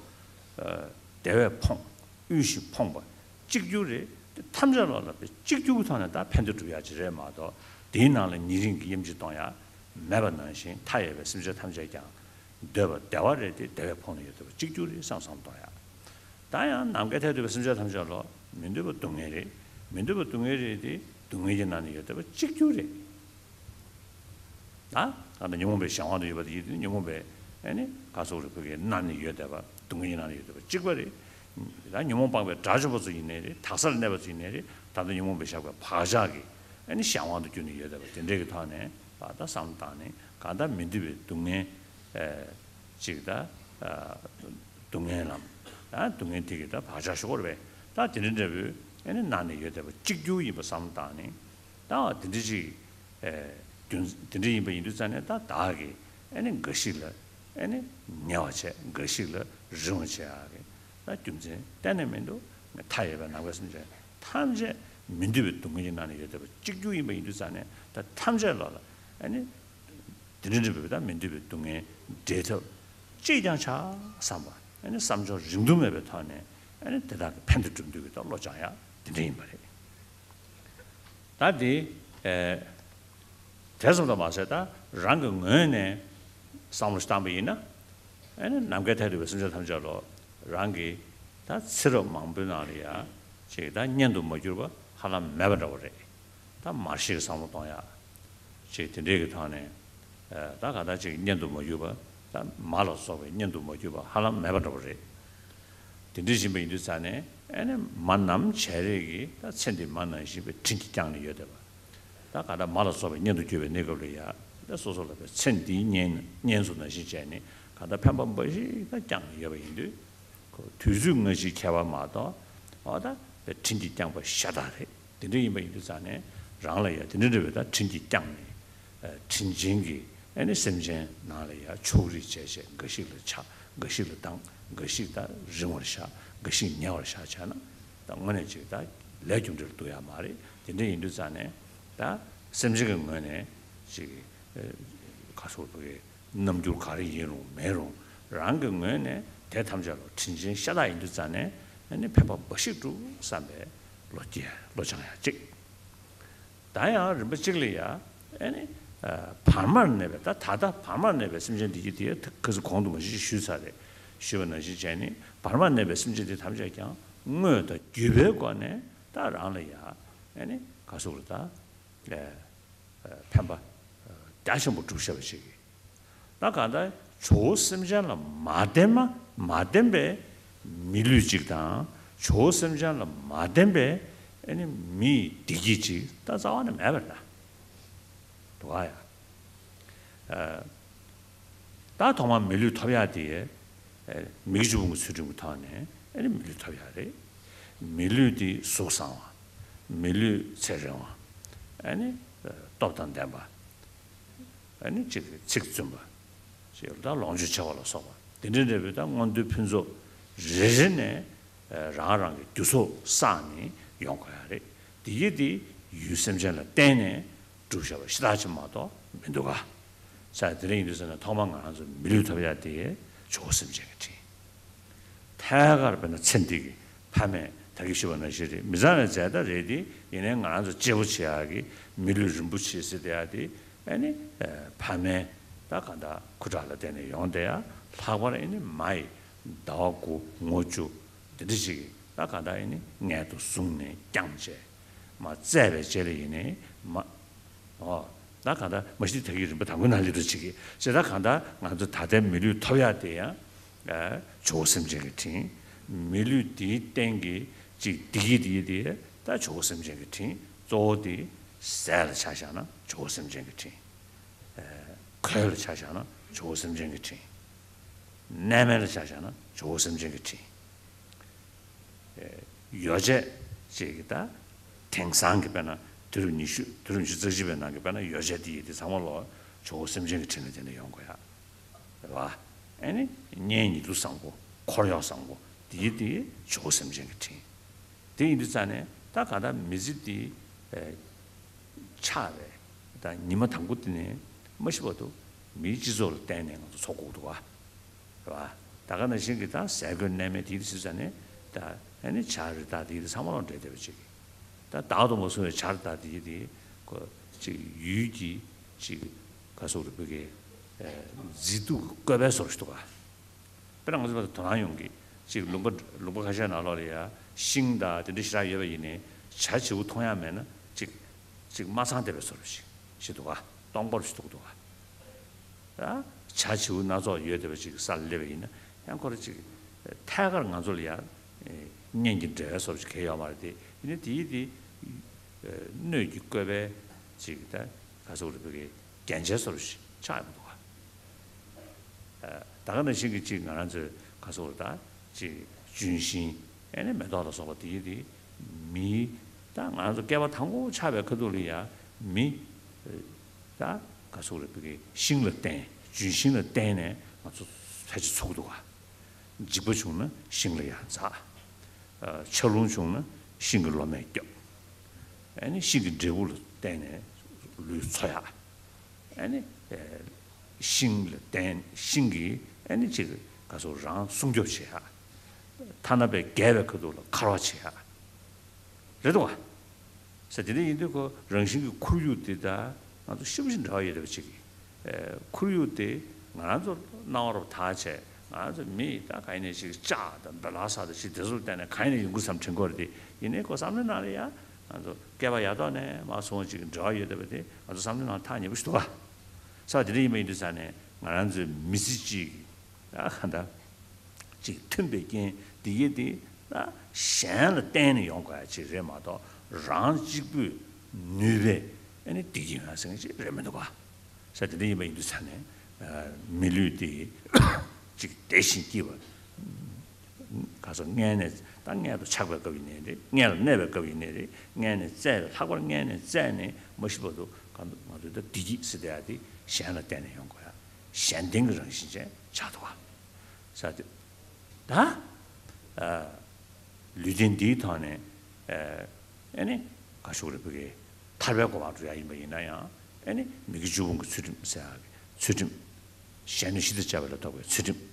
ཨ་བདེ་བས་ཕོངས། དབུལ་ཞིང་ཕོངས་པ་གཅིག་གྱུར་རེད། དེ་ཐམས་ཅད་ལོ་ལ་དཔེ་གཅིག་གྱུར་གྱི་ཐོག་ནས་ད་ཕན་བདེ་སྒྲུབ་ཡག་ཅིག་རེད་མ་གཏོགས། དེའི་ནང་ལ་ཉེ་རིང་གི་དབྱེ་འབྱེད་གཏོང་ཡག་མེད་པ་ནང་བཞིན་མཐའ་ཡས་པའི་སེམས་ཅན་ཐམས་ཅད་ཀྱང་འདོད་པ་བདེ་བ་རེད་དེ། བདེ་བས་ཕོངས་ནས་ཡོད་བསྡད་པ་གཅིག་གྱུར་རེད་བསམ་བསམ་གཏོང་ཡག་ད་ཡང་ནམ་མཁའི་མཐས་གཏུགས་པའི་སེམས་ཅན་ཐམས་ཅད་ལོ་མི་འདོད་པ་སྡུག་བསྔལ་རེད། མི་འདོད་པ་སྡུག་བསྔལ་རེད་དེ། སྡུག་བསྔལ་གྱི་ནང་ནས་ཡོད་བསྡད་པ་གཅིག་གྱུར་རེད། ད་ད་ལྟ་ཉོན་མོངས་པའི་གཞན་དབང་དུ་ཡོད་པ་དེ་ཡིན་དུས། ཉོན་མོངས་པའི་ཨ་ནི་ག་སོགས་རེད། བ་གི་ནང་ནས་ཡོད་བསྡད་པ། སྡུག་བསྔལ་གྱི་ནང་ནས་ཡོད་བསྡད་པ་གཅིག་པ་རེད། ད་ཉོན་མོངས་སྤངས་པའི་དགྲ་བཅོམ་པ་ཚོ་ཡིན་ནའི་རེད། དག་ས་ལ་གནས་པ་ཚོ་ཡིན་ནའི་རེད། ད་ལྟ་ཉོན་མོངས་པའི་ཞགས་པའི་བག་ཆགས་ཀྱི་ཨ་ནི་གཞན་དབང་དུ་གྱུར་ནས་ཡོད་བསྡད་པ་དེ་འདྲའི་གི་ཐོག་ནས་ད་ལྟ་བསམ་བློ་བཏང་ནས། གང་ལྟར་མི་འདོད་པའི་སྡུག་བསྔལ་ཨ་ཅིག་ད་ཨ་སྡུག་བསྔལ་ལམ། ད་སྡུག་བསྔལ་དེ་གི་ད་བག་ཆགས་ཤོར་བས། ད་དེ་འདྲ་འདྲ་བོའི་ཨ་ནི་ནང་ནས་ཡོད་བསྡད་པ་གཅིག་གྱུར་ཡིན་པ་བསམ་བློ་བཏང་ནས། ད་དེ་འདྲ་ཅིག་ཨེ་རྒྱུ་མཚན་དེ་འདྲ་ཡིན་པ་ཡིན་དུས་ཙང་ནས། ད་བདག་གིས་ཨ་ནི་འགའ་ཞིག་ལ་ཨ་ནི་ཉེ་བ་བྱས། འགའ་ཞིག་ལ་རིང་བ་བྱས་ཡག་གི་ད་རྒྱུ་མཚན་གཏན་ནས་མི་འདུག་མཐའ་ཡས་པའི་ནམ་མཁའི་སེམས་ཅན་ཐམས་ཅད་མི་འདོད་པའི་སྡུག་བསྔལ་གྱི་ནང་ནས་ཡོད་བསྡད་པ་གཅིག་གྱུར་ཡིན་པ་ཡིན་དུས་ཙང་ནས། ད་ཐམས་ཅད་ལོ་ལ་ཨ་ནི་དེ་འདྲ་འདྲ་བའི་ད་མི་འདོད་པའི་སྡུག་བསྔལ་འབྲལ་ཐབས་ཅིས་ཀྱང་བྱ་བསམ་པ། ཨ་ནི་བསམ་སྦྱོར་རིང་ཐུང་མེད་པའི་ཐོག་ནས་ཨ་ནི་དེ་དག་གི་ཕན་བདེ་སྒྲུབ་འདོད་ཀྱི་ད་བློ་སྦྱང་ཡག་དེ་འདྲ་ཡིན་པ་རེད། ད་དེ་ཨེ་དེ་ཙམ་དུ་མ་ཟད། ད་རང་གི་ངོས་ནས་བསམ་བློ་ཞིག་བཏང་པ་ཡིན་ན། ཨ་ནི་ནམ་མཁའི་མཐས་གཏུགས་པའི་སེམས་ཅན་ཐམས་ཅད་ལོ་རང་གི་ད་ཚེ་རབས་མང་པོའི་ནང་ལ་ཡ་ཅིག་ད་གཉེན་དུ་མ་གྱུར་པ་ཧ་ལམ་མེད་པ་འདྲ་བོ་རེད། ད་མར་ཤེས་ཀྱི་བསམ་བློ་གཏོང་ཡག་ཅིག་དེ་འདྲའི་གི་ཐོག་ནས། ད་ག་ད་ཅིག་བསྙོན་དུ་མ་གྱུར་པ། ད་མ་ལ་སོགས་པའི་བསྙོན་དུ་མ་གྱུར་པ་ཧ་ལམ་མེད་པ་འདྲ་པོ་རེད། དེ་འདྲ་ཡིན་པ་ཡིན་དུས་ཙང་ནས་ཨ་ནི་མ་ནམ་བྱས་རེས་ཀྱི་ད་ཚེ་འདི་མ་ནང་བཞིན་པའི་དྲིན་གྱིས་བསྐྱངས་ནས་ཡོད་བསྡད་པ། ད་ག་ད་མ་ལ་སོགས་པའི་བསྙོན་དུ་གྱུར་པའི་གནས་སྐབས་ལ་ཡ། ད་སོ་སོ་ལ་བའི་ཚེ་འདིའི་བསྙེན་བསྙེན་སུ་ནང་བཞིན་བྱས་ནས་ག་ད་ཕན་པ་འབའ་ཞིག་ད་བསྐྱངས་ནས་ཡོད་པ་ཡིན་དུས། ཁོ་དུས་ཚོད་སྔ་ཕྱིའི་ཁྱད་པར་མ་གཏོགས། འོ་ད་དྲིན་གྱིས་བསྐྱངས་པ་ཤ་སྟག་རེད། དེ་འདྲ་ཡིན་པ་ཡིན་དུས་ཙང་ནས་རང་ལ་ཡ་དེ་འདྲ་འདྲ་བའི་ད་དྲིན་གྱིས་བསྐྱངས་ནས། ཨ། དྲིན་ཅན་གྱི་ཨ་ནི་སེམས་ཅན་ནང་ལ་ཡ་ཕྱོགས་རིས་བྱས་བྱས། འགའ་ཞིག་ལ་ཆགས། འགའ་ཞིག་ལ་སྡང་། འགའ་ཞིག་ད་རིང་བར་བཞག། འགའ་ཞིག་ཉེ་བར་བཞག་བྱས་ན། ད་དངོས་གནས་ཅིག་ད་ལས་རྒྱུ་འབྲས་ལ་ལྟོས་ཡ་མ་རེད། དེ་འདྲ་ཡིན་དུས་ཙང་ནས་ད་སེམས་ཅན་གྱི་ངོས་ནས་ཅིག་ཨ། ག་སོགས་པའི་རྣམ་འགྱུར་ག་རེ་ཡིན་རུང་མེད་རུང་། རང་གི་ངོས་ནས་དེ་ཐམས་ཅད་ལ་དྲིན་ཅན་ཤ་སྟག་ཡིན་དུས་ཙང་ནས་ཨ་ནི་ཕན་པ་འབའ་ཞིག་འགྲུབ་བསམ་པའི་བློ་སྐྱེ། བློ་སྦྱང་ཡ་གཅིག། ད་ཡང་རིམ་པ་གཅིག་ལ་ཡ། ཨ་ནི་ཨ། བར་མར་གནས་པའི། ད་ད་ལྟ་བར་མར་གནས་པའི་སེམས་ཅན་འདི་གྱིས། དེ་ཁ་སང་གོང་དུ་མ་ཞུས་ཞུས་ཚར་རེད། ཞུས་པ་ནང་བཞིན་བྱས་ནས་བར་མར་གནས་པའི་སེམས་ཅན་འདི་ཐམས་ཅད་ཀྱང་དངོས་དང་བརྒྱུད་པའི་སྒོ་ནས་ད་རང་ལ་ཡ། ཨ་ནི་ག་སོགས་ལ་ད། ཨ། ཨ། ཕན་པ་རྒྱ་ཆེན་པོ་སྒྲུབ་ཤེས་པ་ཞིག་གིས། ད་གང་ལྟར་ཇོ་བོ་སེམས་ཅན་ལ་མ་བརྟེན་པ། མ་བརྟེན་པའི་མི་ལུས་གཅིག་དང་། ཇོ་བོ་སེམས་ཅན་ལ་མ་བརྟེན་པའི་ཨ་ནི་མི་ཡི་བདེ་སྐྱིད་ཅིག་ད་རྩ་བ་ནས་མེད་པར་ན། འདུག་ག་ཡ། ཨ། ད་ཐོག་མར་མི་ལུས་ཐོབ་ཡག་དེ། ཨ། མི་དགེ་བཅུ་སྤོང་གི་ཚུལ་ཁྲིམས་ཀྱི་ཐོག་ནས་ཨ་ནི་མི་ལུས་ཐོབ་ཡག་རེད། མི་ལུས་དེ་གཟུགས་བཟང་བ། མི་ལུས་ཚེ་རིང་བ། ཨ་ནི་སྟོབས་དང་ལྡན་པ། ཨ་ནི་ཅིག་ཚིག་བཙུན་པ། ཅིག་ད་ལོངས་སྤྱོད་ཆེ་བ་ལ་སོགས་པ་དེ་འདྲ་འདྲ་བའི་ད་མངོན་མཐོའི་ཕུན་ཚོགས་རེ་རེ་ནས་རང་རང་གི་རྒྱུ་ཚོགས་བསགས་ནས་ཡོང་དགོས་ཡ་རེད། དེ་གི་དེ་ཡུལ་སེམས་ཅན་ལ་བརྟེན་ནས་སྒྲུབ་བྱ་བ་ཤ་སྟག་ཅིག་མ་གཏོགས་མི་འདུག་ག། ས་དེ་འདྲ་ཡིན་དུས་ཙང་ནས་ཐོག་མར་ང་རང་ཚོ་མི་ལུས་ཐོབ་ཡ་དེ་ཇོ་བོ་སེམས་ཅན་གྱི་དྲིན། ཐད་ཀར་དཔེར་ན་ཚེ་འདི་གི་ཕ་མས་ད་གིན་ཞུས་པ་ནང་བཞིན་རེད། མི་ཚང་བའི་རྫས་ད་རེད་དེ། ཡིན་ནའི་ང་རང་ཚོ་གཅེས་པོ་བྱེད་ཡག་གི་མི་ལུས་རིན་པོ་ཆེ་ཟེར་བསྡད་ཡག་དེ་ཨ་ནི་ཕ་མའི་ད་གང་ལྟར་སྐུ་དྲག་ལ་བརྟེན་ནས་ཡོང་བསྡད་ཡ། ལྷག་པར་ཨ་ནི་མ་ཡི་ཟླ་བ་དགུ་ངོ་བཅུ་དེ་འདྲ་ཞིག་གི་ད་གང་ལྟར་ཨ་ནི་མངལ་དུ་བཟུང་ནས་བསྐྱངས་བྱས། མ་བཙས་པའི་རྗེས་ལ་ཡིན་ནའི་མ། ཨོ། ད་གང་ལྟར་མ་གཞི་ད་གིན་རིམ་པ་དང་པོའི་ནང་སླེབས་འགྲོ་བྱེད་ཀྱི་ཟེར། ད་གང་ལྟར་ང་ཚོ་ད་ལྟའི་མི་ལུས་ཐོབ་ཡག་དེ་ཡང་ཨ་ཇོ་བོ་སེམས་ཅན་གྱི་དྲིན། མི་ལུས་དེའི་རྟེན་གྱི་ཅིག་བདེ་སྐྱིད་དེ་དེ་ད་ཇོ་བོ་སེམས་ཅན་གྱི་དྲིན། གཙོ་བོ་དེ་ཟས་ལ་ཆ་བཞག་ན་ཇོ་བོ་སེམས་ཅན་གྱི་དྲིན། ཨ་གོས་ལ་ཆ་བཞག་ན་ཇོ་བོ་སེམས་ཅན་གྱི་དྲིན། གནས་མལ་ལ་ཆ་བཞག་ན་ཇོ་བོ་སེམས་ཅན་གྱི་དྲིན། ཨེ་ཡོ་བྱད་ཅིག་གི་ད་དེང་སང་གི་དཔེར་ན་དུས་རབས་ཉི་ཤུ་དུས་རབས་ཉི་ཤུ་རྩ་གཅིག་པའི་ནང་གི་དཔེར་ན་ཡོ་བྱད་དེ་ཡི་དེ་ཚང་མ་ལོ་ཇོ་བོ་སེམས་ཅན་གྱི་དྲིན་ལ་བརྟེན་ནས་ཡོང་དགོས་ཡ། རེད་བ། ཨེ་ནི་གཉེན་ཉེ་དུ་བཟང་པོ་འཁོར་གཡོག་བཟང་པོ་དེ་ཡི་དེ་ཇོ་བོ་སེམས་ཅན་གྱི་དྲིན། དེ་ཡིན་དུས་ཙང་ནས་ད་ག་ད་མི་ཚེ་འདི་ཨེ་ཆགས་པའི་ད་ཉི་མ་དང་པོ་དེ་ནས་མ་ཤི་བར་དུ་མིའི་སྤྱི་ཚོགས་ལ་བརྟེན་ནས་ང་ཚོ་འཚོ་དགོས་འདུག་བ། རེད་བ། ད་ག་ནང་བཞིན་གྱི་ད་ཟས་གོས་གནས་མལ་དེ་ཡི་ཟེར་ཙང་ནས་ད་ཨ་ནི་བྱ་རི་དྭགས་དེ་ཡི་ཚང་མ་ལ་འབྲེལ་བསྡད་པ་ཅིག། ད་བདག་ཏུ་མ་བཟུང་བའི་བྱ་རི་དྭགས་དེ་ཡི་དེ་ཁོ་ཅིག་ཡུལ་གྱི་ཅིག་ག་སོགས་རེད་པའི་གི་མཛེས་སྡུག་གི་བཀོད་པའི་བཟོ་འདྲ་ཞིག་འདུག་ག། དཔེར་ན་ང་ཚོ་བར་དུ་དོ་སྣང་ཡོང་གི། ཅིག་ལུང་པ་ལུང་པ་ཁ་ཤས་ནང་ལོགས་ལ་ཡ་ཤིང་དང་དེ་འདྲ་ཞེ་དྲག་ཡོད་པ་ཡིན་ནའི་བྱ་བྱིའུ་མཐོང་ཡ་མེད་ན་ཅིག་ཅིག་མ་ཚང་བསྡད་པའི་བཟོ་འདྲ་ཞིག་ཞིག་འདུག་ག། སྟོང་པ་རུ་ཞིག་འདུག་འདུག་ག། ད་བྱ་བྱིའུ་སྣ་ཚོགས་ཡོད་བསྡད་པ་ཅིག་གི་སར་སླེབས་པ་ཡིན་ན་ཡང་ཁོ་རང་ཅིག་ཐད་ཀར་ང་ཚོ་ལ་ཡ་གཉེན་གྱི་འབྲེལ་བའི་བཟོ་འདྲ་ཞིག་གང་ཡང་ཡོད་མ་རེད་དེ། ཡིན་ནའི་དེ་ཡི་དེ་སྣོད་ཀྱི་བཀོད་པའི་ཅིག་ད་ག་སོགས་རེད་པའི་གི་རྒྱན་ཆའི་བཟོ་འདྲ་ཞིག་ཆགས་ཡོང་འདུག་ག། ད་ག་ནང་བཞིན་གྱི་ཅིག་ང་རང་ཚོའི་ག་སོགས་རེད། ད་ཅིག་ལྗོན་ཤིང་ཨེ་ནི་མེ་ཏོག་ལ་སོགས་པ་དེ་ཡི་དེ་མིའི་ད་ང་རང་ཚོ་སྐྱེ་བ་དང་པོ་ཆགས་པའི་ཁ་ཐུག་ལ་ཡ་མི་ད་ག་སོགས་རེད་པའི་གི་ཤིང་ལ་བརྟེན། ལྗོན་ཤིང་ལ་བརྟེན་ནས་ང་ཚོ་ཕལ་ཆེར་འཚོ་གི་འདུག་ག། འཇིགས་པ་བྱུང་ན་ཤིང་ལ་ཡར་འཛེགས། ཆར་རླུང་བྱུང་ན་ཤིང་གི་ལོ་མས་སྐྱོབ། ཨ་ནི་ཤིང་གི་འབྲས་བུ་ལ་བརྟེན་ནས་ལུས་འཚོ་ཡག། ཨ་ནི་ཤིང་ལ་བརྟེན། ཤིང་གིས་ཨ་ནི་ཅིག་ག་སོགས་རང་སྲུང་སྐྱོབ་བྱེད་ཡག། ཐ་ན་པའི་རྒས་པའི་ཁ་ཐུག་ལ་འཁར་བ་བྱེད་ཡག་རེད་འདུག་ག། ཟེར། དེ་འདྲ་ཡིན་དུས་ཁོ་རང་བཞིན་གྱི་ཁོར་ཡུག་དེ་དང་ང་ཚོ་ཞེ་པོ་ཅིག་འབྲེལ་བ་ཡོད་བསྡད་པ་ཅིག་གིས། ཨེ་ཁོར་ཡུག་དེ་ང་རང་ཚོ་སྣང་བ་རུ་དག་བྱས། ང་རང་ཚོ་མི་ད་ག་ཡིན་ནའི་ཅིག་ལྕགས་དང་འབེ་ལ་ས་དང་ཅིག་དེ་ཚོར་བརྟེན་ནས་གང་ཡིན་ནའི་ཡོང་གི་བསམ་དྲན་གྱི་ཡོད་རེད་དེ། ཡིན་ནའི་ཁོ་བསམ་བློའི་ནང་ལ་ཡ་ང་ཚོ་སྐྱེས་པ་ཡར་ཐོག་ནས་མར་སོང་བ་ཅིག་འབྲེལ་བ་ཡོད་བསྡད་པ་དེ་ང་ཚོ་བསམ་བློའི་ནང་ལ་ཐག་ཉེ་པོ་ཞིག་འདུག་ག། ས་དེ་འདྲ་ཡིན་པ་ཡིན་དུས་ས་ནས་ང་རང་ཚོའི་མི་ཚེ་གཅིག་ཨ་ག་འདྲ་ཅིག་མཐུན་པའི་རྐྱེན་འདི་གས་དེ་ད་གཞན་ལ་བརྟེན་ནས་ཡོང་དགོས་ཡ་ཅིག་རེད་མ་གཏོགས་རང་གཅིག་པུས་ནུས་པའི་ཨ་ནི་བདེ་སྐྱིད་ཡོང་ཡ་ཟེར་མཁན་ཅིག་རེད་མི་འདུག་ག་ས་དེ་འདྲ་ཡིན་པ་ཡིན་དུས་ས་ནས་མི་ལུས་དེ་ཅིག་བདེ་ཞིང་སྐྱིད་པ། ག་ས་མངལ་ནས་ད་མངལ་དུ་ཆགས་པའི་སྐབས་ཡིན་ནའི་རེད། མངལ་ལ་གནས་པའི་སྐབས་ཡིན་ནའི་རེད། མངལ་ནས་བཙས་པའི་ལྷག་པར་མངལ་ནས་བཙས་ནས་མ་ཤི་བར་དུ་གང་དུ་ང་ཚོས་ད་བདེ་སྐྱིད་ཟེར་བསྡད་ཡ་དེ་གཞན་ལ་བརྟེན་ནས་ཡོང་དགོས་ཡ། གཞན་བརྟེན་གྱི་རང་བཞིན་ཅན་ཆགས་འདུག་ག་ས་དེ་ད་ལུས་རྟེན་འདིའི་ཐོག་ནས་ཨེ་ནི་ག་ཤོག་རེ་བུ་གའི་ཐར་པའི་གོ་འཕང་འགྲོ་ཡ་ཡིན་པ་ཡིན་ན་ཡང་ཨེ་ནི་མི་དགེ་བཅུ་སྤོང་གི་ཚུལ་ཁྲིམས་ཟེར་ཡ་གི་ཚུལ་ཁྲིམས། གཞན་གནོད་གཞི་དང་བཅས་པ་ལས་ལྡོག་པའི་ཚུལ་ཁྲིམས།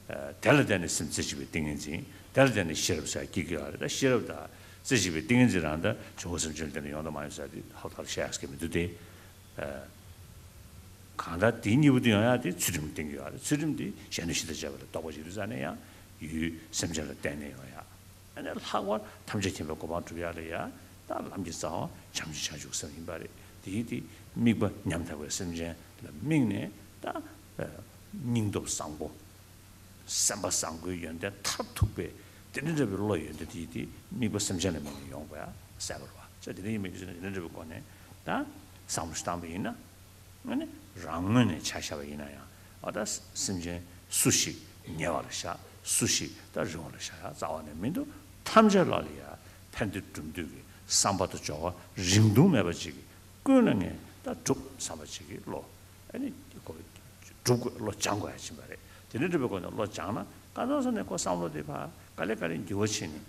དེ་ལ་བརྟེན་ནས་སེམས་རྩེ་གཅིག་པའི་ཏིང་ངེ་འཛིན། དེ་ལ་བརྟེན་ནས་ཤེས་རབ་ཟེར་ཡ་སྐྱེ་གི་ཡོད་རེད། ད་ཤེས་རབ་དང་རྩེ་གཅིག་པའི་ཏིང་ངེ་འཛིན་རང་ད་འབྱུང་པོ་སེམས་ཅན་ལ་བརྟེན་ནས་ཡོང་དང་མ་ཡོང་ཟེར་ཡ་དེ་ཧོབ་ཐག་ལ་བཤད་ཡ་ཟེར་གི་མི་འདུག་སྟེ། གང་ལྟར་དེ་གཉིས་པོ་དེ་ཡོང་ཡ་དེ་ཚུལ་ཁྲིམས་བརྟེན་གྱི་ཡོད་རེད། ཚུལ་ཁྲིམས་དེ་གཞན་གནོད་གཞི་དང་བཅས་པ་ལས་ལྡོག་པ་ཞིག་རེད་ཙང་ནས་ཡང་ཡུལ་སེམས་ཅན་ལ་བརྟེན་ནས་ཡོང་ཡ། ཨ་ནི་ལྷག་པར་ཐམས་ཅད་མཁྱེན་པའི་གོ་འཕང་སྒྲུབ་ཡ་ལ་ཡ་ད་ལམ་གྱི་རྩ་བ་བྱང་ཆུབ་བྱང་ཆུབ་སེམས་ཡིན་པ་རེད། དེ་ཡིན་དེ་དམིགས་པ་ཉམ་ཐག་པའི་སེམས་ཅན་ལ་དམིགས་ནས་ད་སྙིང་སྟོབས་བཟང་པོ། སེམས་པ་བཟང་པོའི་ཡོན་ཏན་མཐར་ཐུག་པའི་དེ་འདྲ་འདྲ་བའི་བློ་ཡོན་ཏན་དེ་ཡིན་དེ་དམིགས་པ་སེམས་ཅན་ལ་དམིགས་ནས་ཡོང་དགོས་ཡ་གསལ་པོ་རེད་བ། ས་དེ་འདྲ་ཡིན་པའི་རྒྱུ་མཚན་དེ་འདྲ་འདྲ་བའི་སྒོ་ནས་ད་བསམ་བློ་ཞིག་བཏང་པ་ཡིན་ན། ཨ་ནི་རང་ངོས་ནས་ཆ་བཞག་པ་ཡིན་ན་ཡང་ཨ་ད་སེམས་ཅན་སུ་ཞིག་ཉེ་བར་བཞག་སུ་ཞིག་ད་རིང་བར་བཞག་ཡ་རྩ་བ་ནས་མི་འདུག་ཐམས་ཅད་ལ་ལ་ཡ་ཕན་བདེ་སྒྲུབ་འདོད་ཀྱི་བསམ་པ་དང་སྦྱོར་བ་རིང་ཐུང་མེད་པ་ཅིག་གིས་ཀུན་ལ་ངས་ད་སྒྲུབ་བསམ་པ་ཅིག་གིས་བློ་ཨ་ནི་སྒྲུབ་དགོས། བློ་སྦྱང་དགོས་ཡ་ཕྱིན་པ་རེད། དེ་འདྲ་འགྲུབ་པའི་སྒོ་ནས་བློ་སྦྱངས་ན་གང་ལྟར་སོང་ནས་ཁོ་བསམ་བློ་དེ་ཕར་ག་ལེ་ག་ལེ་འགྱུར་བ་ཕྱིན་ནས།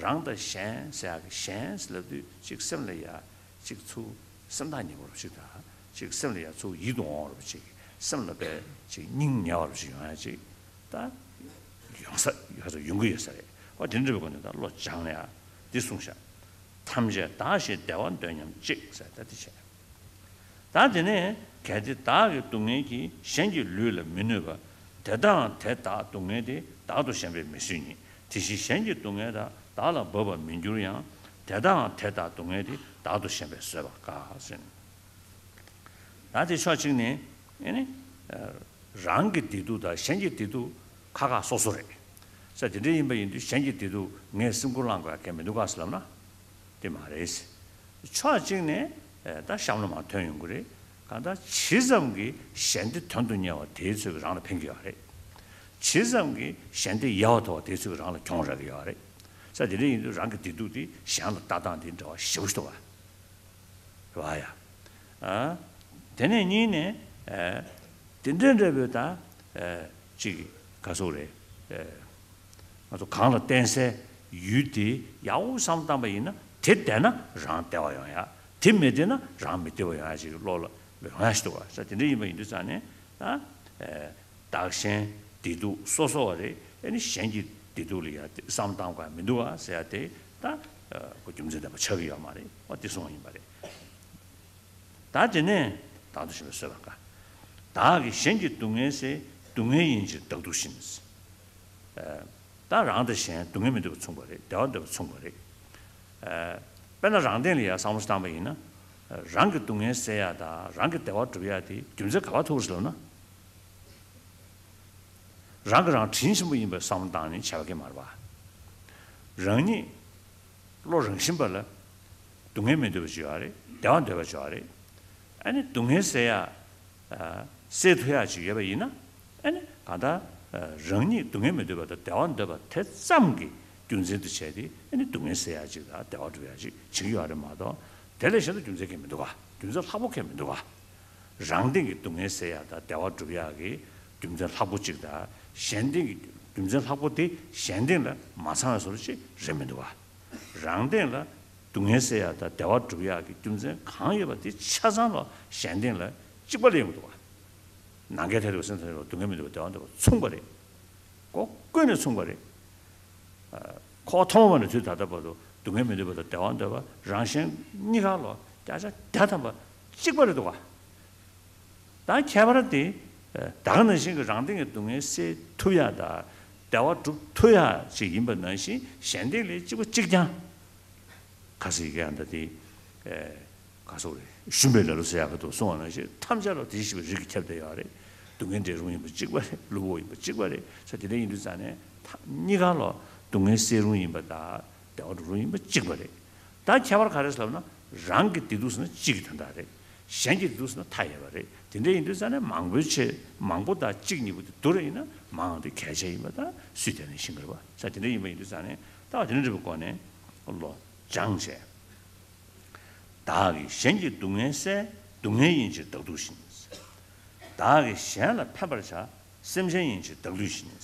རང་དང་གཞན་ཟེར་ཡག་གི་གཞན་ལབ་དུས་གཅིག་སེམས་ལ་ཡ་གཅིག་ཚུར་སེམས་ཐག་ཉེ་བོ་རུ་གཅིག་དང་གཅིག་སེམས་ལ་ཡ་ཚུར་ཡིད་དུ་འོང་བ་རུ་གཅིག་སེམས་ལ་པའི་གཅིག་སྙིང་ཉེ་བ་རུ་གཅིག་ཡོང་ཡ་གཅིག་ད་ཡོང་ས་ཡོང་ས་ཡོང་གི་ཡོད་ས་རེད། ཨོ་དེ་འདྲ་བའི་སྒོ་ནས་ད་བློ་སྦྱངས་ནས་ཡ་འདི་གསུངས་ཤག་ཐམས་ཅད་བདག་བཞིན་བདེ་བ་འདོད་སྙམ་གཅིག་ཟེར་ད་འདི་བྱས། ད་དེ་ནས་གལ་ཏེ་བདག་གི་སྡུག་བསྔལ་གྱིས་གཞན་གྱི་ལུས་ལ་མི་གནོད་པ། དེ་ལྟའང་དེ་བདག་སྡུག་བསྔལ་དེ་བདག་ཏུ་ཞེན་པས་མི་བཟོད་ཉིད། དེ་བཞིན་གཞན་གྱི་སྡུག་བསྔལ་དག་བདག་ལ་འབབ་པར་མི་འགྱུར་ཡང་། དེ་ལྟའང་དེ་བདག་སྡུག་བསྔལ་དེ་བདག་ཏུ་ཞེན་པས་བཟོད་པར་དཀའ་ཟེར། ད་དེ་ཕྱོགས་གཅིག་ནས་ཨེ་ནི་རང་གི་བདེ་སྡུག་དང་གཞན་གྱི་བདེ་སྡུག་ཁ་ཁ་སོ་སོ་རེད། ས་དེ་འདྲ་ཡིན་པ་ཡིན་དུས་གཞན་གྱི་བདེ་སྡུག་ངས་སེམས་ཁུར་བླང་དགོས་ཡ་གལ་མི་འདུག་ག་ཟེར་ལབ་ན་དེ་མ་རེད། ཕྱོགས་གཅིག་ནས་ཨེ་ད་གཤམ་ལ་མར་ཐོན་ཡོང་གི་རེད། གང་ལྟར་ཇི་ཙམ་གྱིས་གཞན་བདེ་དོན་དུ་གཉེར་བ་དེའི་ཚོད་ཀྱིས་རང་ལ་ཕན་གྱི་ཡོད་རེད། ཇི་ཙམ་གྱིས་གཞན་བདེ་ཡལ་བར་དོར་བ་དེའི་ཚོད་ཀྱིས་རང་ལ་གྱོང་རག་གི་ཡོད་རེད། ས་དེ་འདྲ་ཡིན་དུས་རང་གི་བདེ་སྡུག་དེ་གཞན་ལ་ལྟ་སྟངས་དེ་འབྲེལ་བ་ཞེ་པོ་ཞིག་འདུག་ག་རེད་བ་ཡ། ཨ། དེ་ནས་གཉིས་ནས་ཨ། དེ་འདྲ་འདྲ་བོའི་ད་ཨ། ཅིག་ག་ཟེར་རེད། ཨ། ང་ཚོ་གང་ལ་བརྟེན་སའི་ཡུལ་དེ་ཡག་པོ་བསམ་བློ་བཏང་པ་ཡིན་ན་དེ་བདེ་ན་རང་བདེ་བ་ཡོང་ཡ། དེ་མི་བདེ་ན་རང་མི་བདེ་བ་ཡོང་ཡ་ཅིག་བློ་ལ་ཡོང་ཡ་ཞིག་འདུག་ག་ས་དེ་འདྲ་ཡིན་པ་ཡིན་དུས་ཙང་ནས་ད་ཨ། བདག་གཞན་བདེ་སྡུག་སོ་སོ་བ་རེད། ཨེ་ནི་གཞན་གྱི་བདེ་སྡུག་ལ་ཡ་བསམ་བློ་བཏང་དགོས་ཡ་མི་འདུག་ག་ཟེར་ཡ་དེ་ད་ཁོ་རྒྱུ་མཚན་ལྡན་པ་ཆགས་ཀྱི་ཡོད་མ་རེད། ཨོ་དེ་གསུངས་པ་ཡིན་པ་རེད། ད་དེ་ནས་བདག་ཏུ་ཞེན་པས་བཟོད་པར་དཀའ། བདག་གིས་གཞན་གྱི་སྡུག་བསྔལ་བསལ། སྡུག་བསྔལ་ཡིན་ཕྱིར་བདག་སྡུག་བཞིན། ཨ། ད་རང་དང་གཞན་སྡུག་བསྔལ་མི་འདོད་པ་མཚུངས་པ་རེད། བདེ་བ་འདོད་པ་མཚུངས་པ་རེད། ཨ། དཔེར་ན་རང་སྟེང་ལ་ཡ་བསམ་བློ་བཏང་པ་ཡིན་ན། རང་གི་སྡུག་བསྔལ་བསལ་ཡ་དང་རང་གི་བདེ་བ་སྒྲུབ་ཡ་དེ་རྒྱུ་མཚན་ག་པར་ཐུག་རེད་ལབ་ན། རང་གིས་རང་དྲིན་ཆེན་པོ་ཡིན་པའི་བསམ་བློ་བཏང་ནས་བྱས་པ་གང་མ་རེད་པ། རང་ཉིད་བློ་རང་བཞིན་པ་ལ་སྡུག་བསྔལ་མི་འདོད་པ་ཅིག་ཡོད་རེད། བདེ་བ་འདོད་པ་ཅིག་ཡོད་རེད། ཨ་ནི་སྡུག་བསྔལ་བསལ་ཡ། བསལ་ཐུབ་ཡ་ཅིག་ཡོད་པ་ཡིན་ན། ཨ་ནི་གང་ལྟར་རང་ཉིད་སྡུག་བསྔལ་མི་འདོད་པ་དང་བདེ་བ་འདོད་པ་དེ་ཙམ་གྱི་རྒྱུ་མཚན་དུ་བྱས་ཏེ་ཨ་ནི་སྡུག་བསྔལ་བསལ་ཡ་ཅིག་དང་བདེ་བ་སྒྲུབ་ཡ་ཅིག་བྱེད་ཀྱི་ཡོད་རེད་མ་གཏོགས། དེ་ལས་གཞན་དུ་རྒྱུ་མཚན་གང་མི་འདུག་ག་རྒྱུ་མཚན་ལྷག་པོ་གང་མི་འདུག་ག་རང་སྟེང་གི་སྡུག་བསྔལ་སེལ་ཡག་དང་བདེ་བ་སྒྲུབ་ཡག་གི་རྒྱུ་མཚན་ལྷག་པོ་གཅིག་དང་། གཞན་སྟེང་གི་རྒྱུ་མཚན་ལྷག་པོ་དེ་གཞན་སྟེང་ལ་མ་ཚང་བའི་བཟོ་འདྲ་ཅིག་རེད་མི་འདུག་ག་རང་སྟེང་ལ་སྡུག་བསྔལ་སེལ་ཡག་དང་བདེ་བ་སྒྲུབ་ཡག་གི་རྒྱུ་མཚན་གང་ཡོད་པ་དེ་ཆ་ཚང་ལ་གཞན་སྟེང་ལ་གཅིག་པ་ལ་ཡོང་གི་འདུག་ག་ནམ་མཁའི་མཐས་གཏུགས་པའི་སེམས་ཙམ་པ་ལ་སྡུག་བསྔལ་མི་འདོད་པ་བདེ་བ་འདོད་པ་མཚུངས་པ་རེད། སྒོ་ཀུན་ནས་མཚུངས་པ་རེད། ཁོ་ཐོག་མ་ནས་དུས་ད་ལྟ་བར་དུ་སྡུག་བསྔལ་མི་འདོད་པ་དང་བདེ་བ་འདོད་པ་རང་གཞན་གཉིས་ཀ་ལ་བརྒྱ་ཆ་བརྒྱ་ཐམ་པ་གཅིག་པ་རེད་འདུག་ག་ད་ཁྱད་པར་དེ་ད་ག་ནང་བཞིན་གྱི་རང་སྟེང་གི་སྡུག་བསྔལ་སེལ་ཐུབ་ཡ་དང་བདེ་བ་སྒྲུབ་ཐུབ་ཡ་ཅིག་ཡིན་པ་ནང་བཞིན་གཞན་སྟེང་ལ་གཅིག་པ་གཅིག་རྐྱང་། ཁ་སང་ཡི་གེ་ཨ་འདྲ་དེ། ཨེ། ག་སོགས་རེད། ཞུམ་པའི་ལ་ལུ་ཟེར་ཡག་གི་འདུག་གསུངས་པ་ནང་བཞིན་ཐམས་ཅད་ལ་དེ་བཞིན་གཤེགས་པའི་རིགས་ཀྱིས་ཁྱབ་བསྡད་ཡོད་རེད། སྡུག་བསྔལ་འདྲེན་རུང་ཡིན་པ་གཅིག་པ་རེད། གློ་བུར་ཡིན་པ་གཅིག་པ་རེད། ས་དེ་འདྲ་ཡིན་དུས་ཙང་ནས་ཐ་གཉིས་ཀ་ལ་སྡུག་བསྔལ་སེལ་རུང་ཡིན་པ་དང་བདེ་བ་འགྲོ་རུང་ཡིན་པ་གཅིག་པ་རེད། ད་ཁྱད་པར་ག་རེ་ཟེར་ལབ་ན་རང་གི་བདེ་སྡུག་ཟེར་ན་གཅིག་གི་དོན་དག་རེད། གཞན་གྱི་བདེ་སྡུག་ཟེར་ན་མཐའ་ཡས་པ་རེད། དེ་འདྲ་ཡིན་དུས་ཙང་ནས་མང་པོའི་ཆེད་མང་པོ་དང་གཅིག་གཉིས་པོ་དེ་བསྡུར་ཡིན་ན་མང་དེ་གལ་ཆེ་ཡིན་པ་དང་སུས་བལྟས་ནས་ཤེས་ཀྱི་རེད་པ། ས་དེ་འདྲ་ཡིན་པ་ཡིན་དུས་ཙང་ནས་ད་དེ་འདྲ་འདྲ་པོའི་སྒོ་ནས་བློ་སྦྱངས་བྱས། བདག་གིས་གཞན་གྱི་སྡུག་བསྔལ་བསལ། སྡུག་བསྔལ་ཡིན་ཕྱིར་བདག་སྡུག་བཞིན། བདག་གིས་གཞན་ལ་ཕན་པར་བྱ། སེམས་ཅན་ཡིན་ཕྱིར་བདག་བདུད་བཞིན།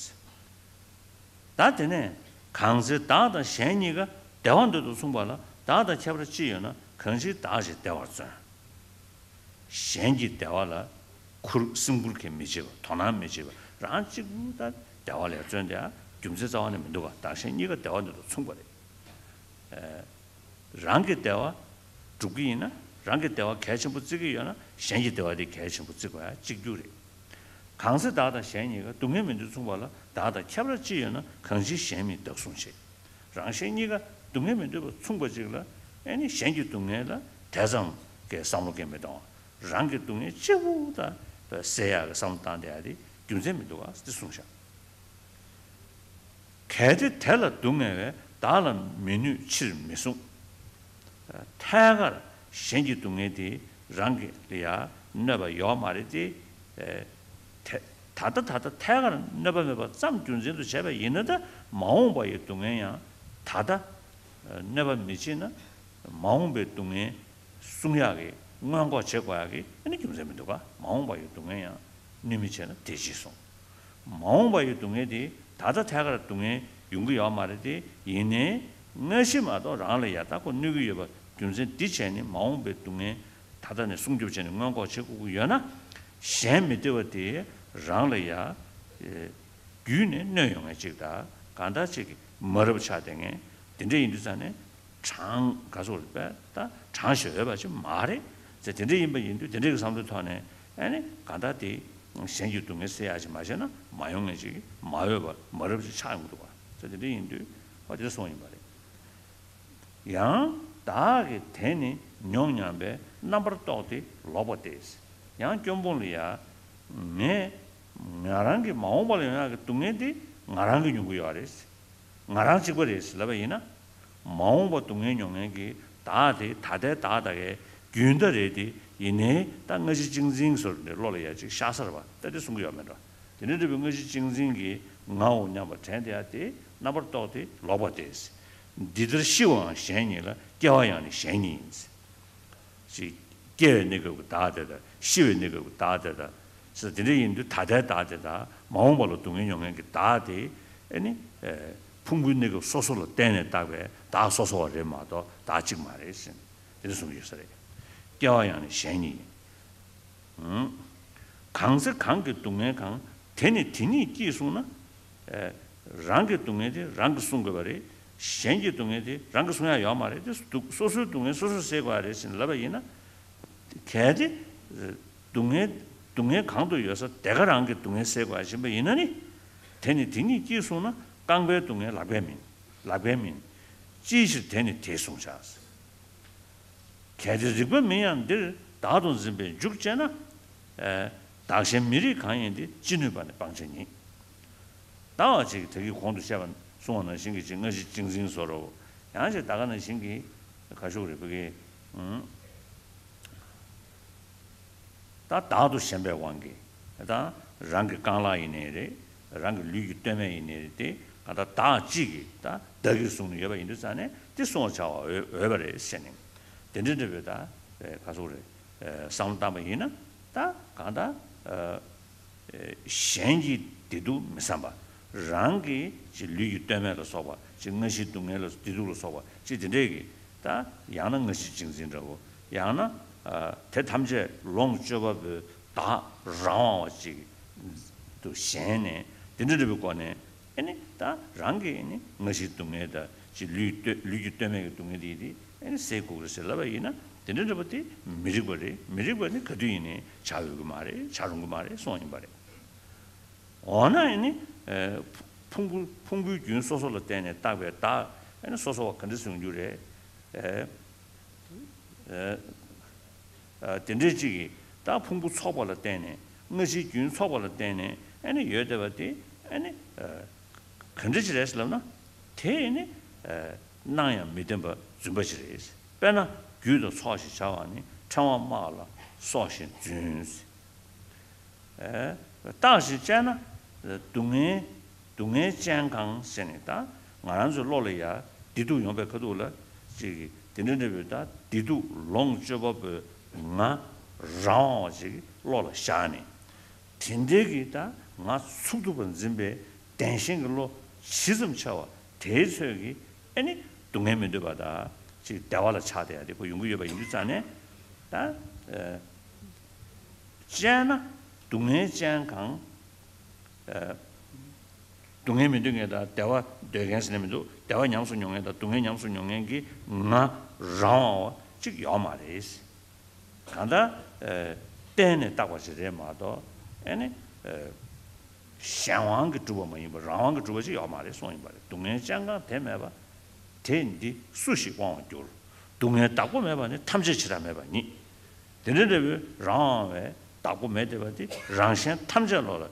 ད་དེ་ནས་གང་ཚེ་བདག་དང་གཞན་གཉིས་ཀ་བདེ་བ་འདོད་དུ་མཚུངས་པ་ལ་བདག་དང་ཁྱད་པར་ཅི་ཡོད་ན། གང་ཕྱིར་བདག་གཞན་བདེ་བར་བརྩོན། གཞན་གྱི་བདེ་བ་ལ་ཁུར་སེམས་ཁུར་གྱིས་མི་བྱེད་པ། དོ་སྣང་མི་བྱེད་པ། རང་གཅིག་པུ་ད་བདེ་བ་ལ་བརྩོན་དེ་རྒྱུ་མཚན་རྩ་བ་ནས་མི་འདུག་ག་བདག་གཞན་གཉིས་ཀ་བདེ་བ་འདོད་དུ་མཚུངས་པ་རེད། རང་གི་བདེ་བ་སྒྲུབ་ཀྱི་ཡིན་ན། རང་གི་བདེ་བ་གལ་ཆེན་པོ་བརྩི་གི་ཡོད་ན། གཞན་གྱི་བདེ་བ་དེ་གལ་ཆེན་པོ་བརྩི་དགོས་ཡ་གཅིག་གྱུར་རེད། གང་ཚེ་བདག་དང་གཞན་གཉིས་ཀ་སྡུག་བསྔལ་མི་འདོད་མཚུངས་པ་ལ་བདག་དང་ཁྱད་པར་ཅི་ཡོད་ན། གང་ཕྱིར་གཞན་མིན་བདག་བསྲུང་བྱེད། རང་གཞན་གཉིས་ཀ་སྡུག་བསྔལ་མི་འདོད་པ་མཚུངས་པ་ཅིག་ལ་ཨེ་ནི་གཞན་གྱི་སྡུག་བསྔལ་ལ་དེ་ཙམ་གྱི་བསམ་བློ་གང་མི་གཏོང་བ། རང་གི་སྡུག་བསྔལ་གཅིག་པུ་ད་སེལ་ཡག་གི་བསམ་བློ་བཏང་བསྡད་ཡ་དེ་རྒྱུ་མཚན་མི་འདུག་ག་དེ་གསུངས་བཞག་གལ་ཏེ་དེ་ལ་སྡུག་བསྔལ་བས། བདག་ལ་མི་གནོད་ཕྱིར་མི་གསུང་། ཐད་ཀར་གཞན་གྱི་སྡུག་བསྔལ་དེ་རང་གི་ལ་ཡང་གནོད་པ་ཡོད་མ་རེད་དེ། ད་ལྟ་ད་ལྟ་ཐད་ཀར་གནོད་པ་མེད་པ་ཙམ་རྒྱུ་མཚན་དུ་བྱས་པ་ཡིན་ན། ད་མ་འོངས་པ་ཡི་སྡུག་བསྔལ་ཡང་ད་ལྟ་གནོད་པ་མི་བྱེད་ན། མ་འོངས་པའི་སྡུག་བསྔལ་སྲུང་ཡག་གི་སྔོན་འགོག་བྱེད་དགོས་ཡག་གི་ཨ་ནི་རྒྱུ་མཚན་མི་འདུག་ག་མ་འོངས་པ་ཡི་སྡུག་བསྔལ་ཡང་གནོད་མི་བྱེད་ན་དེ་ཅི་གསུངས། མ་འོངས་པ་ཡི་སྡུག་བསྔལ་དེ་ད་ལྟ་ཐད་ཀར་སྡུག་བསྔལ་ཡོང་གི་ཡོད་མ་རེད་དེ། ཡིན་ནའི་སྔ་ཕྱི་མ་གཏོགས་རང་ལ་ཡ་ད་ཁོ་གནོད་ཀྱི་ཡོད་པ་རྒྱུ་མཚན་འདི་བྱས་ནས་མ་འོངས་པའི་སྡུག་བསྔལ་ད་ལྟ་ནས་སྲུང་སྐྱོབ་བྱས་ནས་སྔོན་འགོག་བྱེད་དགོས་ཀྱི་ཡོད་ན། གཞན་མི་བདེ་བ་དེ་རང་ལ་ཡ་བརྒྱུད་ནས་གནོད་ཡོང་མཁན་ཅིག་དང་གང་ལྟར་ཅིག་གི་མ་རབས་ཆགས་བསྡད་མཁན་དེ་འདྲ་ཡིན་དུས་ཙང་ནས། གྲངས་ག་ཚོད་རེད་པས། ད་གྲངས་ཤེས་འོས་པ་ཅིག་མ་རེད་ཟེར། དེ་འདྲ་ཡིན་པ་ཡིན་དུས་དེ་འདྲ་གི་བསམ་བློའི་ཐོག་ནས་ཨ་ནི་གང་ལྟར་དེ་གཞན་གྱི་སྡུག་བསྔལ་སེལ་ཡག་ཅིག་མ་བྱས་ན་མ་ཡོང་མཁན་ཅིག་མ་འོས་པ་མ་རབས་ཅིག་ཆགས་ཡོང་གི་འདུག་པ་ཟེར། དེ་འདྲ་ཡིན་དུས་ཨ་དེ་གསུངས་ཡིན་པ་རེད། ཡང་བདག་གིས་དེ་ནི་མྱོང་སྙམ་པའི། རྣམ་པར་རྟོག་སྟེ་ལོག་པ་སྟེ། ཡང་སྐྱོན་སྤོང་ལ་ཡང་ངས་ང་རང་གི་མ་འོངས་པ་ལ་ཡོང་ཡག་གི་སྡུག་བསྔལ་དེ་ང་རང་གིས་མྱོང་གི་ཡོད་རེད། ང་རང་གཅིག་པ་རེད་ཟེར་ལབ་པ་ཡིན་ན། མ་འོངས་པ་སྡུག་བསྔལ་མྱོང་མཁན་གྱི་བདག་དེ་ད་ལྟའི་བདག་ད་གའི་རྒྱུན་ལྡན་རེད་དེ། ཡིན་ནའི་ད་སྔ་ཕྱི་གཅེས་འཛིན་ཟེར་ནས་བློ་ལ་ཡ་གཅིག་ཤར་ས་རེད་པ། ད་དེ་གསུང་གི་ཡོད་མེད་འགྲོ། དེ་འདྲ་འདྲ་བའི་སྔ་ཕྱི་གཅེས་འཛིན་གྱི་ངའོ་སྙམ་པ་དྲན་བསྡད་ཡ་དེ་རྣམ་པར་རྟོག་སྟེ་ལོག་པ་སྟེ། འདི་ལྟར་ཤི་བའང་གཞན་ཉིད་ལ། སྐྱེ་བ་ཡང་ནི་གཞན་ཉིད་ཡིན། ཅིག་སྐྱེ་བའི་གནས་སྐབས་ཀྱི་བདག་དེ་དང་། ཤི་བའི་གནས་སྐབས་ཀྱི་བདག་དེ་དང་། ཟེར་དེ་འདྲ་ཡིན་དུས་ད་ལྟའི་བདག་དེ་དང་མ་འོངས་པ་ལ་སྡུག་བསྔལ་མྱོང་མཁན་གྱི་བདག་དེ་ཨ་ནི་ཕུང་པོའི་གནས་སྐབས་སོ་སོ་ལ་བརྟེན་ནས་བཏགས་པའི་བདག་སོ་སོ་བ་རེད་མ་གཏོགས་བདག་གཅིག་མ་རེད་ཟེར་ནས་དེ་འདྲ་གསུང་གི་ཡོད་ས་རེད། སྐྱེ་བ་ཡང་ནི་གཞན་ཉིད་ཡིན། གང་ཚེ་གང་གི་སྡུག་བསྔལ་གང་། དེ་ནི་དེ་ཉིད་ཀྱིས་གསུངས་ན། རང་གི་སྡུག་བསྔལ་དེ་རང་གིས་གསུང་དགོས་པ་རེད། གཞན་གྱི་སྡུག་བསྔལ་དེ་རང་གིས་གསུང་ཡ་ཡོད་མ་རེད་དེ། སྡུག་སོ་སོའི་སྡུག་བསྔལ་སོ་སོས་སེལ་དགོས་ཡ་རེད་ཟེར་ནས་ལབ་པ་ཡིན་ན། གལ་ཏེ་སྡུག་བསྔལ་སྡུག་བསྔལ་གང་དུ་ཡོད་ས་དེ་ག་རང་གི་སྡུག་བསྔལ་སེལ་དགོས་ཡ་ཡིན་པ་ཡིན་ན་ནི། དེ་ནི་དེ་ཉིད་ཀྱིས་གསུངས་ན། རྐང་པའི་སྡུག་བསྔལ་ལག་པས་མིན། ལག་པས་མིན། ཅིའི་ཕྱིར་དེ་ནི་དེས་གསུངས་བྱ། གལ་ཏེ་རིགས་པ་མིན་ཡང་འདིར། བདག་ཏུ་འཛིན་པས་འཇུག་ཅེ་ན། བདག་གཞན་མི་རིགས་གང་ཡིན་ཏེ། ཅི་ནུས་པ་ནི་སྤང་བྱ་ཉིད། ད་བ་ཅིག་ད་གིན་གོང་དུ་བཤད་པ་གསུངས་པ་ནང་བཞིན་གྱི་ཅིག་སྔ་ཕྱི་གཅེས་འཛིན་བཟོ་འདྲ་བོ། ཡང་ཅིག་ད་ག་ནང་བཞིན་གྱི་ག་ཤུག་རེད་པ་གི། ད་བདག་ཏུ་ཞེན་པའི་དབང་གིས་ད་རང་གི་རྐང་ལག་ཡིན་ནའི་རེད། རང་གི་ལུས་ཀྱི་སྟོད་སྨད་ཡིན་ནའི་རེད་དེ། གང་ལྟར་བདག་གཅིག་གིས་ད་བདག་གིར་བཟུང་ནས་ཡོད་པ་ཡིན་དུས་ཙང་ནས་དེ་གསུང་བར་བྱ་བ་འོས་འོས་པ་རེད་ཟེར་ནས། དེ་འདྲ་འདྲ་བའི་ད་ག་ཚོད་རེད། བསམ་བློ་བཏང་པ་ཡིན་ན་ད་གང་ལྟར་གཞན་གྱི་བདེ་སྡུག་མི་བསམ་པ། རང་གི་ཅིག་ལུས་ཀྱི་སྟོད་སྨད་ལ་སོགས་པ། ཅིག་སྔ་ཕྱིའི་སྡུག་བསྔལ་ལ་བདེ་སྡུག་ལ་སོགས་པ་ཅིག་དེ་འདྲས་ཀྱི། ད་ཡང་ན་སྔ་ཕྱི་གཅེས་འཛིན་འདྲ་བོ། ཡང་ན་དེ་ཐམས་ཅད་ལོངས་སྤྱོད་པ་པོའི་བདག་རང་དབང་བ་ཅིག་ཏུ་ཞེན་ནས་དེ་འདྲ་འདྲ་བའི་སྒོ་ནས་ཨ་ནི་ད་རང་གི་ཨ་ནི་སྔ་ཕྱིའི་སྡུག་བསྔལ་དང་ཅིག་ལུས་སྟོད་ལུས་ཀྱི་སྟོད་སྨད་ཀྱི་སྡུག་བསྔལ་དེ་དེ་ཨ་ནི་སེལ་དགོས་ཀྱི་རེད་ཟེར་ལབ་པ་ཡིན་ན། དེ་འདྲ་འདྲ་བ་དེ་མི་རིགས་པ་རེད། མི་རིགས་པ་ནི་ག་དུས་ཡིན་ནའི་བྱ་འོས་ཀྱི་མ་རེད། བྱ་རུང་གི་མ་རེད་གསུངས་ཡིན་པ་རེད། འོ་ན་ཨ་ནི་ཕུང་པོ་ཕུང་པོའི་རྒྱུན་སོ་སོ་ལ་བརྟེན་ནས་བཏགས་པའི་བདག་ཨ་ནི་སོ་སོ་བ་ག་འདྲ་བཟུང་རྒྱུ་རེད། དེ་འདྲའི་གཅིག་གིས་ད་ཕུང་པོ་ཚོགས་པ་ལ་བརྟེན་ནས་སྔ་ཕྱིའི་རྒྱུན་ཚོགས་པ་ལ་བརྟེན་ནས་ཨ་ནི་ཡོད་བསྡད་པ་དེ་ཨ་ནི་ག་འདྲ་ཅིག་རེད་ཟེར་ལབ་ན། དེ་ཨ་ནི་སྣང་ཡང་མི་བདེན་པ་རྫུན་པ་ཅིག་རེད། དཔེར་ན་རྒྱུད་དང་ཚོགས་ཞེས་བྱ་བ་ནི་ཕྲེང་བ་དམར་ལ་སོགས་ཤིང་རྫུན། རྟགས་ཤིག་དཔྱད་ན་སྡུག་བསྔལ་སྡུག་བསྔལ་ཅན་གང་ཟེར་ནས། ད་ང་རང་ཚོའི་བློ་ལ་ཡ་བདེ་སྡུག་ཡོང་བའི་ཁ་ཐུག་ལ་ཅིག་དེ་འདྲ་འདྲ་བོའི་ད་བདེ་སྡུག་ལོངས་སྤྱོད་པ་པོའི་ང་རང་དབང་བ་ཅིག་བློ་ལ་བཞག་ནས། དེ་འདྲའི་གི་ད་ང་ཚུགས་ཐུབ་པར་འཛིན་པའི་བདེན་ཞེན་གྱི་བློ་ཇི་ཙམ་ཆེ་བ་དེའི་ཚོད་ཀྱིས་ཨ་ནི་སྡུག་བསྔལ་མི་འདོད་པ་དང་ཅིག་བདེ་བ་ལ་ཆགས་བསྡད་ཡ་དེ་ཁོ་ཡོང་གི་ཡོད་པ་ཡིན་དུས་ཙང་ནས། ད་ཨ་དཔྱད་ན་སྡུག་བསྔལ་ཅན་གང་། ཨ་སྡུག་བསྔལ་མི་འདོད་མཁན་དང་བདེ་བ་འདོད་མཁན་ཟེར་ནས་མི་འདུག་བདེ་བ་ཉམས་སུ་མྱོང་མཁན་དང་སྡུག་བསྔལ་ཉམས་སུ་མྱོང་མཁན་གྱི་ང་རང་དབང་བ་ཅིག་ཡོད་མ་རེད། གང་ལྟར་ཨ་བརྟེན་ནས་བཏགས་པ་ཞིག་རེད་མ་གཏོགས་ཨ་ནི་ཨ་གཞན་དབང་གིས་གྲུབ་པ་མ་ཡིན་པར་རང་དབང་གིས་གྲུབ་པ་ཅིག་ཡོད་མ་རེད་གསུངས་ཡིན་པ་རེད། སྡུག་བསྔལ་ཅན་གང་དེ་མེད་པ། དེས་འདི་སུ་ཞིག་དབང་བར་འགྱུར། སྡུག་བསྔལ་བདག་པོ་མེད་པ་ནི་ཐམས་ཅད་བྱེ་བྲག་མེད་པ་ཉིད། དེ་འདྲ་འདྲ་བོའི་རང་དབང་བའི་བདག་པོ་མེད་བསྡད་པ་དེ་རང་གཞན་ཐམས་ཅད་བློ་ལ་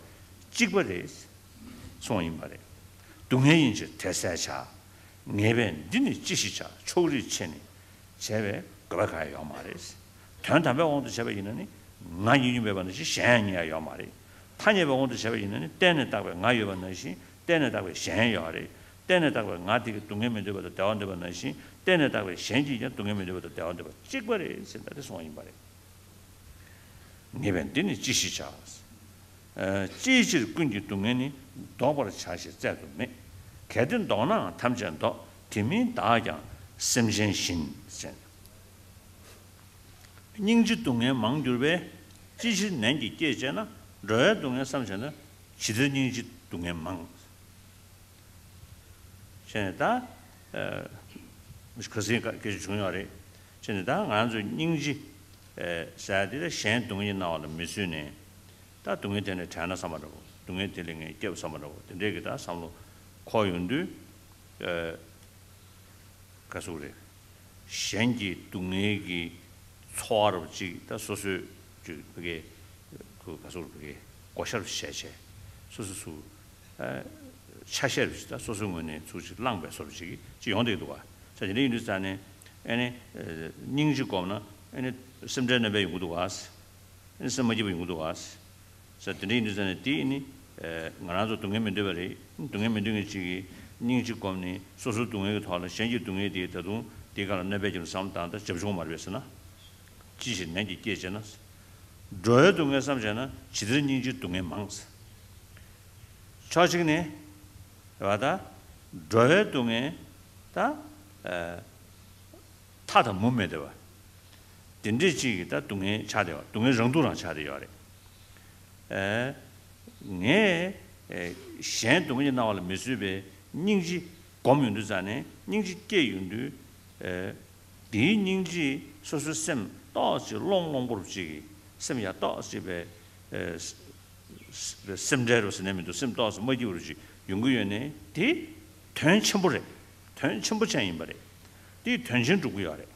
གཅིག་པ་རེད་གསུངས་ཡིན་པ་རེད། སྡུག་བསྔལ་ཡིན་ཕྱིར་དེ་བསལ་བྱ། ངེས་པས་འདི་ནི་ཅི་ཞིག་བྱ། ཕྱོགས་རིས་ཕྱེ་ནས་བྱས་པའི་དགོས་པ་གང་ཡང་ཡོད་མ་རེད། དོན་དམ་པའི་དབང་དུ་བྱས་པ་ཡིན་ན་ནི་ང་ཡོད་ཡིན་མེད་པ་ནང་བཞིན་གཞན་ཡང་ཡོད་མ་རེད། ཐ་སྙད་པའི་དབང་དུ་བྱས་པ་ཡིན་ན་ནི་གཏན་ནས་བཏགས་པའི་ང་ཡོད་པ་ནང་བཞིན་གཏན་ནས་བཏགས་པའི་གཞན་ཡོད་རེད། གཏན་ནས་བཏགས་པའི་ང་དེ་གི་སྡུག་བསྔལ་མི་འདོད་པ་དང་བདེ་བ་འདོད་པ་ནང་བཞིན་གཏན་ནས་བཏགས་པའི་གཞན་གྱིས་ཀྱང་སྡུག་བསྔལ་མི་འདོད་པ་དང་བདེ་བ་འདོད་པ་གཅིག་པ་རེད་ཟེར་ད་དེ་གསུངས་པ་ཡིན་པ་རེད། ངེས་པས་འདི་ནི་ཅི་ཞིག་བྱ། ཨ་ཅིའི་ཕྱིར་ཀུན་གྱི་སྡུག་བསྔལ་ནི། བཟློག་པར་བྱ་ཞེས་བཙལ་དུ་མེད། གལ་ཏེ་བཟློག་ནའང་ཐམས་ཅད་བཟློག་དེ་མིན་བདག་ཀྱང་སེམས་ཅན་བཞིན་ཟེར། སྙིང་རྗེ་སྡུག་བསྔལ་མང་གྱུར་པས། ཅིའི་ཕྱིར་ནན་གྱིས་བསྐྱེད་ཅེ་ན། འགྲོ་བའི་སྡུག་བསྔལ་བསམ་བྱས་ན། ཇི་ལྟར་སྙིང་རྗེ་སྡུག་བསྔལ་མང་། བྱས་ནས་ད་ཨ་ཁ་སང་སྐད་ཆ་བྱུང་ཡོད་རེད། བྱས་ནས་ད་ང་ཚོས་སྙིང་རྗེ་ཨ་ཟེར་དེ་ལ་གཞན་སྡུག་བསྔལ་གྱིས་མནར་བ་ལ་མི་བཟོད་ནས། ད་སྡུག་བསྔལ་དེ་ནས་བྲལ་ན་བསམ་པ་འདྲ་བོ། སྡུག་བསྔལ་དེ་ལས་ངས་སྐྱབས་བསམ་པ་འདྲ་བོ་དེ་འདྲས་ཀྱི་ད་བསམ་བློ་འཁོར་ཡོང་དུས། ཨ་ག་ཟེར་དགོས་རེད། གཞན་གྱི་སྡུག་བསྔལ་གྱི་ཚོར་བ་ཅིག་ད་སོ་སོས་ཅིག་ཕ་གི་ཁོ་ག་ཟེར་དགོས་རེད། ཕ་གི་བགོ་བཤའ་བྱས་བྱས་སོ་སོ་སུ་ཨ་ཆ་ཤས་རུ་ཅིག་ད་སོ་སོའི་ངོས་ནས་ཚུར་ཅིག་བླངས་པའི་བཟོ་འདྲ་ཅིག་ཅིག་ཡོང་བསྡད་འདུག་བ། ས་དེ་འདྲ་ཡིན་དུས་ཙང་ནས་ཨ་ནི་ཨ་སྙིང་རྗེ་སྒོམ་ན་ཨ་ནི་སེམས་ཁྲལ་རྣམ་པ་ཡོང་གི་འདུག་བ། ཨ་ནི་སེམས་མ་སྐྱིད་པ་ཡོང་གི་འདུག་བ། ས་དེ་འདྲ་ཡིན་དུས་ཙང་ནས་དེ་ནི་ཨ་ང་རང་ཚོ་སྡུག་བསྔལ་མི་འདོད་པ་རེད། སྡུག་བསྔལ་མི་འདོད་མཁན་ཅིག་གིས་སྙིང་རྗེ་སྒོམ་ནས་སོ་སོའི་སྡུག་བསྔལ་གྱི་ཐོག་ལ་གཞན་གྱི་སྡུག་བསྔལ་དེ་ད་དུང་དེའི་སྒང་ལ་གནོད་པ་བྱེད་ན་བསམ་བློ་བཏང་ད་བྱབ་ཆུང་མ་རེད་པས་ཟེར་ན། ཅི་ཞིག་ནན་གྱིས་བསྐྱེད་ཅེ་ན། འགྲོ་བའི་སྡུག་བསྔལ་བསམ་བྱས་ན་ཇི་ལྟར་སྙིང་རྗེའི་སྡུག་བསྔལ་མང་། ཕྱོགས་གཅིག་ནས་རེད་བ། ད་འགྲོ་བའི་སྡུག་བསྔལ་ད་ཨ་མཐའ་དང་མུ་མེད་བསྡད་པ། དེ་འདྲས་ཅིག་གི་ད་སྡུག་བསྔལ་ཆགས་བསྡད་པ། སྡུག་བསྔལ་རང་སྡུག་རང་ཆགས་བསྡད་ཡོད་རེད། ཨ་ངས་ཨ་གཞན་སྡུག་བསྔལ་གྱིས་མནར་བ་ལ་མི་བཟོད་པའི་སྙིང་རྗེ་སྒོམ་ཡོང་དུས་ཙང་ནས་སྙིང་རྗེ་སྐྱེས་ཡོང་དུས། ཨ་དེའི་སྙིང་རྗེས་སོ་སོའི་སེམས་ཏོག་ཙམ་བློང་བློང་པོ་རུ་ཅིག་གི་སེམས་ཡང་ཏོག་ཙམ་པའི་ཨ་སེམས་ཁྲལ་རུ་ཟེར་ནས་མི་འདུག་སེམས་ཏོག་ཙམ་མ་སྐྱིད་པ་རུ་ཅིག་ཡོང་གི་ཡོད་ནས་དེ་དོན་ཆེན་པོ་རེད། དོན་ཆེན་པོ་ཅན་ཡིན་པ་རེད། དེས་དོན་ཆེན་སྒྲུབ་ཀྱི་ཡོད་རེད།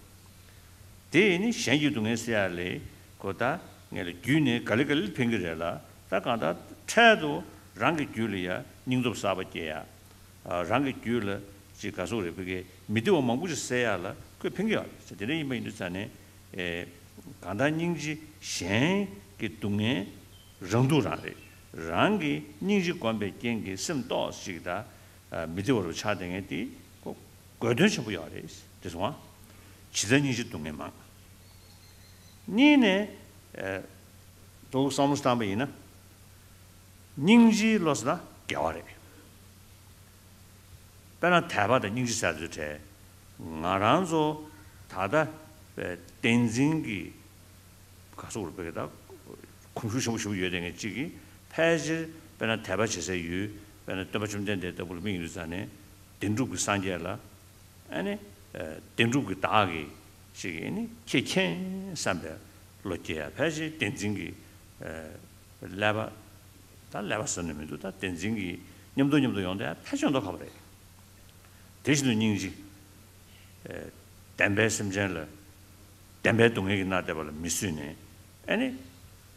དེ་ཡིན་ནི་གཞན་གྱི་སྡུག་བསྔལ་སེལ་ཡ་ལས་ཁོ་ད་ངས་ལ་རྒྱུད་ནས་ག་ལེ་ག་ལེ་ཕན་གྱི་རེད་ལ། ད་གང་ལྟར་འཕྲལ་དུ་རང་གི་རྒྱུད་ལ་ཡ་སྙིང་སྟོབས་གསར་པ་སྐྱེ་ཡ། ཨ་རང་གི་རྒྱུད་ལ་ཅིག་ག་ཟེར་དགོས་རེད། ཕ་གི་མི་བདེ་བ་མང་པོ་ཞིག་སེལ་ཡ་ལ་ཁོས་ཕན་གྱི་ཡོད་རེད། དེ་འདྲ་ཡིན་པ་ཡིན་དུས་ཙང་ནས་ཨེ་གང་ལྟར་སྙིང་རྗེ་གཞན་གྱི་སྡུག་བསྔལ་རང་སྡུག་རང་རེད། རང་གི་སྙིང་རྗེ་སྒོམ་པའི་རྐྱེན་གྱིས་སེམས་ཏོག་ཙམ་ཅིག་ད་ཨ་མི་བདེ་བ་རུ་ཆགས་བསྡད་མཁན་དེ་ཁོ་དགོས་དོན་ཆེན་པོ་ཡོད་རེད། དེ་སོང་ང་ཇི་ལྟར་སྙིང་རྗེ་སྡུག་བསྔལ་མང་། གཉིས་ནས་ཨ་ཏོག་བསམ་བློ་བཏང་པ་ཡིན་ན། སྙིང་རྗེའི་བློ་ཟེར་ན་དགེ་བ་རེད། དཔེར་ན་དད་པ་དང་སྙིང་རྗེ་ཟེར་དུས་བྲལ། ང་རང་ཚོ་ད་ལྟ་བསྟན་འཛིན་གྱི་ག་ཟེར་དགོས་རེད། ད་གོམས་ཤུགས་ཆེན་པོ་ཞེ་པོ་ཡོད་བསྡད་མཁན་གཅིག་གིས་ཕལ་ཆེར་དཔེར་ན་དད་པ་བྱེད་སའི་ཡུལ་དཔེར་ན་སྟོན་པ་བཅོམ་ལྡན་འདས་ལྟ་བུ་ལ་དམིགས་ཡོང་དུས་ཙང་ནས་བདེན་གྲུབ་ཀྱི་སངས་རྒྱས་ལ་ཨ་ནི་བདེན་གྲུབ་ཀྱི་བདག་གིས་ཅིག་ཨ་ནི་ཁྱེད་མཁྱེན་བསམ་པའི་བློ་སྐྱེ་ཡ། ཕལ་ཆེར་བསྟན་འཛིན་གྱི་ཀླད་པ། ད་ཀླད་པ་ཟེར་ནས་མི་འདུག་ད་བསྟན་འཛིན་གྱི་མཉམ་དུ་མཉམ་དུ་ཡོང་དུས་ཕལ་ཆེར་མདོ་ཁ་པོ་རེད། དེ་བཞིན་དུ་སྙིང་རྗེ། ཨེ་བདེན་པའི་སེམས་ཅན་ལ་ བདེན་པའི་སྡུག་བསྔལ་གྱིས་མནར་བསྡད་པ་ལ་མི་བཟོད་ནས། ཨ་ནི་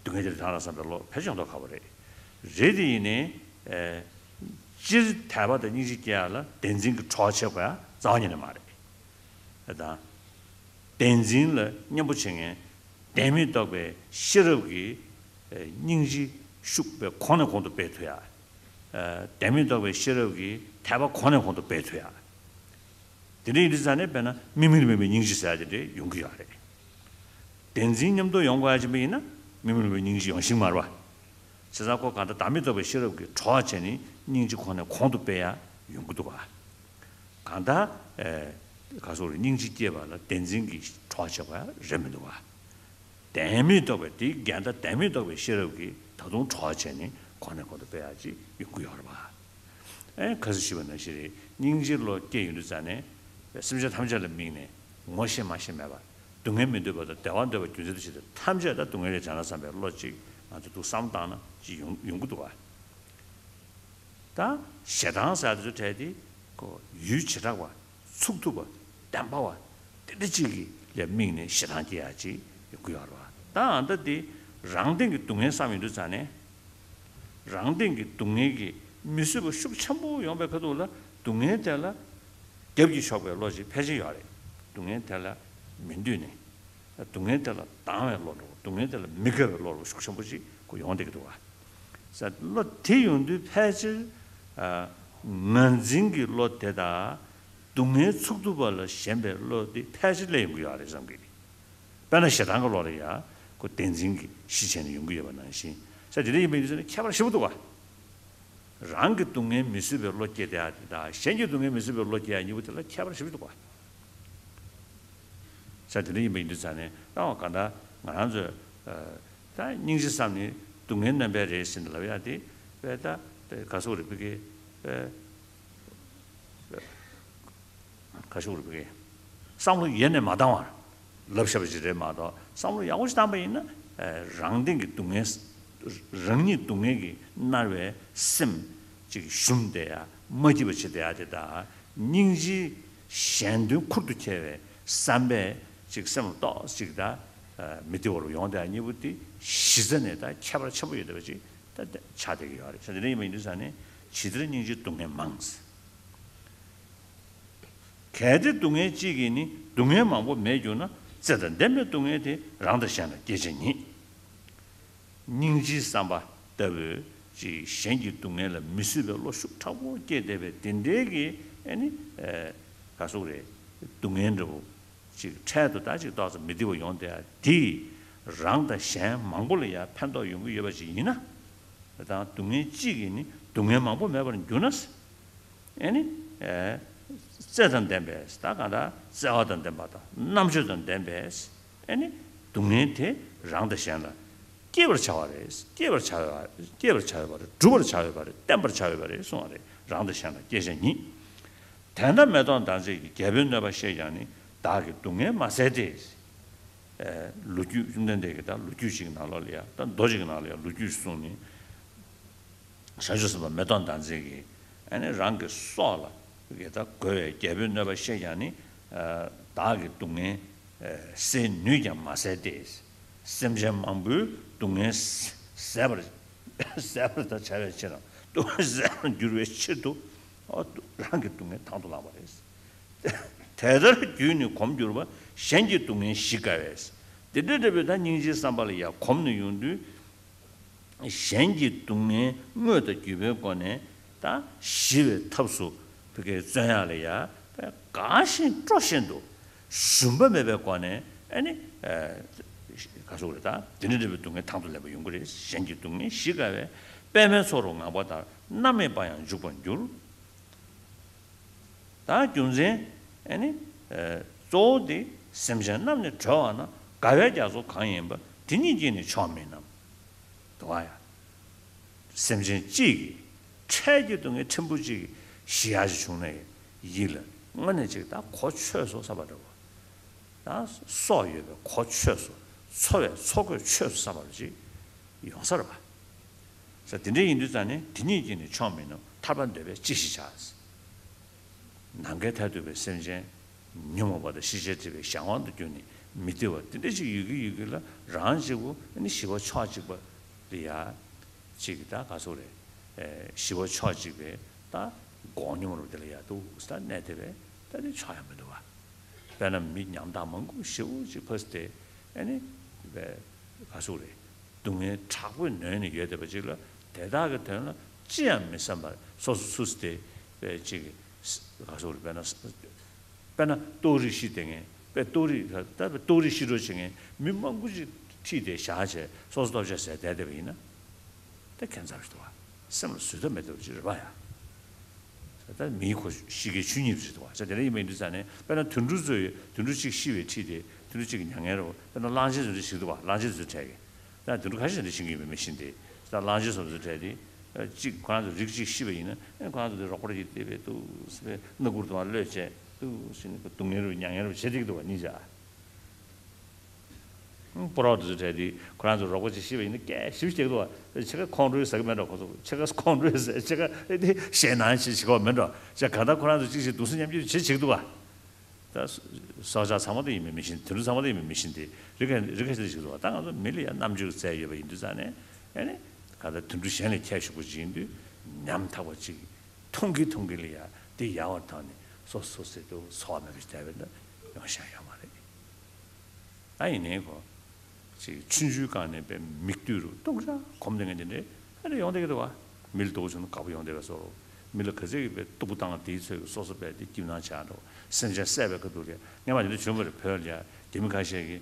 སྡུག་བསྔལ་དེ་ལ་དྲག་ལ་བསམ་པའི་བློ་ཕལ་ཆེར་ཡོང་མདོག་ཁ་པོ་རེད། རེད་དེ་ཡིན་ནའི། ཨེ། སྤྱིར་དད་པ་དང་སྙིང་རྗེ་སྐྱེ་ཡ་ལ་བདེན་འཛིན་གྱི་གྲོགས་བྱེད་དགོས་ཡ་རྩ་བ་ཉིད་ནས་མ་རེད། ཨེ་དང་། བདེན་འཛིན་ལ་མཉམ་པོ་བྱེད་མཁན་བདེན་མེད་རྟོགས་པའི་ཤེས་རབ་ཀྱི། ཨེ། སྙིང་རྗེ་ཤུགས་པའི་གོང་ནས་གོང་དུ་སྤེལ་ཐུབ་ཡ། ཨེ། བདེན་མེད་རྟོགས་པའི་ཤེས་རབ་ཀྱི་དད་པ་གོང་ནས་གོང་དུ་སྤེལ་ཐུབ་ཡ། དེ་འདྲ་ཡིན་དུས་ཙང་ནས་དཔེར་ན་དམིགས་མེད་ལ་དམིགས་པའི་སྙིང་རྗེ་ཟེར་ཡ་དེ་འདྲ་ཡོང་གི་ཡོད་རེད། བདེན་འཛིན་མཉམ་དུ་ཡོང་དགོས་ཡ་ཅིག་མིན་ན་དམིགས་མེད་ལ་དམིགས་པའི་སྙིང་རྗེ་ཡོང་ཤེས་མ་རེད་པ། བྱས་ཙང་ཁོ་གང་ལྟར་བདག་མེད་རྟོགས་པའི་ཤེས་རབ་ཀྱི་གྲོགས་བྱས་ནས་སྙིང་རྗེ་གོང་ནས་གོང་དུ་སྤེལ་ཡ་ཡོང་གི་འདུག་ག་གང་ལྟར། ཨེ། ག་སོགས་རེད། སྙིང་རྗེ་སྐྱེས་པ་ལ་བདེན་འཛིན་གྱི་གྲོགས་བྱེད་པ་རེད་མི་འདུག་ག་བདེན་མེད་རྟོགས་པའི་དེའི་འགལ་ཟླ་བདེན་མེད་རྟོགས་པའི་ཤེས་རབ་ཀྱིས་ད་དུང་གྲོགས་བྱས་ནས་གོང་ནས་གོང་དུ་སྤེལ་ཡག་ཅིག་ཡོང་གི་ཡོད་རེད་པ། ཨེ། ཁ་སང་ཞུས་པ་ནང་བཞིན་རེད། སྙིང་རྗེའི་བློ་སྐྱེས་ཡོང་དུས་ཙང་ནས་སེམས་ཅན་ཐམས་ཅད་ལ་དམིགས་ནས་ངོ་ཤེས་མ་ཤེས་མེད་པར་སྡུག་བསྔལ་མི་འདོད་པ་དང་བདེ་བ་འདོད་པ་རྒྱུ་མཚན་དུ་བྱས་ཏེ་ཐམས་ཅད་ད་སྡུག་བསྔལ་ལས་བྱང་ན་བསམ་པའི་བློ་ཅིག་ང་ཚོ་འདུག་བསམ་བཏང་ན་ཅིག་ཡོང་ཡོང་གི་འདུག་ག་ད་ཞེ་སྡང་ཟེར་དེ་ཚོ་གྲས་དེ་ཁོ་ཡུལ་བྱེ་བྲག་པ། ཚུགས་ཐུབ་པ། བདེན་པ་བ། དེ་འདྲ་གཅིག་གི་ལ་དམིགས་ནས་ཞེ་སྡང་སྐྱེ་ཡག་ཅིག་ཡོང་གི་ཡོད་རེད་པ། ད་ཨ་ད་དེ་རང་སྟེང་གི་སྡུག་བསྔལ་བསམ་ཡོང་དུས་ཙང་ནས། རང་སྟེང་གི་སྡུག་བསྔལ་གྱིས་མི་བཟོད་པ་ཤུགས་ཆེན་པོ་ཡོང་པའི་ཁ་ཐུག་ལ་སྡུག་བསྔལ་དེ་ལ་རྒྱབ་ཀྱིས་ཕྱོགས་པའི་བློ་ཅིག་ཕལ་ཆེར་ཡོད་རེད། སྡུག་བསྔལ་དེ་ལ་མི་འདུས་ནས། སྡུག་བསྔལ་དེ་ལ་སྡང་བའི་བློ་འདྲ་བོ། སྡུག་བསྔལ་དེ་ལ་མི་དགའ་བའི་བློ་འདྲ་བོ་ཤུགས་ཆེན་པོ་ཅིག་ཁོ་ཡོང་བསྡད་ཀྱི་འདུག་ག་ས་བློ་དེ་ཡོང་དུས་ཕལ་ཆེར། ཨ། ངར་འཛིན་གྱི་བློ་དེ་དང་། སྡུག་བསྔལ་ཚུགས་ཐུབ་པ་ལ་ཞེན་པའི་བློ་དེ་ཕལ་ཆེར་སླེབས་ཡོང་གི་ཡོད་རེད་བསམ་གྱི། དཔེར་ན་ཞེ་སྡང་གི་བློ་ལ་ཡང་ཁོ་བདེན་འཛིན་གྱི་གཞི་བྱས་ནས་ཡོང་གི་ཡོད་པ་ནང་བཞིན། ས་དེ་འདྲ་ཡིན་པ་ཡིན་དུས་ཙང་ནས་ཁྱད་པར་ཞེ་པོ་འདུག་ག་རང་གི་སྡུག་བསྔལ་མི་བཟོད་པའི་བློ་སྐྱེས་བསྡད་ཡ་དེ་དང་གཞན་གྱི་སྡུག་བསྔལ་མི་བཟོད་པའི་བློ་སྐྱེ་ཡ་གཉིས་པོ་དེ་ལ་ཁྱད་པར་ཞེ་པོ་འདུག་ག་ས་དེ་འདྲ་ཡིན་པ་ཡིན་དུས་ཙང་ནས་ད་གང་ལྟར་ང་རང་ཚོས། ཨ། ད་སྙིང་རྗེ་བསམ་ནི་སྡུག་བསྔལ་རྣམ་པའི་རེད་ཟེར་ནས་ལབ་ཡ་དེ། དཔེ་ད་དཔེ་ག་སོགས་རེད། ཕ་གི་དཔེ་དཔེ་ག་སོགས་རེད། ཕ་གི་བསམ་བློ་ཡེ་ནས་མ་བཏང་བར་ལབ་བཞག་པ་ཅིག་རེད་མ་གཏོགས། བསམ་བློ་ཡག་པོ་ཞིག་བཏང་པ་ཡིན་ན། ཨ། རང་སྟེང་གི་སྡུག་བསྔལ། རང་ཉིད་སྡུག་བསྔལ་གྱིས་མནར་བའི་སེམས་ཅིག་ཞུམ་བསྡད་ཡ། མ་སྐྱིད་པ་བྱེད་བསྡད་ཡ་དེ་དང་། སྙིང་རྗེའི་གཞན་དོན་ཁུར་དུ་འཁྱེར་བའི་བསམ་པས་ཅིག་སེམས་ལ་ཏོག་ཙམ་ཅིག་ད་མི་བདེ་བ་རུ་ཡོང་བསྡད་ཡ་གཉིས་པོ་དེ་གཞི་རྩ་ནས་ད་ཁྱད་པར་ཆེན་པོ་ཡོད་བསྡད་པ་ཅིག་ད་ཆགས་བསྡད་ཀྱི་ཡོད་རེད། ད་དེ་འདྲ་ཡིན་པ་ཡིན་དུས་ཙང་ནས་ཇི་ལྟར་སྙིང་རྗེའི་སྡུག་བསྔལ་མང་། གལ་ཏེ་སྡུག་བསྔལ་གཅིག་གིས་ནི། སྡུག་བསྔལ་མང་པོ་མེད་གྱུར་ན། བརྩེ་དང་ལྡན་པའི་སྡུག་བསྔལ་དེ། རང་དང་གཞན་ལ་སྐྱེད་བྱེད་ཉིད། སྙིང་རྗེའི་བསམ་པ་ལྟ་བུའི་ཅིག་གཞན་གྱི་སྡུག་བསྔལ་ལ་མི་བཟོད་པའི་བློ་ཤུགས་དྲག་པོ་སྐྱེས་བསྡད་པའི་དེ་འདྲའི་གི། ཨ་ནི། ཨ། ག་སོགས་རེད། སྡུག་བསྔལ་འདྲ་བོ་ཅིག་འཕྲལ་དུ་ད་ཅིག་ཏོག་ཙམ་མི་བདེ་བ་ཡོང་བསྡད་ཡ་དེས་རང་དང་གཞན་མང་པོ་ལ་ཡང་ཕན་ཐོགས་ཡོང་གི་ཡོད་པ་ཅིག་ཡིན་ན། དང་སྡུག་བསྔལ་གཅིག་གིས་ནི་སྡུག་བསྔལ་མང་པོ་མེད་པར་འགྱུར་ན། ཨ་ནི། ཨེ། བརྩེ་དང་ལྡན་པས། ད་གང་ལྟར་བརྩེ་བ་དང་ལྡན་པ་དང་རྣམ་དཔྱོད་དང་ལྡན་པས། ཨ་ནི། སྡུག་བསྔལ་དེ་རང་དང་གཞན་ལ་སྐྱེད་པར་བྱ་བ་རེད། སྐྱེད་པར་བྱ་བ། སྐྱེད་པར་བྱ་འོས་པ་རེད། སྒྲུབ་པར་བྱ་འོས་པ་རེད། བསྟེན་པར་བྱ་འོས་པ་རེད་གསུངས་པ་རེད། རང་དང་གཞན་ལ་སྐྱེད་བྱེད་ཉིད། དེ་ལྟར་མེ་ཏོག་ཟླ་མཛེས་ཀྱིས། རྒྱལ་པོའི་གནོད་པ་ཤེས་ཀྱང་ནི། བདག་གི་སྡུག་བསྔལ་མ་བསལ་ཏེ། ཨེ། ལོ་རྒྱུས། བཅོམ་ལྡན་འདས་ཀྱིས་ད་ལོ་རྒྱུས་ཅིག་ནང་ལོགས་ལ་ཡ། ད་མདོ་ཅིག་ནང་ལ་ཡ་ལོ་རྒྱུས་གསུངས་ནས། བྱང་ཆུབ་སེམས་དཔའ་མེ་ཏོག་ཟླ་མཛེས་ཀྱིས་ཨ་ནི་རང་གི་སྲོག་ལ་གི་ད་རྒོལ་བའི་རྒྱལ་པོའི་གནོད་པ་ཤེས་ཀྱང་ནི། ཨ། བདག་གི་སྡུག་བསྔལ། ཨ། སེལ་ནུས་ཀྱང་མ་བསལ་ཏེ། སེམས་ཅན་མང་པོའི་སྡུག་བསྔལ་ཟ་བར། ཟ་བར་ད་བྱ་བའི་ཕྱིར་རམ། སྡུག་བསྔལ་ཟ་བར་འགྱུར་བའི་ཕྱིར་དུ། ཨ། རང་གི་སྡུག་བསྔལ་དང་དུ་བླངས་པ་རེད། དེ་ལྟར་རྒྱུད་ནི་གོམས་གྱུར་པ། གཞན་གྱི་སྡུག་བསྔལ་ཞི་དཀའ་བས། དེ་འདྲ་འདྲ་བའི་ད་སྙིང་རྗེའི་བསམ་པ་ལ་ཡང་གོམས་ནས་ཡོང་དུས། གཞན་གྱི་སྡུག་བསྔལ་དངོས་དང་བརྒྱུད་པའི་སྒོ་ནས་ད་ཞི་བའི་ཐབས་སུ་ཕ་གིར་བརྩོན་ཡག་ལ་ཡང་དགའ་བཞིན་སྤྲོ་བཞིན་དུ་ཞུམ་པ་མེད་པའི་སྒོ་ནས། ཨ་ནི། ཨ། ག་སོགས་རེད། ད་དེ་འདྲ་འདྲ་བའི་སྡུག་བསྔལ་དང་དུ་ལེན་པ་ཡོང་གི་རེད། གཞན་གྱི་སྡུག་བསྔལ་ཞི་དཀའ་བས། པདྨའི་མཚོ་རུ་ངང་པ་ལྟར། ནམ་མེད་པ་ཡང་འཇུག་པར་འགྱུར། ད་རྒྱུ་མཚན། ཨ་ནི། ཨ། གཙོ་བོ་དེ་སེམས་ཅན་རྣམས་ནི་གྲོལ་བ་ན། དགའ་བའི་རྒྱ་མཚོ་གང་ཡིན་པ། དེ་ཉིད་ཀྱིས་ནི་ཆོག་མིན་ནམ། དུ་བ་ཡ། སེམས་ཅན་གཅིག་གིས་འཕྲལ་གྱི་སྡུག་བསྔལ་ཕྲན་བུ་གཅིག་ཞི་ཡག་ཅིག་བྱུང་ན་ཡིད་ལ་དངོས་གནས་ཅིག་ད་གོ་ཆོད་སོང་བསམ་པ་འདྲ་བོ། ད་སྲོག་ཡོད་པའི་གོ་ཆོད་སོང་། འཚོ་བའི་འཚོ་གོས་ཆོད་སོང་བསམ་པ་ཅིག་ཡོང་ས་རེད་པ། ས་དེ་འདྲ་ཡིན་དུས་ཙང་ནས། དེ་ཉིད་ཀྱིས་ནི་ཆོག་མིན་ནམ། ཐར་པ་འདོད་པས་ཅི་ཞིག་བྱ། ནམ་མཁའི་མཐས་གཏུགས་པའི་སེམས་ཅན་ཉོན་མོངས་པ་དང་ཤེས་བྱའི་སྒྲིབ་པའི་གཞན་དབང་དུ་གྱུར་ནས་ མི་བདེ་བ་དེ་འདྲ་ཅིག་ཡོད་ཀྱི་ཡོད་ཀྱི་ལ། རང་གཅིག་པུ་ཨ་ནི་ཞི་བ་ཕྱོགས་གཅིག་པ་ལ་ཡ་ཅིག་ད་ག་ཟེར་རེད། ཨེ་ཞི་བ་ཕྱོགས་གཅིག་པའི་ད་སྒོ་སྙོམས་རུ་དེ་ལ་ཡ་འདུག་ས་གནས་དེ་བས་ད་དེ་ཆོག་ཡ་མི་འདུག་བ། དཔེར་ན་མི་ཉམ་ཐག་མང་པོ་ཞེ་པོ་ཅིག་ཕ་སི་དེ་ཨ་ནི་བས་ག་ཟེར་རེད། སྡུག་བསྔལ་དྲག་པོས་ནོན་ནས་ཡོད་བསྡད་པ་ཅིག་ལ། དེ་དག་གི་དོན་ལ་ཅི་ཡང་མི་བསམ་པར་སོ་སོ་སུ་སི་སྟེ་པའི་ཅིག་ག་ཟེར་དཔེར་ན་དཔེར་ན་ལྟོགས་རིགས་ཤི་དེ་ངན་པའི་ལྟོགས་རིགས་ད་ལྟོགས་རིགས་ཤི་འགྲོ་བྱེད་མཁན་མི་མང་པོ་ཅིག་ཁྲིད་དེ་བཞག་བྱས་སོ་སོ་ལྟོགས་བྱས་ཟས་བསྡད་བསྡད་པ་ཡིན་ན། དེ་ཁྱད་མཚར་ཞིག་འདུག་བ། སེམས་ལ་བཟོད་ཐབས་མེད་པ་ཅིག་རེད་པ་ཡ། ད་མིའི་ཁོ་ཤི་ཁའི་ཆོས་ཉིད་ཅིག་འདུག་བ། ས་དེ་འདྲ་ཡིན་པ་ཡིན་དུས་ཙང་ནས་དཔེར་ན་དུད་འགྲོ་ཚོ་ཡོད། དུད་འགྲོ་གཅིག་ཤི་བའི་ཁྲིད་དེ་དུད་འགྲོ་གཅིག་གི་མྱ་ངན་རེད་བ། དཔེར་ན་གླང་ཆེན་ཚོ་འདྲ་ཞིག་འདུག་བ། གླང་ཆེན་ཚོ་འཕྲད་ཀྱི། ད་དུད་འགྲོ་ཁ་ཤས་འདྲ་ཤི་གི་ཡོད་པའི་མི་ཤི་འདི། ད་གླང་ཆེན་ཚོ་འདྲ་འཕྲད་དེ་གཅིག་ཁོ་རང་ཚོ་རིགས་གཅིག་ཤི་བ་ཡིན་ན་ཨེ་ཁོ་རང་ཚོ་དེ་རོགས་པ་རེ་ཡིན་བསྡད་པའི་འདུག་སེ་སྣ་ཁུར་དུ་མ་གློད་བྱས་འདུག་སེ་ནི་སྡུག་བསྔལ་རུ་མྱ་ངན་རུ་བྱེད་བསྡད་ཀྱི་འདུག་བ་གཉིས་ཆ། སྤོ་རོག་དེ་ཚོ་གྲས་དེ་ཁོ་རང་ཚོ་རོགས་པ་ཅིག་ཤི་བ་ཡིན་ན་སྐད་ཞིབ་ཞིབ་ཀྱི་འདུག་བ། ཕྱེད་ཀ་ཁོང་ཁྲོའི་ཟ་གི་མེད་འགྲོ། ཁོ་ཚོ་ཕྱེད་ཀ་ཁོང་ཁྲོའི་ཟ། ཕྱེད་ཀ་དེ་ཞེད་སྣང་ཞིག་བྱེད་ཀྱི་མེད་འགྲོ། ཅག་ག་ད་ཁོ་རང་ཚོ་གཅིག་ཞིག་སྡུག་སྲན་མཉམ་སྐྱེད་བྱེད་བྱེད་ཀྱི་འདུག་བ། ད་སྲོག་ཆགས་ཚང་མ་དེ་ཡིན་མིན་མི་ཤེས། དུད་འགྲོ་ཚང་མ་དེ་ཡིན་མིན་མི་ཤེས་ཏེ་རི་ཁ་རི་ཁ་ཤས་ཞིག་འདུག་བ། ད་ང་ཚོ་མི་ལ་ཡང་རྣམ་དཔྱོད་བཙལ་ཡོད་པ་ཡིན་དུས་ཙང་ནས་ཨེ་ནི་ག་ད་དུད་འགྲོ་གཞན་ལས་ཁྱད་ཞུགས་པོ་ཅིག་ཡིན་དུས་ཉམ་ཐག་པ་ཅིག་མཐོང་གི་མཐོང་གི་ལ་ཡ་དེ་ཡལ་བར་བཏང་ནས་སོ་སོ་སོ་སེ་དུ་འཚོ་བ་མེད་པ་ཞིག་བསྡད་པ་འདི་ཡོང་ཤེས་ཡོད་མ་རེད། ད་ཡིན་ནའི་ཁོ། ཅིག་ཆུང་ཆུང་སྒང་ནས་པའི་མིག་ལྟོས་རུ་སྡུག་ཅག་གོམས་བསྡད་མཁན་དེ་འདྲས་ཨ་རེ་ཡོང་བསྡད་ཀྱི་འདུག་བ། མི་ལ་སྡུག་བྱུང་ན་དགའ་པོ་ཡོང་བསྡད་པའི་བཟོ་འདྲ། མི་ལ་ག་ཚད་ཀྱི་པའི་སྡུག་པོ་བཏང་དེའི་ཚོད་ཀྱི་སོ་སོ་པའི་དེ་སྐྱིད་སྣང་ཆགས་འགྲོ། སེམས་ཅན་བསད་པའི་ཁ་ཐུག་ལ་སྔན་མ་དེ་འདྲ་བྱུང་བ་རེད། བོད་ལ་ཡ་རྒྱ་མི་ཁ་ཤས་ཀྱིས་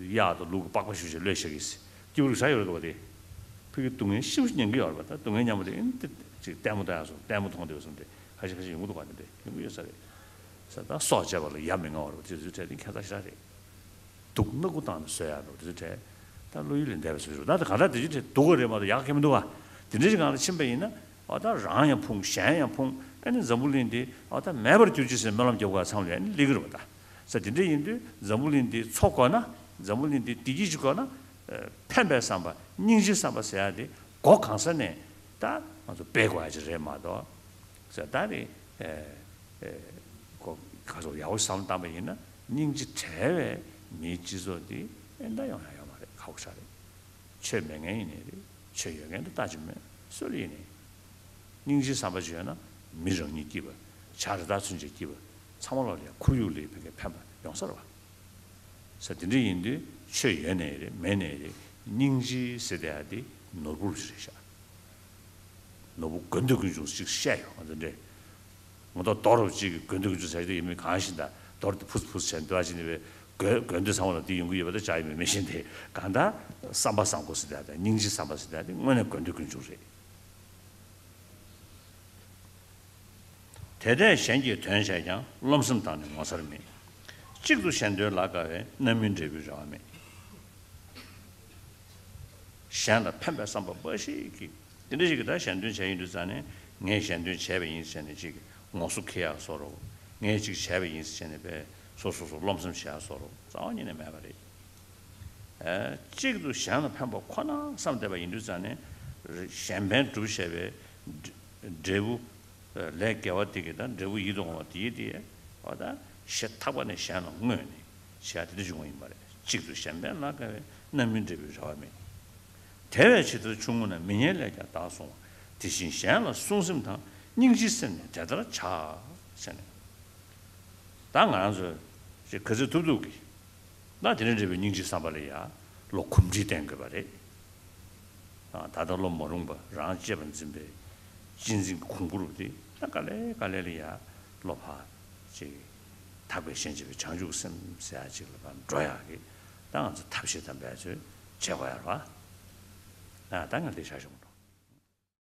གཡག་དང་ལུག་གི་པགས་པ་བཤུས་བྱས་གློད་བཞག་གི་ཟེར། སྐྱིད་པོ་རུ་ཟ་ཡོད་རེད་འདུག་བ། དེ་ཕ་གི་སྡུག་བསྔལ་ཞེ་པོ་མྱོང་གི་ཡོད་རེད་པ། ད་སྡུག་བསྔལ་མཉམ་པོ་དེ་ཨིན་དེ་ཅིག་ལྟད་མོ་ལྟ་ཡག་སོང་ལྟད་མོ་མཐོང་བསྡད་པ་སོང་དེ་ཁ་ཤས་ཁ་ཤས་ཡོང་གི་འདུག་བ། དེ་འདྲ་ཡོང་གི་ཡོད་ས་རེད། ས་ད་སྲོག་བཅད་པ་ལ་ཡ་མི་ང་བ་རེད་པ། དེ་ཚོའི་གྲས་དེ་ཁྱད་མཚར་ཞེ་དྲག་རེད། སྡུག་སྣ་དགུ་བཏང་ནས་གསོད་ཡག་འགྲོ་དེ་ཚོའི་གྲས། ད་བློ་ཡུལ་ལས་འདས་པའི་བཟོ་ཞིག་རེད། ད་ད་གང་ལྟར་དེ་ཚོའི་གྲས་སྡུག་ག་རེད་མ་གཏོགས་ཡག་གང་མི་འདུག་བ། དེ་འདྲའི་ཞིག་སྒང་ལ་ཕྱིན་པ་ཡིན་ན་འོ་ད་རང་ཡང་ཕུང་གཞན་ཡང་ཕུང་ཨ་ནི་འཛམ་བུ་གླིང་འདི་འོ་ད་མེད་པར་གྱུར་ཅིག་ཟེར་སྨོན་ལམ་རྒྱབ་དགོས་ཚང་ལ་ཡང་ནི་སླེབས་ཀྱི་རེད་པ། ད་ས་དེ་འདྲ་ཡིན་དུས་འཛམ་བུ་གླིང་འདི་འཚོ་དགོས་ན། འཛམ་བུ་གླིང་འདི་བདེ་སྐྱིད་ཅིག་དགོས་ན། ཨ་ཕན་པའི་བསམ་པ་སྙིང་རྗེའི་བསམ་པ་ཟེར་ཡག་དེ་སྒོ་གང་ས་ནས་ད་ང་ཚོ་སྤེལ་དགོས་ཡག་ཅིག་རེད་མ་གཏོགས། ཟེར་ད་རེད། ཨེ་ཨེ་ཁོ་ག་ཚོད་ཡག་པོ་བསམ་བློ་བཏང་པ་ཡིན་ན་སྙིང་རྗེ་བྲལ་བའི་མིའི་སྤྱི་ཚོགས་འདི་ཨེ་འདྲ་ཡོང་ཡག་ཡོད་མ་རེད། ཁག་པོ་ཞེ་དྲག་རེད། ཆོས་མེད་མཁན་ཡིན་ནའི་རེད། ཆོས་ཡོད་མཁན་དེ་ལྟ་ཅི་མོད་སུ་ལ་ཡིན་ནའི། སྙིང་རྗེའི་བསམ་པ་ཅིག་ཡོད་ན་མི་རང་ཉིད་སྐྱིད་པ། བྱ་རི་དྭགས་ཚུན་ཆད་སྐྱིད་པ། ཚང་མ་ལ་ཡང་ཁོར་ཡུག་ལ་ཕན་ཕན་པ་ཡོང་ས་རེད་པ། ས་དེ་འདྲ་ཡིན་དུས་ཆོས་ཡོད་ནའི་རེད་མེད་ནའི་རེད། སྙིང་རྗེ་ཟེར་བསྡད་ཡག་དེ་ནོར་བུ་ཞིག་རེད་ཤག་ནོར་བུ་དགོས་འདོད་ཀུན་འབྱུང་ཞིག་བཤད་ཡོང་ང་ཚོ་འདྲེ། ངོ་ཐོག་རྡོ་རུ་གཅིག་གི་དགོས་འདོད་ཀུན་འབྱུང་ཟེར་གྱི་ཡོད་མེད་གང་ཤེས། ད་རྡོ་རུ་དེ་ཕུས་ཕུས་བྱས་འདུག་ཨ་ཅི་ནི་བའི་དགོས་དགོས་འདོད་ཚང་མ་ལ་དེ་ཡོང་གི་ཡོད་པ་ད་ཆགས་ཡོད་མེད་མི་ཤེས་ཏེ། གང་ལྟར་བསམ་པ་བཟང་པོ་ཟེར་བསྡད་ཡག་དེ་སྙིང་རྗེ་བསམ་པ་ཟེར་བསྡད་ཡག་དེ་དངོས་གནས་དགོས་འདོད་ཀུན་འབྱུང་རེད། དེ་འདྲས་གཞན་གྱི་དོན་བྱས་ཀྱང་། རློམ་སེམས་དང་ནི་ངོ་མཚར་མེད། གཅིག་ཏུ་གཞན་དོན་ལ་དགའ་བས། རྣམ་སྨིན་འབྲས་བུའི་རེ་བ་མེད། གཞན་ལ་ཕན་པའི་བསམ་པ་འབའ་ཞིག་གིས་དེ་འདྲ་ཞིག་གིས་ད་གཞན་དོན་བྱས་ཡིན་དུས་ཙང་ནས་ངས་གཞན་དོན་བྱས་པ་ཡིན་ཟེར་ནས་ཅིག་ངོ་སོ་འཁྱེར་ཡག་བཟོ་འདྲ། ངས་ཅིག་བྱས་པ་ཡིན་ཟེར་ནས་པས་སོ་སོ་སོ་རློམ་སེམས་བྱེད་ཡག་བཟོ་འདྲ་རྩ་བ་ཉིད་ནས་མེད་པ་རེད། ཨ་གཅིག་ཏུ་གཞན་ལ་ཕན་པ་ཁོ་ན་བསམ་བསྡད་པ་ཡིན་དུས་ཙང་ནས་གཞན་ཕན་སྒྲུབ་བྱས་པའི་འབྲས་བུ། ལས་དགེ་བ་འདི་གི་ད་འབྲས་བུ་ཡིད་དུ་འོང་བ་དེའི་དེ་འོ་ད་ཞེ་ཐག་པ་ནས་གཞན་ལ་བསྔོས་ནས་བྱས་དེ་འདྲ་བྱུང་བ་ཡིན་པ་རེད། གཅིག་ཏུ་གཞན་ཕན་ལ་དགའ་བས། རྣམ་སྨིན་འབྲས་བུའི་རེ་བ་མེད། དེ་བས་ཇི་ལྟར་ཆུང་ངུ་ན། མི་ཉན་ལས་ཀྱང་བདག་བསྲུང་བ། དེ་བཞིན་གཞན་ལ་བསྲུང་སེམས་དང་། སྙིང་རྗེའི་སེམས་ནི་དེ་ལྟར་བྱ། ཟེར་ནས། ད་ང་རང་ཚོས་ཅིག་ག་ཚོད་ཐུབ་ཐུབ་ཀྱིས། ད་དེ་ནས་འབྲས་བུའི་སྙིང་རྗེའི་བསམ་པ་ལ་ཡ་བློ་གོམས་འདྲིས་བསྟེན་དགོས་པ་རེད། ད་ལྟ་བློ་མ་རུངས་པ་རང་གཅེས་པར་འཛིན་པའི་གཅེས་འཛིན་གྱི་གོང་བུ་རུ་དེ་ད་ག་ལེ་ག་ལེ་ལ་ཡ་བློ་ཕར་ཅིག་དག་པའི་ཞེན་བྱེད་པའི་བྱང་ཆུབ་སེམས་ཟེར་ཡ་ཅིག་ལ་ཕར་འགྲོ་ཡག་གི་ད་ང་ཚོ་ཐབས་ཤེས་དམ་པའི་ཚོས་བྱེད་དགོས་ཡ་རེད་བ། ད་ང་འདི་ཆ་བཞག